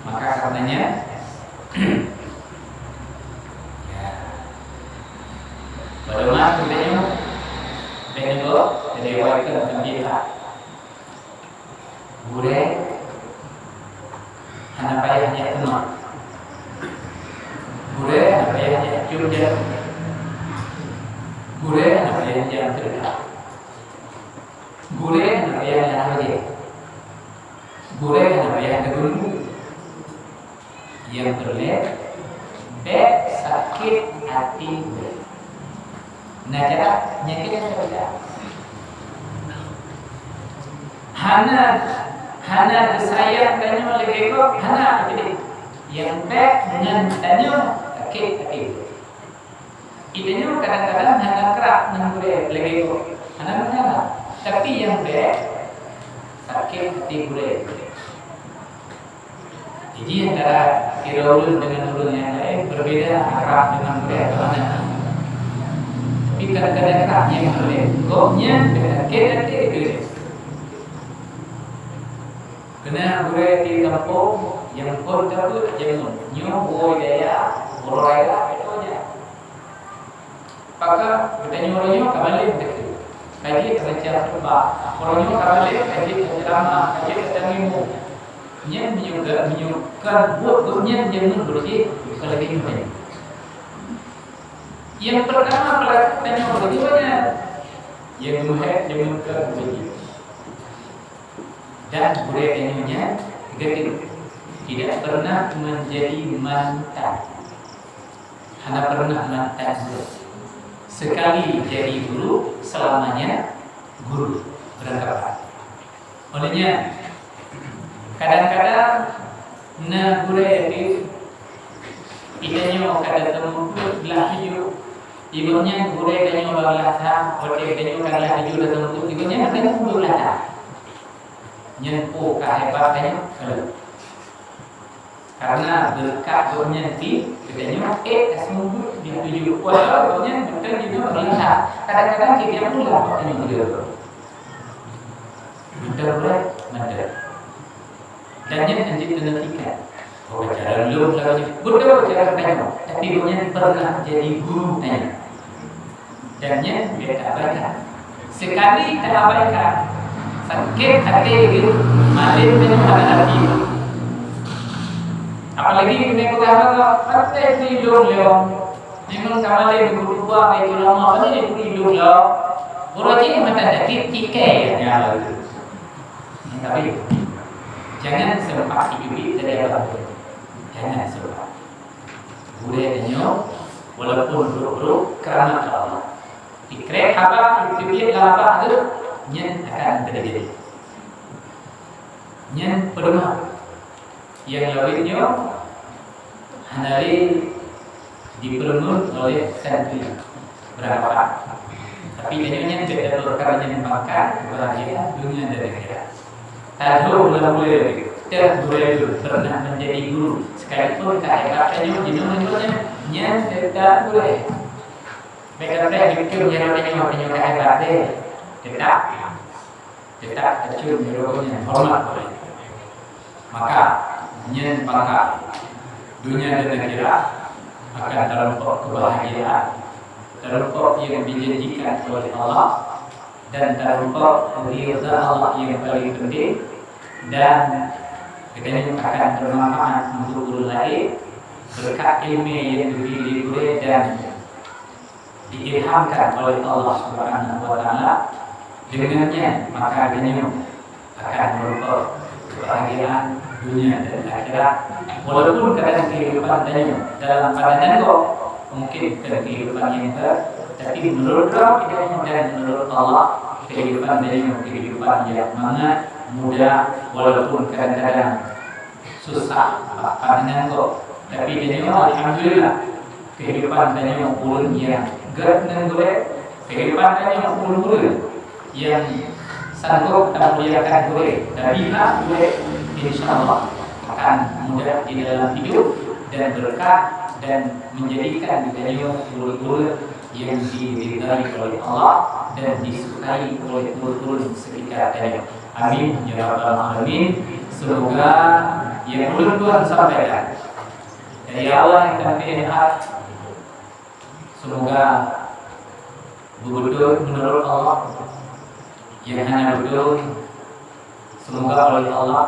Maka kareuna nyan, ya, pedoman geutanyoe, geutanyoe, jadi awai keu teubiet. Gurèe hana payah jak teuma. Gurèe hana payah jak cium jari. Gurèe hana payah jak teuka. Gurèe hana payah jak bajèe. Gurèe hana payah jak geumbuk. Nyang peureulèe, bèk sakét até gurèe. Na jarak nyang keu nyang teuka. Hana, hana geusayang tanyoe lagèe gob, hana keudéh. Nyang bèk ngon tanyoe sakét até gurèe. Geutanyoe kadang-kadang hana krab ngon gurèe lagèe gob, hana masalah. Tapi nyang bèk sakét até gurèe. Jadi, antara sidroe ureueng deungon ureueng nyang laén berbeda akrab deungon gurèe atau hana. Tapi kadang-kadang akrab nyang laén, gobnyan sakét até gurèe. Keunan gurèe di gampông nyang phôn tapeuet jameun, nyoe woe daya, uroe raya, beutôi nyan. Maka geutanyoe uroe nyoe ka malém teuka. Ka jeuet baca khutbah. Uroe nyoe ka malém, ka jeuet baceuramah, ka jeuet baceuilmu. Nyan meunyoe ka, meunyoe ka buet gobnyan jameun beureuti, ka lagèe nyoe nyan. Nyang peurtama peulaku tanyoe beureuti nyan. Nyang meuhèk jameun ka beureuti. Dan gurèe tanyoe nyan geutanyoe tidak pernah menjadi mantan. Hana pernah mantan gurèe. Sekali jadi guru, selamanya guru. Beurangkapat. Oleh nyan, kadang-kadang na gurèe di, geutanyoe ka tateumeubuet glah tujoh. Igoe nyan gurèe tanyoe bak glah sa, watèe geutanyoe ka glah tujoh tateumeubuet, igoe nyan geutanyoe peubuet glah sa. Nyan peue ka hebat tanyoe? Karena beureukat gobnyan pih, geutanyoe ék ka seumeubeuet di tujoh. Padahai gobnyan beutôi jinoe bak glah sa. Kadang-kadang cit nyang pula bak tanyoe geutanyoe. Beutôi gurèe, mantap. Dan nyan hanjeuet teuneutikan. Oh, cara lôn lawan nyan. Beutôi cara tanyoe. Tapi gobnyan pernah jadi guru tanyoe. Dan nyan bèk taabaikan. Sekali taabaikan, sakét até geuh, malém tanyoe hana arti. Apalagi keuneuk peugah, "Patéh si lôn lôn." Memang ka malém geupeugah lé ulama, "Patéh si lôn lôn." Uroe jih mata sakét, tikai nyan. Tapi jangan sempat dicubit dari abang. Jangan sempat. Gurèe tanyoe, walaupun brôk-brôk, keuramat Allah. Dikrek haba, teubiet lam babah geuh, nyan akan teujadi. Nyan peudeuman. Nyang laén nyoe hana lé dipeureumeun oleh santri. Beurangkapat. Tapi tanyoe nyan cit atoe, karena nyan pangkat, keubahgiaan dunia dan akhirat. Taduek lam ulèe, teuh gurèe pernah menjadi guru. Sekalipun ka hebat tanyoe jinoe nyan, nyan teutap gurèe. Bèk tapreh jikheun jaroe tanyoe, tanyoe ka hebat deh. Teutap. Teutap tacok jaroe nyan horeumat gurèe. Maka, nyan pangkat dunia dan akhirat akan tarumpok keubahgiaan, tarumpok nyang dijanjikan oleh Allah, dan tarumpok ridha Allah nyang paleng penting, dan geutanyoe akan beumanfaat untuk ureueng laén, beureukat ileumèe nyang geubri lé gurèe dan diilhamkan oleh Allah Subhanahu wa Taala. Deungon nyan, maka geutanyoe akan meurumpok keubahgiaan dunia dan akhirat. Walaupun kadang kehidupan tanyoe dalam pandangan gob mungkin bukan kehidupan yang berat, tapi menurut Rabbi dan menurut Allah, kehidupan tanyoe kehidupan yang mangat, mudah, walaupun kadang-kadang susah bak pandangan gob. Tapi tanyoe alhamdulillah, kehidupan tanyoe ureueng nyang gét ngon gurée, kehidupan tanyoe ureueng-ureueng nyang sanggob tamuliakan gurée, tabiha gurée, insya Allah akan mudah di dalam hidup dan berkah dan menjadikan tanyoe ureueng-ureueng yang diridai oleh Allah dan disukai oleh ureueng-ureueng sekitar tanyoe. Amin ya rabbal alamin. Semoga yang ulôn tuan sampaikan dari awal yang sampai akhir, semoga betul menurut Allah. Yang hana betul, semoga oleh Allah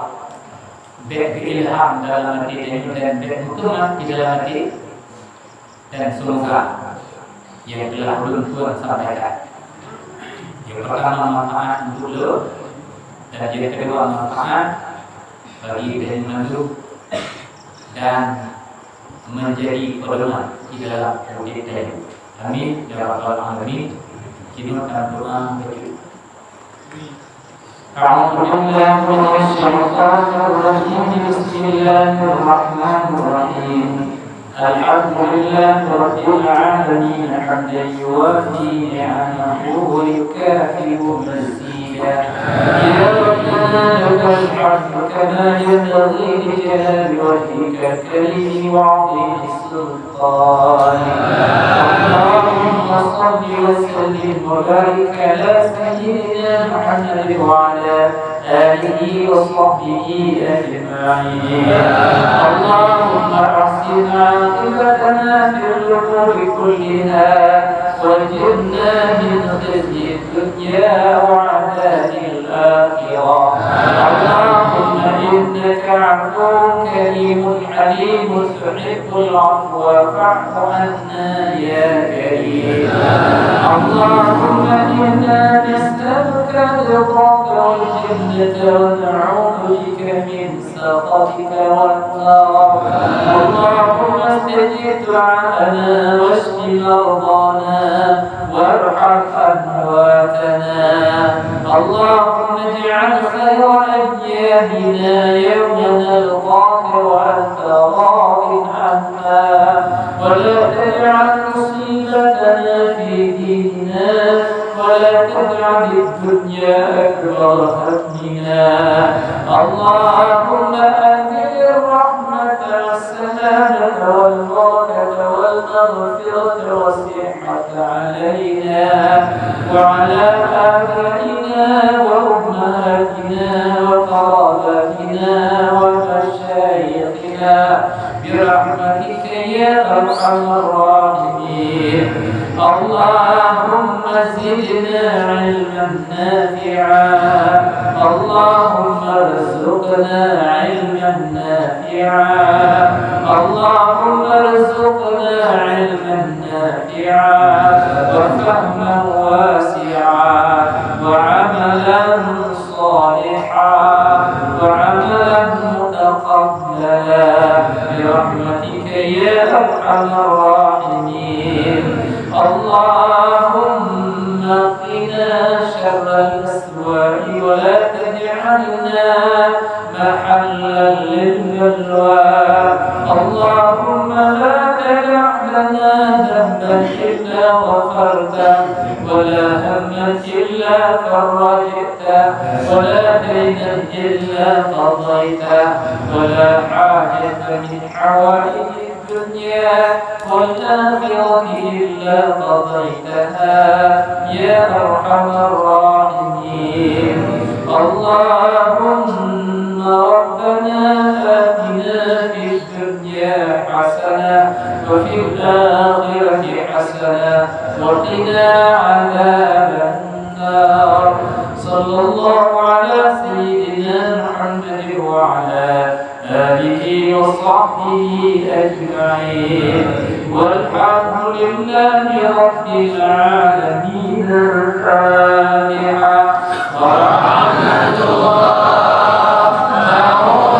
bèk geuilham dalam até tanyoe dan bèk meukeumah di dalam até. Dan semoga yang telah ulôn tuan sampaikan, yang pertama manfaat untuk lôn, dan yang kedua manfaat bagi tanyoe mandum, dan menjadi pedoman di dalam udép tanyoe. Amin ya rabbal alamin. Keunoe tameudoa bacut. أعوذ بالله من الشيطان الرجيم. بسم الله الرحمن الرحيم. الحمد لله رب العالمين، حمدا يوافي نعمه ويكافئ مزيده. يا ربنا لك الحمد كما ينبغي لجلال وجهك الكريم وعظيم سلطانك. اللهم صل وسلم وبارك على سيدنا محمد وعلى آله وصحبه أجمعين. اللهم أحسن عاقبتنا في الأمور كلها وأجرنا من خزي الدنيا وعذاب الآخرة. اللهم إنك عفو كريم حليم تحب العفو فاعف عنا يا كريم. اللهم إنا نسألك رضاك والجنة ونعوذ بك من سخطك والنار. اللهم استجب دعاءنا واشف مرضانا وارحم أمواتنا. اللهم اجعل خير أيامنا يوم نلقاك وأنت راض عنا، ولا تجعل مصيبتنا في ديننا، ولا تجعل الدنيا أكبر همنا. اللهم أنزل الرحمة والسلامة والبركة والمغفرة والصحة علينا وعلى آبائنا وأمهاتنا وقراباتنا ومشايخنا برحمتك يا أرحم الراحمين. اللهم زدنا علما نافعا. اللهم ارزقنا علما نافعا. اللهم ارزقنا علما نافعا وفهما واسعا وعملا صالحا وعملا متقبلا برحمتك يا أرحم الراحمين. اللهم قنا شر الأسواء ولا تجعلنا محلا للبلوى. اللهم لا تدع لنا ذنبا إلا غفرته ولا هما إلا فرجته ولا دينا إلا قضيته ولا حاجة من حوائج الدنيا والآخرة إلا قضيتها يا أرحم الراحمين. اللهم ربنا آتنا في الدنيا حسنة وفي الآخرة حسنة وقنا عذاب النار. صلى الله على سيدنا محمد وعلى آله وصحبه أجمعين. والحمد لله رب العالمين. الفاتحة. ورحمة الله. أعوذ